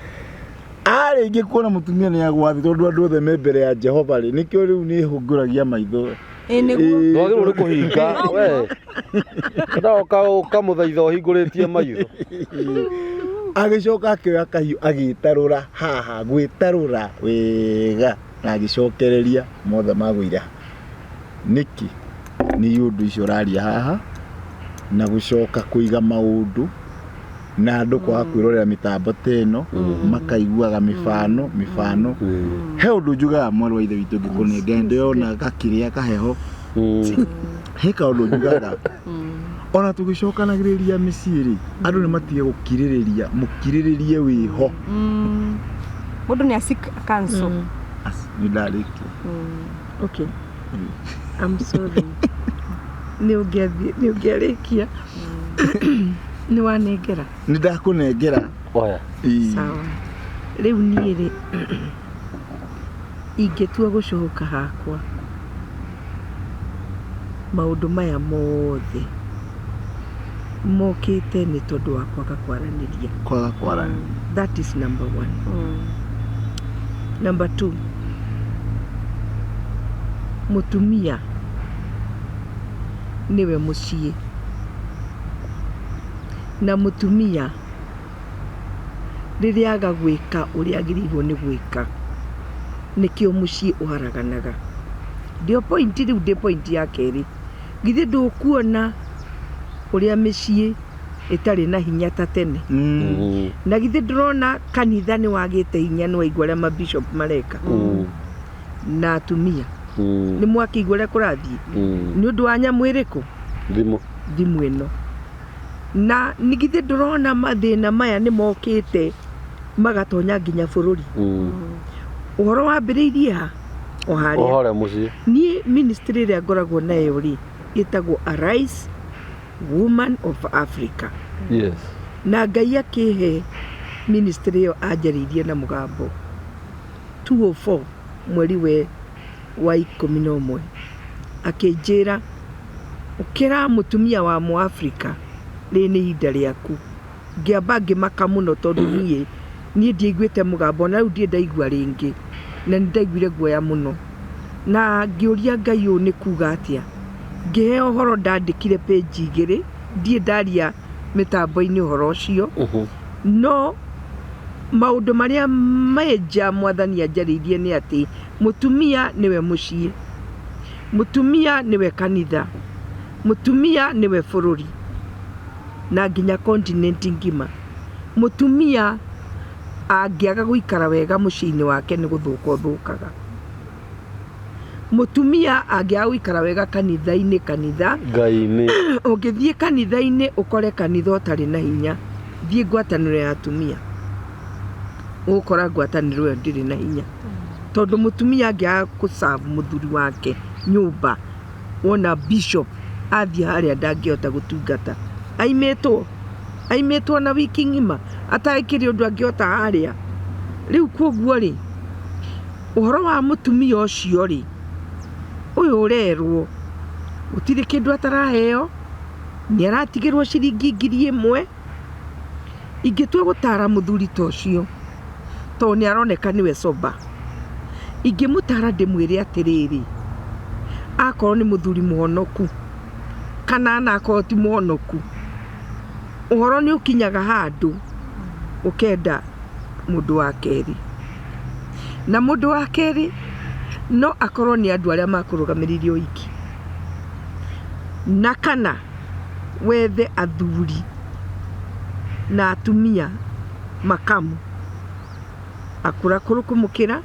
arĩngĩ kuona mũtumia nĩ agwa thĩ tondũ andũ othe me mbere ya Jehova rĩ, nĩkĩo rĩu nĩ hũngũragia maitho. Ĩ nĩguo. Ndwagĩrĩirwo nĩ kũhinga we. No ũkamũthaitha ũhingũrĩtie maitho. Agĩcoka akĩoya kahiũ agĩtarũra haha, gwĩtarũra wega na agĩcokereria mothe magũire. Nĩkĩ? Nĩ ũndũ icio ũraria haha na gũcoka kũiga maũndũ na andũ kwaga kwĩrorera mĩtambo ta ĩno makaiguaga mĩbano mĩbano. He ũndũ njugaga mwarĩ wa ithe witũ ngĩkũnengera ndĩrona gakĩrĩa kaheho. He kaũndũ njugaga ona tũgĩcokanagĩrĩria mĩciĩ rĩ, andũ nĩ matige gũkirĩrĩria, mũkirĩrĩrie wĩho. Mũndũ nĩ a seek counsel. Nĩ ndarĩkia. Okay. I'm sorry. Nĩ ũngĩathiĩ, nĩ ũngĩarĩkia. Nĩ wanengera? Nĩ ndakũnengera. Oya. Sawa. Rĩu niĩ rĩ, ingĩtua gũcoka hakwa, maũndũ maya mothe mokĩte nĩ tondũ wa kwaga kwaranĩria. Kwaga kwaranĩria. That is number one. Number two, mũtumia nĩwe mũciĩ. Na mũtumia rĩrĩa aga gwĩka ũrĩa agĩrĩirwo nĩ gwĩka, nĩkĩo mũciĩ ũharaganaga. Ndio point rĩu, ndĩ point ya kerĩ. Githĩ ndũkuona ũrĩa mĩciĩ ĩtarĩ na hinya ta tene? Na githĩ ndũrona kanitha nĩ wagĩte hinya, nĩ waigua ũrĩa mabishop mareka? Na atumia. Nĩ mwakĩigua ũrĩa kũrathiĩ? Nĩ ũndũ wa nyamũ ĩrĩkũ? Thimũ. Thimũ ĩno. Na nĩ githĩ ndũrona mathĩna maya nĩ mokĩte magatonya nginya bũrũri? Ũhoro wambĩrĩirie ha? O harĩa. O harĩa mũciĩ. Niĩ ministry ĩrĩa ngoragwo nayo rĩ, ĩtagwo Arise Woman of Africa. Na Ngai akĩhe ministry ĩyo anjarĩirie na mũgambo 204 mweri we wa 11 akĩnjĩra ũkĩra mũtumia wa mũAfrika rĩrĩ nĩ ihinda rĩaku. Ngĩamba ngĩmaka mũno tondũ niĩ niĩ ndiaiguĩte mũgambo na rĩu ndirĩ ndaigua rĩngĩ na nĩ ndaiguire guoya mũno na ngĩũria Ngai ũũ nĩ kuga atĩa. Ngĩheo ũhoro ndandĩkire page igĩrĩ ndirĩ ndaria mĩtambo-inĩ ũhoro ũcio no maũndũ marĩa major mwathani anjarĩirie nĩ atĩ mũtumia nĩwe mũciĩ, mũtumia nĩwe kanitha, mũtumia nĩwe bũrũri. Na nginya continent ngima. Mũtumia angĩaga gũikara wega mũciĩ-inĩ wake nĩ gũthũka ũthũkaga. Mũtumia angĩaga gũikara wega kanitha-inĩ kanitha, Ngai-inĩ. Ũngĩthiĩ kanitha-inĩ ũkore kanitha ũtarĩ na hinya, thiĩ ngwatanĩro ya atumia, ũgũkora ngwatanĩro ĩyo ndĩrĩ na hinya. Tondũ mũtumia angĩaga gũ serve mũthuri wake nyũmba, wona bishop athiĩ harĩa ndangĩhota gũtungata aimĩtwo aimĩtwo na wiki ng'ima atakĩrĩ ũndũ angĩhota harĩa rĩu koguo rĩ ũhoro wa mũtumia ũcio rĩ ũyũ ũrerwo gũtirĩ kĩndũ ataraheo nĩ aratigĩrwo ciringi 1000 ingĩtua gũtara mũthuri ta ũcio tondũ nĩ aroneka nĩwe sober ingĩmũtara ndĩmwĩre atĩrĩrĩ akorwo nĩ mũthuri mũhonoku kana anakorwo ti mũhonoku ũhoro nĩ ũkinyaga handũ ũkenda mũndũ wa kerĩ na mũndũ wa kerĩ no akorwo nĩ andũ arĩa makũrũgamĩrĩire ũhiki na kana wethe athuri na atumia makamu akũrakũrũ kũmũkĩra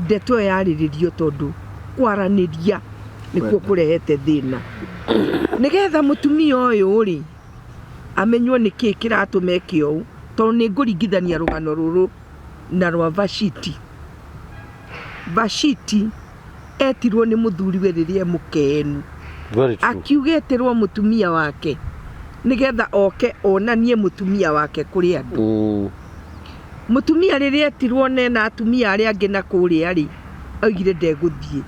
ndeto ĩyo yarĩrĩrio tondũ kwaranĩria nĩkuo kũrehete thĩna nĩgetha mũtumia ũyũ rĩ amenywo nĩkĩĩ kĩratũma eke ũũ tondũ nĩ ngũringithania rũgano rũrũ na rwa Vashiti. Vashiti etirwo nĩ mũthuriwe rĩrĩa e mũkenu Very true. akiuga etĩrwo mũtumia wake nĩgetha oke onanie mũtumia wake kũrĩ andũ. Mũtumia rĩrĩa etirwo nena atumia arĩa angĩ na kũrĩa rĩ oigire ndegũthiĩ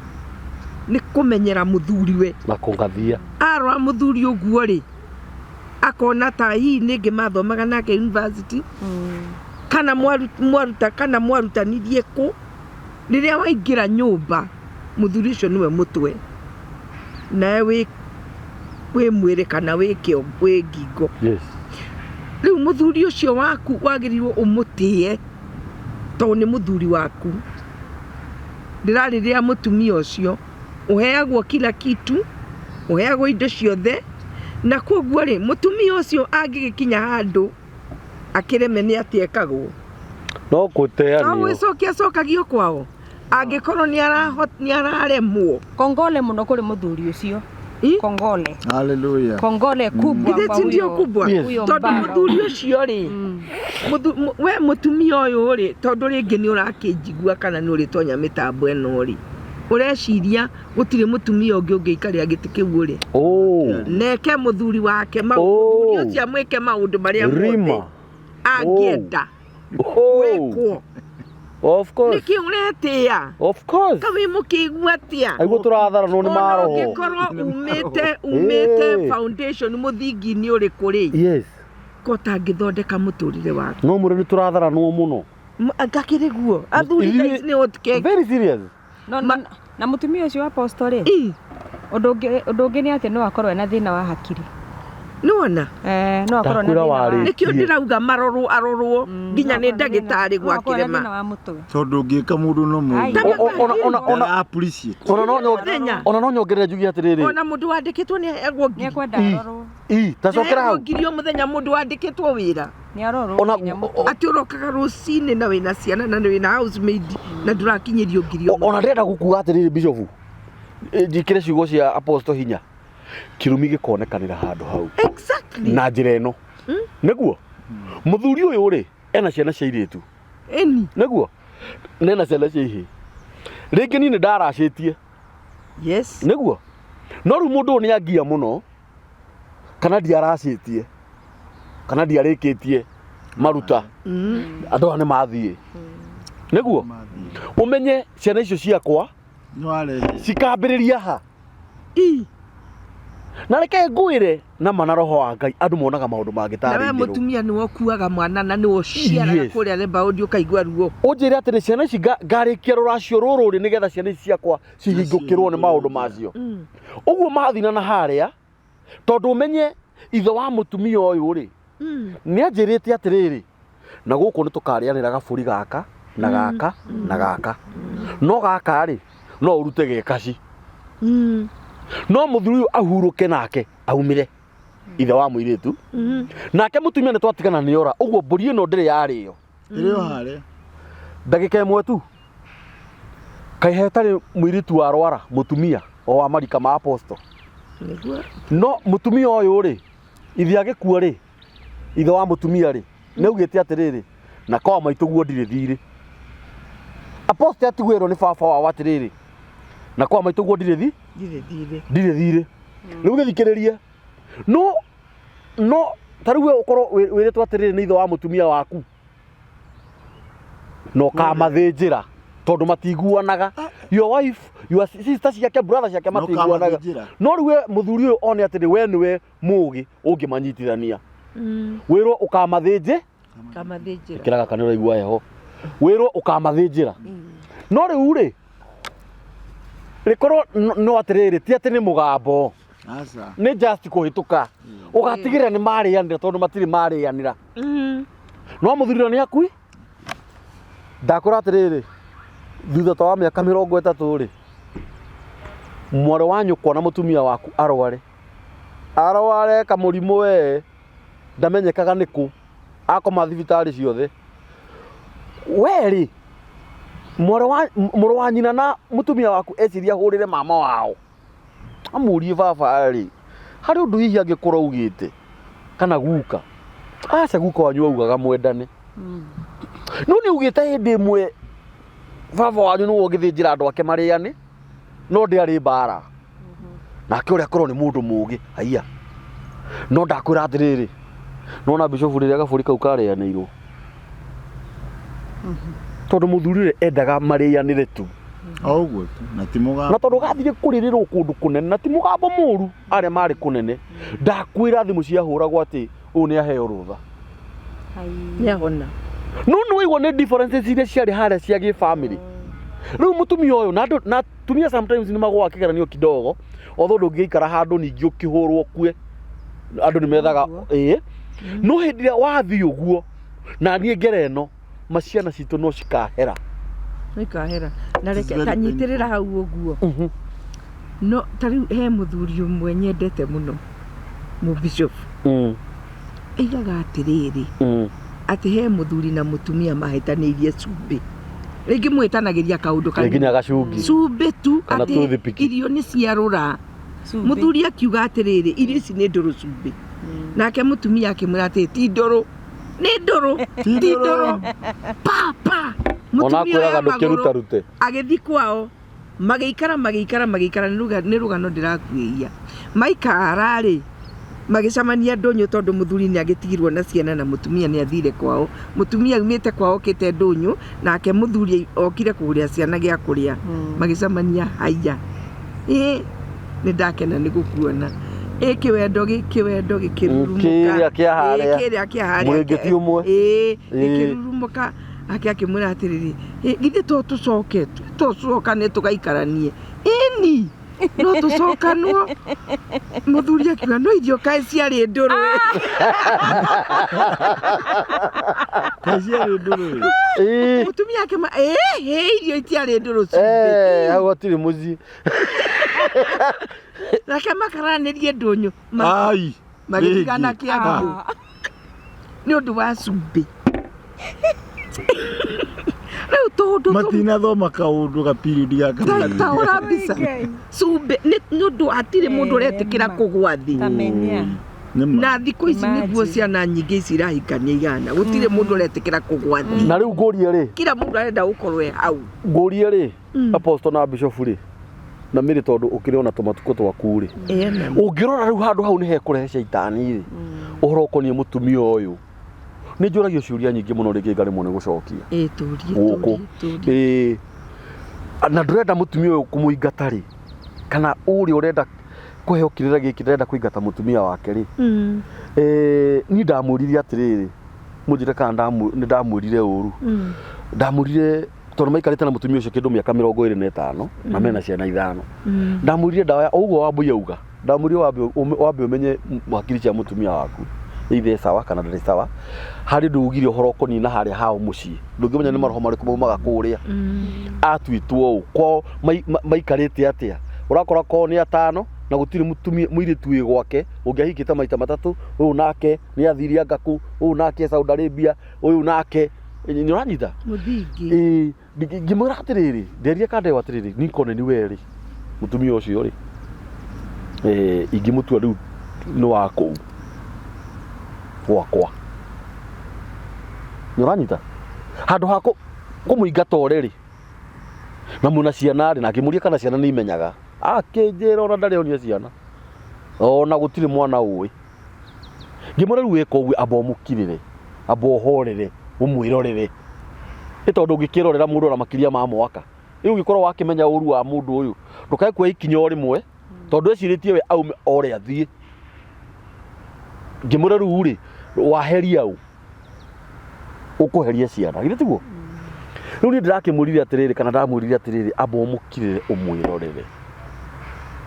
nĩ kũmenyera mũthuriwe Na kũngathia. Arora mũthuri ũguo rĩ akona ta hihi nĩngĩ mathomaga nake university kana mwaruta kana mwarutanirie kũ rĩrĩa waingĩra nyũmba mũthuri ũcio nĩwe mũtwe nawe wĩ wĩ mwĩrĩ kana wĩ kĩo wĩ ngingo. Rĩu mũthuri ũcio waku wagĩrĩirwo ũmũtĩe tondũ nĩ mũthuri waku. Ndĩrarĩrĩra mũtumia ũcio ũheagwo kila kitu ũheagwo indo ciothe na koguo rĩ mũtumia ũcio angĩgĩkinya handũ akĩreme nĩ atĩ ekagwo No gũteanio. No gwĩcokia acokagio kwao angĩkorwo nĩ araremwo. Kongole mũno kũrĩ mũthuri ũcio. Kongole. Hallelujah. Kongole kubwa Githĩ kwa ti ndio huyo- kubwa? huyo Tondũ mbaba. mũthuri ũcio rĩ, we mũtumia ũyũ rĩ, tondũ rĩngĩ nĩ ũrakĩnjigua kana nĩ ũrĩtonya mĩtambo ĩno rĩ, ũreciria gũtirĩ mũtumia ũngĩ ũngĩikarĩra gĩtĩ kĩu rĩ. Neke mũthuri wake, mũthuri ũcio amwĩke maũndũ marĩa mothe Rima. angĩenda gwĩkwo. Of course. Nĩkĩ ũretĩa? Of course. Ka wĩ mũkĩgu atĩa? Aiguo tũratharanwo nĩ Ona maroho. ũngĩkorwo umĩte foundation mũthingi-inĩ ũrĩkũ rĩ? Ko ũtangĩthondeka mũtũrĩre waku. No mũrĩ nĩ tũratharanwo mũno. Ngakĩrĩ guo. Athuri thaa ici nĩ hot cake. Very serious. No, na mũtumia ũcio wa apostle rĩ, ũndũ ũngĩ nĩ atĩ no akorwo ena thĩna wa hakiri. Nĩwona? No akorwo na Ndakwĩra thĩna wa warĩ. Nĩkĩo ndĩrauga marorwo arorwo nginya nĩ ndagĩtarĩ no akorwo ena gwakĩrema. thĩna wa mũtwe. Tondũ ũngĩka mũndũ no mũndũ. Ona Mũthenya. no nyongerere njuge atĩrĩrĩ. Ona mũndũ wandĩkĩtwo nĩ aheagwo ngiri. Nĩekwenda arorwo. Ta cokera hau. Nĩaheagwo ngiri o mũthenya mũndũ wandĩkĩtwo wĩra. Nĩ arorwo Ona nginya mũtwe. Atĩ ũrokaga rũcinĩ na wĩna ciana na wĩna housemaid na ndũrakinyĩrio ngiri o Ona ndĩrenda gũkuga atĩrĩrĩ Bishop. Njĩkĩre ciugo cia Apostle hinya. Kĩrumi gĩkonekanĩra handũ hau. Exactly. Na njĩra ĩno. Nĩguo? Mũthuri ũyũ rĩ, ena ciana cia airĩtu. Ĩni. Nĩguo? Nena ciana cia ihĩĩ. Rĩngĩ niĩ nĩ ndaracĩtie. Yes. Nĩguo. No rĩu mũndũ ũyũ nĩ angia mũno kana ndiaracĩtie kana ndiarĩkĩtie maruta. Andũ aya nĩ mathiĩ. Nĩguo. Ũmenye ciana icio ciakwa Nĩ warehe. cikambĩrĩria ha. I. Na reke ngwĩre na ma na roho wa Ngai andũ monaga maũndũ mangĩ Na tarĩ we itherũ. mũtumia nĩwe ũkuaga mwana na nĩwe ũciaraga Yes. kũrĩa rĩmbaũndi ũkaigua ruo. Ũnjĩre atĩrĩ ciana ici ngarĩkia rũracio rũrũ rĩ nĩgetha ciana ici ciakwa cihingũkĩrwo nĩ maũndũ macio. Ũguo mathina na harĩa tondũ ũmenye ithe wa mũtumia ũyũ rĩ nĩ anjĩrĩte atĩrĩrĩ na gũkũ nĩ tũkarĩanĩra gabũri gaka na gaka na gaka no gaka rĩ no ũrute gekaci no mũthuri ũyũ ahurũke nake aumĩre ithe wa mũirĩtu nake mũtumia nĩ twatigana nĩ ora ũguo mbũri ĩno ndĩrĩ yarĩo Ĩrĩ o harĩa. ndagĩka ĩmwe tu kaĩ hetarĩ mũirĩtu warwara mũtumia o wa marika ma apostle Nĩguo. no mũtumia ũyũ rĩ ithe agĩkua rĩ ithe wa mũtumia rĩ nĩ augĩte atĩrĩrĩ na kwa maitũ guo ndirĩ thirĩ apostle atigwĩrwo nĩ baba wao atĩrĩrĩ na kwa maitũ guo ndirĩ thi Ndirĩ thirĩ. ndirĩ thirĩ rĩu gĩthikĩrĩrie no no ta rĩu we ũkorwo wĩrĩtwo atĩrĩrĩ nĩ ithe wa mũtumia waku na ũkamathĩnjĩra tondũ matiguanaga your wife your sister ciake brother ciake Na matiguanaga ũkamathĩnjĩra. no rĩu we mũthuri ũyũ one atĩrĩ we nĩwe mũgĩ ũngĩmanyitithania wĩrwo ũkamathĩnjĩ Kamathĩnjĩra. kĩra gaka nĩ ũraigua heho wĩrwo ũkamathĩnjĩra no rĩu rĩ rĩkorwo no atĩrĩrĩ ti atĩ nĩ mũgambo Aca. nĩ just kũhĩtũka ũgatigĩrĩra nĩ marĩanĩra tondũ matirĩ marĩanĩra no mũthuri nĩ akui ndakwĩra atĩrĩrĩ thutha ta wa mĩaka 30 rĩ mwarĩ wa nyũkwa na mũtumia waku arware arware kamũrimũ we ndamenyekaga nĩ kũ akoma thibitarĩ ciothe we rĩ mwarĩ wa mũrũ wa nyina na mũtumia waku eciria ahũrĩre mama wao amũrie baba rĩ harĩ ũndũ hihi angĩkorwo augĩte kana guka aca guka wanyu augaga mwendane no nĩ augĩte hĩndĩ ĩmwe baba wanyu nĩwe ũngĩthĩnjĩra andũ ake marĩane no ndĩarĩ mbara nake ũrĩa akorwo nĩ mũndũ mũgĩ haiya no ndakwĩra atĩrĩrĩ nona bishofu rĩrĩa gabũri kau karĩanĩirwo tondũ mũthuri ũrĩa endaga marĩanĩre tu O ũguo tu. Na ti na mũgambo. tondũ gathire kũrĩrĩrwo kũndũ kũnene na ti mũgambo mũru arĩa marĩ kũnene ndakwĩra thimũ ciahũragwo atĩ ũyũ nĩ aheo rũtha Nĩahona. no nĩ waigua nĩ differences iria ciarĩ harĩa cia gĩbamĩrĩ rĩu mũtumia ũyũ na andũ na atumia sometimes nĩ magũaga kĩgeranio kidogo although ndũngĩikara handũ ningĩ ũkĩhũrwo kue andũ nĩ methaga ĩĩ no hĩndĩ ĩrĩa wathiĩ ũguo na niĩ ngere ĩno maciana citũ no cikahera Nĩikahera. Na It is reke very ta nyitĩrĩra painful. hau ũguo. No ta rĩu he mũthuri ũmwe nyendete mũno mũbishofu aigaga atĩrĩrĩ atĩ he mũthuri na mũtumia mahĩtanĩirie cumbĩ rĩngĩ mwĩtanagĩria kaũndũ nginya kanini gacungi cumbĩ tu Kana atĩ toothpick. irio nĩ ciarũra mũthuri akiuga atĩrĩrĩ irio ici nĩ ndũrũ cumbĩ nake mũtumia akĩmwĩra atĩrĩ ti ndũrũ nĩ ndũrũ ti ndũrũ papa ona mũtumia akwĩraga oya magũrũ ndũkĩrutarute agĩthiĩ kwao magĩikara magĩikara magĩikara nĩ rũgano ndĩrakuĩia maikara rĩ magĩcemania ndũnyũ tondũ mũthuri nĩ agĩtigirwo na ciana na mũtumia nĩ athire kwao mũtumia aumĩte kwao okĩte ndũnyũ nake mũthuri okire kũgũrĩra ciana gĩa kũrĩa magĩcemania haiya ĩ nĩ ndakena nĩ gũkuona ĩ kĩwendo kĩwendo gĩkĩrurumũka Kĩrĩa kĩa harĩa. Ĩ, kĩrĩa kĩa harĩa Mũrĩngĩti ũmwe. ĩ Ĩ. gĩkĩrurumũka ake akĩmwĩra atĩrĩrĩ "Ĩ, githĩ to tũcoke to tũcokane tũgaikaranie ĩni no tũcokanwo mũthuri akiuga no irio kaĩ ciarĩ ndũrũ Kaĩ ciarĩ ndũrũ ĩ? Ĩĩ. mũtumia akĩma ĩ hĩ irio itiarĩ ndũrũ cumbĩ Eh, hau hatirĩ mũciĩ nake makaranĩrie ndũnyũ Ai. magĩtigana Rĩngĩ. kĩambu nĩ ũndũ wa cumbĩ rĩu tũndũ tũmwe Matinathoma kaũndũ ga period gaka. taũra mbica cumbĩ nĩ ũndũ hatirĩ mũndũ ũretĩkĩra kũgwa thĩ Tamenya. Nĩ ma. Na thikũ ici nĩguo Imagine. ciana nyingĩ ici irahikania igana, gũtirĩ mũndũ ũretĩkĩra kũgwa thĩ. Na rĩu ngũrie rĩ, Kila mũndũ arenda gũkorwo e hau. Ngũrie rĩ, apostle na bishop rĩ, na mĩrĩ tondũ ũkĩrĩ ona tũmatukũ twaku rĩ, Ĩna. Ũngĩrora rĩu handũ hau nĩ hekũrehe caitani rĩ, ũhoro ũkoniĩ mũtumia ũyũ, nĩ njũragio ciũria nyingĩ mũno rĩngĩ ngaremwo nĩ gũcokia. Ĩ tũrie. Gũkũ. Tũrie, tũrie. Ĩĩ, na ndũrenda mũtumia ũyũ kũmũingata rĩ, kana ũrĩa ũrenda kũheo kĩrĩra gĩkĩ ndĩrenda kũingata mũtumia wake rĩ, niĩ ndamũririe atĩrĩrĩ, mũnjĩre kana nĩ ndamwĩrire ũru. Ndamwĩrire tondũ maikarĩte na mũtumia ũcio kĩndũ mĩaka 25 na mena ciana 5. Ndamwĩrire ndawa ũguo Wambui auga, ndamwĩrire wambe ũmenye hakiri cia mũtumia waku either sawa kana ndarĩ sawa. Harĩ ndugire ũhoro ũkoniĩ na harĩa hao mũciĩ, ndũngĩmenya nĩ maroho marĩkũ maumaga kũrĩa. Atuĩtwo ũũ kwao maikarĩte atĩa, ũrakora kwao nĩ atano na gũtirĩ mũtumia mũirĩtu wĩ gwake ũngĩahikĩte maita matatũ, ũyũ nake nĩ athire anga kũ, ũyũ nake Saudi Arabia, ũyũ nake nĩ ũranyita. Mũthingi. Ĩĩ, ngĩmwĩra atĩrĩrĩ, nderire kandeo atĩrĩrĩ, nikone ni we rĩ, mũtumia ũcio rĩ, ingĩmũtua rĩu nĩ wa kũu gwakwa, nĩ ũranyita, handũ ha kũmũingata ore rĩ, na mwĩna ciana rĩ, na akĩmũria kana ciana nĩ imenyaga, akĩnjĩra ona ndarĩ onia ciana, ona gũtirĩ mwana ũĩ. Ngĩmwĩra rĩu wĩka ũguo, amba ũmũkirĩre, amba ũhorere, ũmwĩrorere, nĩ tondũ ũngĩkĩrorera mũndũ ona makĩria ma mwaka, rĩu ũngĩkorwo wakĩmenya ũru wa mũndũ ũyũ, ndũkae kuoya ikinya o rĩmwe, tondũ ecirĩtie we aume ore athiĩ. Ngĩmwĩra rĩu rĩ, waheria ũ, ũkũheria ciana, githĩ tiguo? Rĩu niĩ ndĩrakĩmwĩrire atĩrĩrĩ, kana ndamwĩrire atĩrĩrĩ, amba ũmũkirĩre ũmwĩrorere,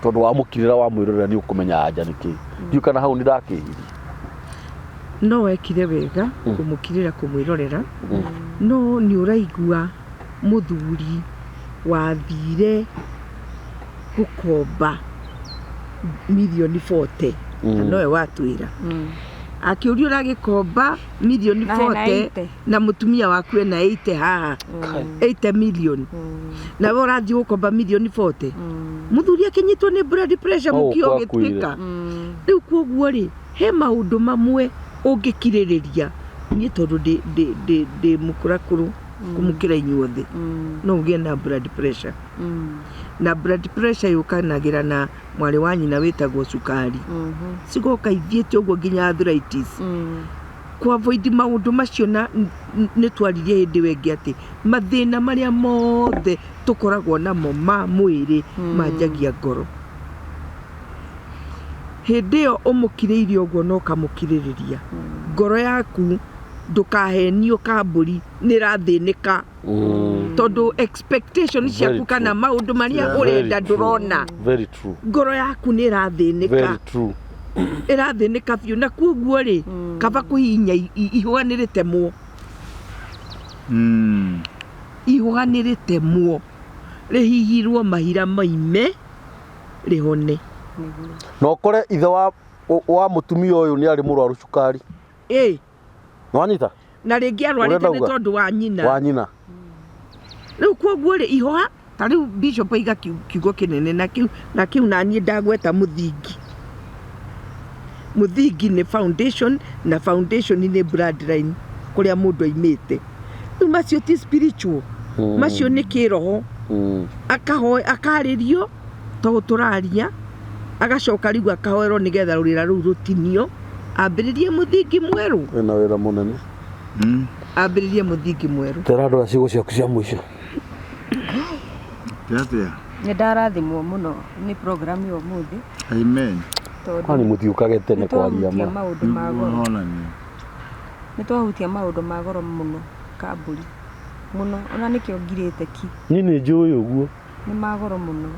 tondũ wamũkirĩra wamwĩrorera nĩ ũkũmenya anja nĩ kĩĩ. Ndiũĩ kana hau nĩ ndakĩhirie. No wekire wega kũmũkirĩra kũmwĩrorera, no nĩ ũraigua mũthuri wathire gũkomba mirioni 40 na nowe watwĩra akĩũrio ũragĩkomba mirioni Na hena 40 80. Na mũtumia waku ena 80 haha, 80 million, nawe ũrathiĩ gũkomba mirioni 40, mũthuri akĩnyitwo nĩ blood pressure. Oh, Mũkio kwakuire. ũgĩtuĩka rĩu koguo rĩ, he maũndũ mamwe ũngĩkirĩrĩria. Niĩ tondũ ndĩ mũkũrakũrũ kũmũkĩra inyuothe, no ũgĩe na blood pressure, na blood pressure yũkanagĩra na mwarĩ wa nyina wĩtagwo cukari, cigoka ithiĩte ũguo nginya arthritis. Ku avoid maũndũ macio na nĩ twaririe hĩndĩ ĩyo ĩngĩ atĩ mathĩna marĩa mothe tũkoragwo namo ma mwĩrĩ manjagia ngoro. Hĩndĩ ĩyo ũmũkirĩire ũguo na ũkamũkirĩrĩria, ngoro yaku ndũkahenio kambũri nĩ ĩrathĩnĩka, tondũ expectation Very ciaku kana true. maũndũ marĩa Very ũrenda true. ndũrona. Very true. Ngoro yaku nĩ ĩrathĩnĩka. Very true. Ĩrathĩnĩka biũ, na kuoguo rĩ, kaba kũhihinya ihũa nĩ rĩtemwo. Ihũa nĩ rĩtemwo, rĩhihirwo mahira maime, rĩhone. Na ũkore ithe wa mũtumia ũyũ nĩ arĩ mũrwaru cukari. Ĩ. Nĩwanyita? Na rĩngĩ arwarĩte Ũrĩa nĩ ndauga? tondũ wa nyina. Wa nyina. Rĩu kuoguo rĩ, ihũa ta rĩu bishop aiga kiugo kĩnene na kĩu na niĩ ndagweta mũthingi. Mũthingi nĩ foundation, na foundation nĩ bloodline, kũrĩa mũndũ aimĩte. Rĩu macio ti spiritual, macio nĩ kĩroho. Akahoe, akarĩrio to tũraria, agacoka rĩu akahoerwo nĩgetha rũrĩra rũu rũtinio, ambĩrĩrie mũthingi mwerũ. Wĩna wĩra mũnene. Ambĩrĩrie mũthingi mwerũ. Tera andũ a ciugo ciaku cia mũico. Atĩa? Nĩ ndarathimwo mũno nĩ program ya ũmũthĩ. Amen. Tondũ Kwani mũtiũkage tene nĩ kwaria twahutia ma. Maũndũ ma goro. Honania. Nĩ twahutia maũndũ ma goro mũno, kambũri mũno, ona nĩkĩo ngirĩte ki. Niĩ nĩ njũĩ ũguo. Nĩ ma goro mũno,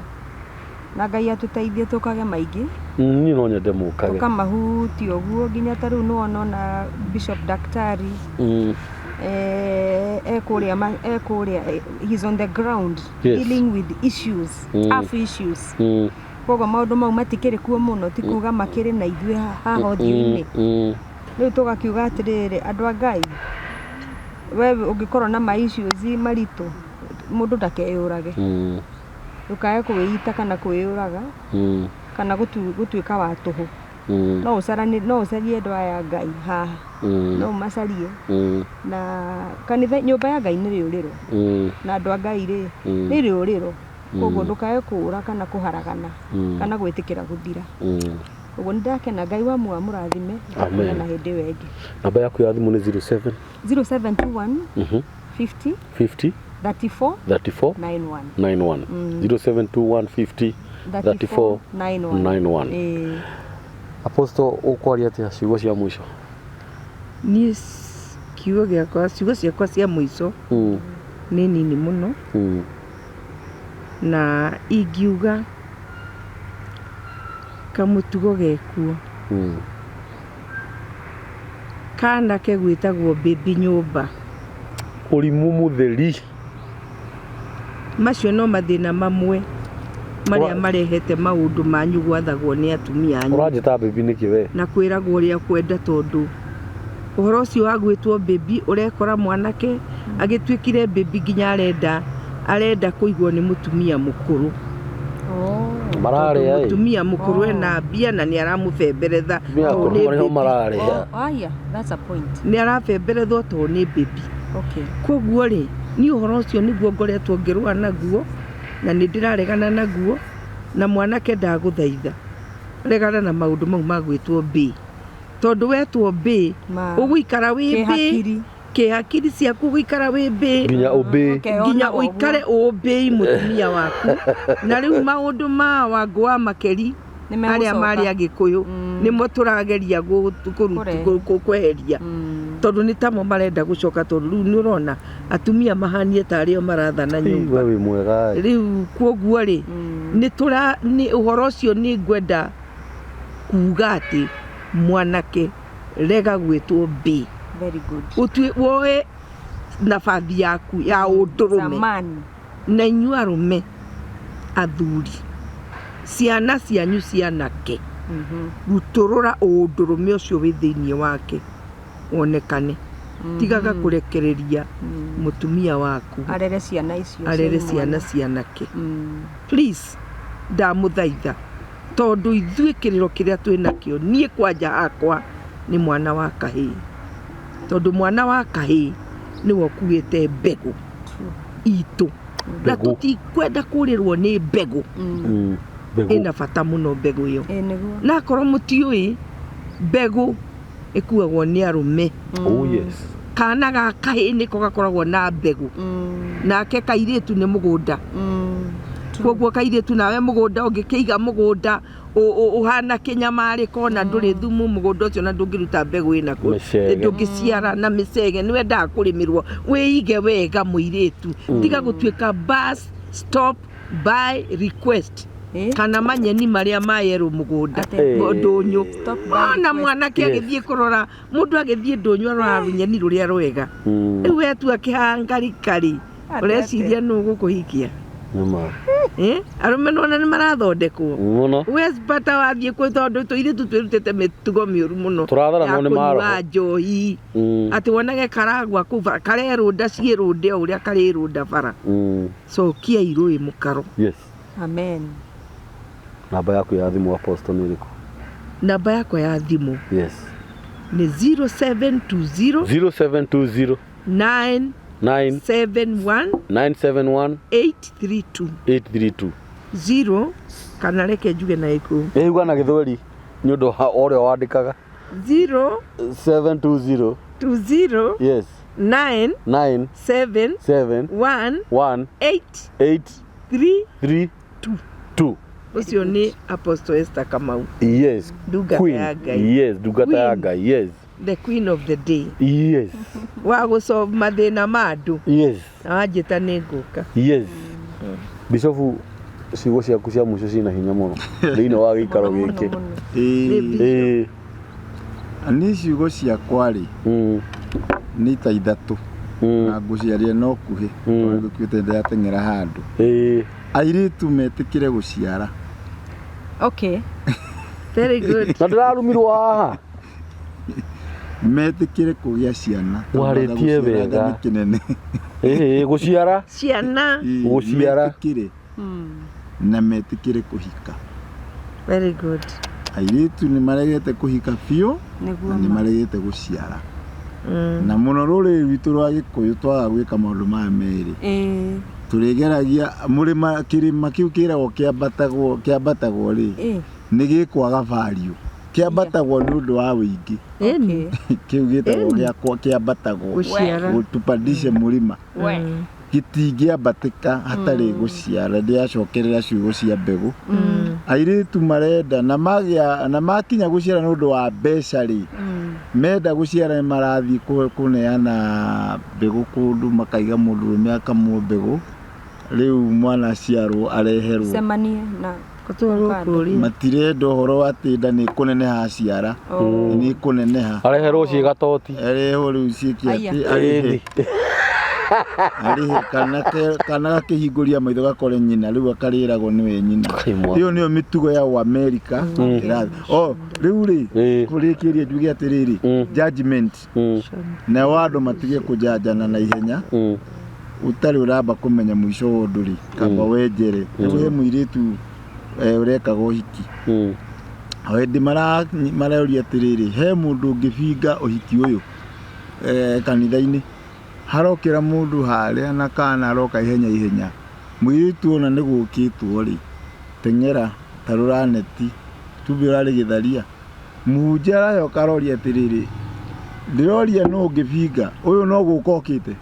na Ngai atũteithie tũkage maingĩ. Niĩ no nyende mũkage. Tũkamahutia ũguo nginya ta rĩu nĩwona ona Bishop Daktari e kũrĩa he's on the ground dealing with issues, tough issues. Koguo maũndũ mau matikĩrĩ kuo mũno, ti kuga makĩrĩ na ithuĩ haha ũthiũ-inĩ. Rĩu tũgakiuga atĩrĩrĩ, andũ a Ngai, we ũngĩkorwo na ma issues maritũ, mũndũ ndakeyũrage. Ndũkae kwĩita kana kwĩyũraga kana gũtuĩka wa tũhũ. No ũcarani no ũcarie andũ aya a Ngai haha, no ũmacarie na kanitha, nyũmba ya Ngai nĩ rĩũrĩro na andũ a Ngai rĩ nĩ rĩũrĩro, koguo ndũkae kũũra kana kũharagana kana gwĩtĩkĩra gũthira. Ũguo nĩ ndakena, Ngai wa muoyo amũrathime. Amen. Tuonana hĩndĩ ĩyo ĩngĩ. Namba yaku ya thimũ nĩ 07 0721 50 50 34 34 91. 91. 0721 50 34 91. 91. Ĩĩ. Apostle, ũkwaria atĩa ciugo cia mũico? Niĩ kiugo gĩakwa, ciugo ciakwa cia mũico nĩ nini mũno, na ingiuga kamũtugo gekuo kanake gwĩtagwo baby nyũmba. Ũrimũ mũtheri. Macio no mathĩna mamwe marĩa marehete maũndũ manyu gwathagwo nĩ atumia anyu. Ũranjĩta baby nĩkĩ we? Na kwĩragwo ũrĩa ũkwenda, tondũ ũhoro ũcio wa gwĩtwo baby, ũrekora mwanake agĩtuĩkire baby nginya arenda kũigwo nĩ mũtumia mũkũrũ. Oh. Mararĩa ĩ. Mũtumia mũkũrũ ena mbia na nĩ aramũbemberetha Atumia tondũ akũrũ nĩ marĩho baby. mararĩa. Oh, ah, yeah, that's a point. Nĩ arabemberethwo tondũ nĩ baby. Okay. Koguo rĩ, niĩ ũhoro ũcio nĩguo ngoretwo ngĩrũa naguo na nĩ ndĩraregana naguo. Na mwanake, ndagũthaitha, regana na maũndũ mau ma gwĩtwo mbĩ, tondũ wetwo mbĩ Ma. ũgũikara wĩ mbĩ. Kĩhakiri. Kĩhakiri ciaku ũgũikara wĩ mbĩ. Nginya ũmbĩ. Okay, Nginya ona ũikare ũmbĩi mũtumia waku. Na rĩu maũndũ ma Wangũ wa Makeri Nĩmegũcoka. arĩa marĩ Agĩkũyũ nĩmo tũrageria Kũrehe. kweheria, tondũ nĩ tamo marenda gũcoka, tondũ rĩu nĩ ũrona atumia mahanie tarĩ o marathana nyũmba. We wĩ mwega ĩ. Rĩu kuoguo rĩ, nĩ tũra nĩ ũhoro ũcio nĩ ngwenda kuga atĩ mwanake, rega gwĩtwo mbĩ. Very good. Ũtue woe nabathi yaku ya ũndũrũme. Zamani. Na inyuĩ arũme athuri, ciana cianyu cianake, rutũrũra ũndũrũme ũcio wĩ thĩinĩ wake wonekane. Tigaga kũrekereria mũtumia waku arere ciana icio arere cia ciana mwana. Cianake, please, ndamũthaitha, tondũ ithuĩ kĩrĩro kĩrĩa twĩ nakĩo, niĩ kwanja hakwa nĩ mwana wa kahĩĩ, tondũ mwana wa kahĩĩ nĩwe ũkuĩte mbegũ itũ na Mbegũ. Tũtikwenda kũrĩrwo nĩ mbegũ. Mbegũ. Ĩna bata mũno mbegũ ĩyo. Ĩ nĩguo. Na akorwo mũtiũĩ, mbegũ ĩkuagwo nĩ arũme. Oh yes. Kana ga kahĩĩ nĩko gakoragwo na mbegũ, nake kairĩtu nĩ mũgũnda. Koguo kairĩtu, nawe mũgũnda ũngĩkĩiga mũgũnda ũhana kĩnyamarĩko na ndũrĩ thumu mũgũnda ũcio na ndũngĩruta mbegũ ĩnako, Mĩcege. ndũngĩciara na mĩcege. Nĩ wendaga kũrĩmĩrwo, wĩige wega mũirĩtu, tiga gũtuĩka bus stop by request Ĩ? kana manyeni marĩa mayerũ mũgũnda. Atĩ. Ndũnyũ. Stop by Ona request. mwanake agĩthiĩ kũrora, mũndũ agĩthiĩ ndũnyũ arora rũnyeni rũrĩa rwega. Rĩu wetua kĩhangarikari, Atĩ, ũreciria nũ gũkũhikia? Nĩma. Eh? Arũme nona nĩ marathondekwo. Mũno. Wespata wathiĩ kwĩ, tondũ tũirĩtu twĩrutĩte mĩtugo mĩũru mũno Tũratharanwo ya nĩ maroho. kũnyua njohi, atĩ wonage karagwa kũu bara karerũnda ciĩrũnde o ũrĩa karĩrũnda bara. Cokia irũĩ mũkaro. Yes. Amen. Namba yaku ya thimũ, Apostle, nĩ ĩrĩkũ? Namba yakwa ya thimũ nĩ 0720 0720 9 9 71 971 832. 832. 0, kana reke njuge na ĩkũ. Ĩuga na gĩthweri nĩ ũndũ wa ũrĩa wandĩkaga. 0 720 20 9 9 7 7 1 1 8 8 3 3 2. 2. Ũcio nĩ Apostle Esther Kamau. Ndungata Queen. ya Ngai. Yes, ndungata ya Queen. Ngai, yes. The queen of the day wa gũsolve mathĩna ma andũ. Na wanjĩta nĩ ngũka. Yes. Bishofu, ciugo ciaku cia mũico ciĩna hinya mũno thĩinĩ wa gĩikaro gĩkĩ. Ĩĩ. Ĩĩ. Niĩ ciugo ciakwa rĩ, nĩ ta ithatũ na ngũciaria no kuhĩ, tondũ ngũtuĩte ndĩrateng'era handũ. Airĩtu metĩkĩre gũciara. Okay. Very good. Na ndĩrarumirwo haha. Metĩkĩre kũgĩa ciana tondũ Warĩtie gũciara wega. nĩ kĩnene. Ĩĩ, gũciara. Ciana. Ĩĩ, Gũciara. metĩkĩre na metĩkĩre kũhika. Very good. Airĩtu nĩ maregete kũhika biũ Nĩguo na nĩ ma. maregete gũciara. Na mũno rũrĩrĩ rwitũ rwa Gĩkũyũ twaga gwĩka maũndũ maya merĩ. Ĩĩ. Tũrĩgeragia mũrĩma kĩrĩma kĩu kĩragwo kĩambatagwo kĩambatagwo rĩ Ĩĩ. nĩ gĩkwaga value. Kĩambatagwo nĩ ũndũ wa wĩingĩ. Ĩni. Kĩu gĩtagwo gĩakwa kĩambatagwo. Gũciara. Tupandishe mũrĩma. We. Gĩtingĩambatĩka hatarĩ gũciara. Ndĩracokerera ciugo cia mbegũ. Airĩtu marenda na magĩa na makinya gũciara nĩ ũndũ wa mbeca rĩ, menda gũciara nĩ marathiĩ kũneana mbegũ kũndũ, makaiga mũndũrũme akamwo mbegũ, rĩu mwana aciarwo areherwo. Cemanie na Gũtwarwo kũrĩa. Matirenda ũhoro wa atĩ nda nĩ kũneneha aciara, nĩ kũneneha. Areherwo ciĩ gatoti. Arehwo rĩu ciĩke Aya. atĩ arĩhe arĩhe kana kana gakĩhingũria maitho gakore nyina rĩu akarĩragwo nĩwe nyina. Kai mwa. Ĩyo nĩyo mĩtugo ya Ũamerika ĩrathiĩ. O rĩu rĩ, kũrĩkĩria njuge atĩrĩrĩ, judgment nao andũ matige kũjanjana na ihenya ũtarĩ ũramba kũmenya mũico wa ũndũ rĩ, kamba wenjere. Rĩu he mũirĩtu ũrekaga ũhiki, o hĩndĩ maroria atĩrĩrĩ, he mũndũ ũngĩbinga ũhiki ũyũ kanitha-inĩ, harokĩra mũndũ harĩa na kana aroka ihenya ihenya, mũirĩtu ona nĩ gũkĩtwo rĩ, teng'era tarũra neti tumbe ũrarĩ gĩtharia. Mũhunjia aracoka aroria atĩrĩrĩ, ndĩroria nũ ũngĩbinga ũyũ no gũka okĩte.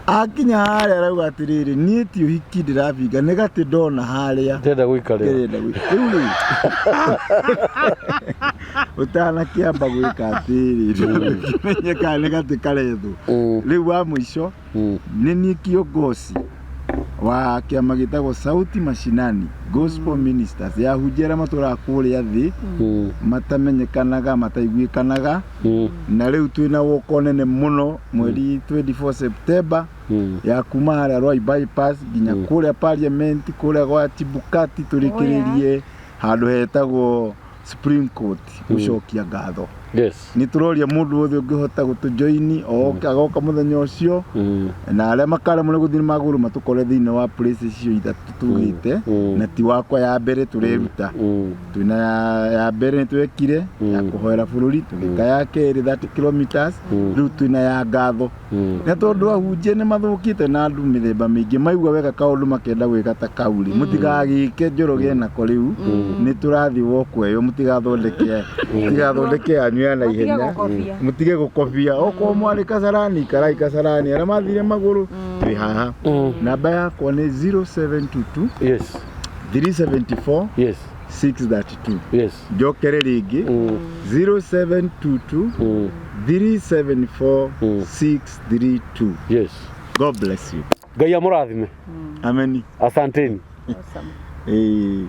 Akinya harĩa arauga atĩrĩrĩ, niĩ ti ũhiki ndĩrabinga, nĩ gatĩ ndona harĩa Ndĩrenda gũikarĩra. ndĩrenda rĩu rĩ, ũtanakĩamba gwĩka atĩrĩ, ndũngĩmenye kana nĩ gatĩ karethwo. Rĩu wa mũico, nĩ niĩ kiongozi wa kĩama gĩtagwo Sauti Mashinani Gospel Ministers ya hunjia arĩa matũraga kũrĩa thĩ, matamenyekanaga, mataiguĩkanaga, na rĩu twĩna woko nene mũno mweri 24 September ya kuma harĩa Ruai bypass nginya kũrĩa Parliament, kũrĩa gwa Chibukati, tũrĩkĩrĩrie handũ hetagwo Supreme Court gũcokia ngatho. Nĩ tũroria mũndũ wothe ũngĩhota gũtũjoini oke agoka mũthenya ũcio, na arĩa makaremwo nĩ gũthiĩ magũrũ matũkore thĩinĩ wa place icio ithatũ tugĩte, na ti wakwa ya mbere tũreruta. Twĩna ya mbere nĩ twekire ya kũhoera bũrũri, tũgĩka ya kerĩ 30 kilometers, rĩu twĩna ya ngatho. Na tondũ ahunjia nĩ mathũkĩte na andũ mĩthemba mĩingĩ, maigua wega kaũndũ makenda gwĩka ta kau rĩ, mũtigagĩke Njoroge nako rĩu nĩ tũrathiĩ woko ĩyo, mũtigathondeke yanyu ya na Matige ihenya, gũkobia. mũtige gũkobia. Okorwo mwarĩ Kasarani, ikarai Kasarani, arĩa mathire magũrũ twĩ haha. Namba yakwa nĩ 0722 374 632. Njokere rĩngĩ, 0722 374 632. God bless you. Ngai amũrathime. Ameni. Asanteni. Awesome. Eh.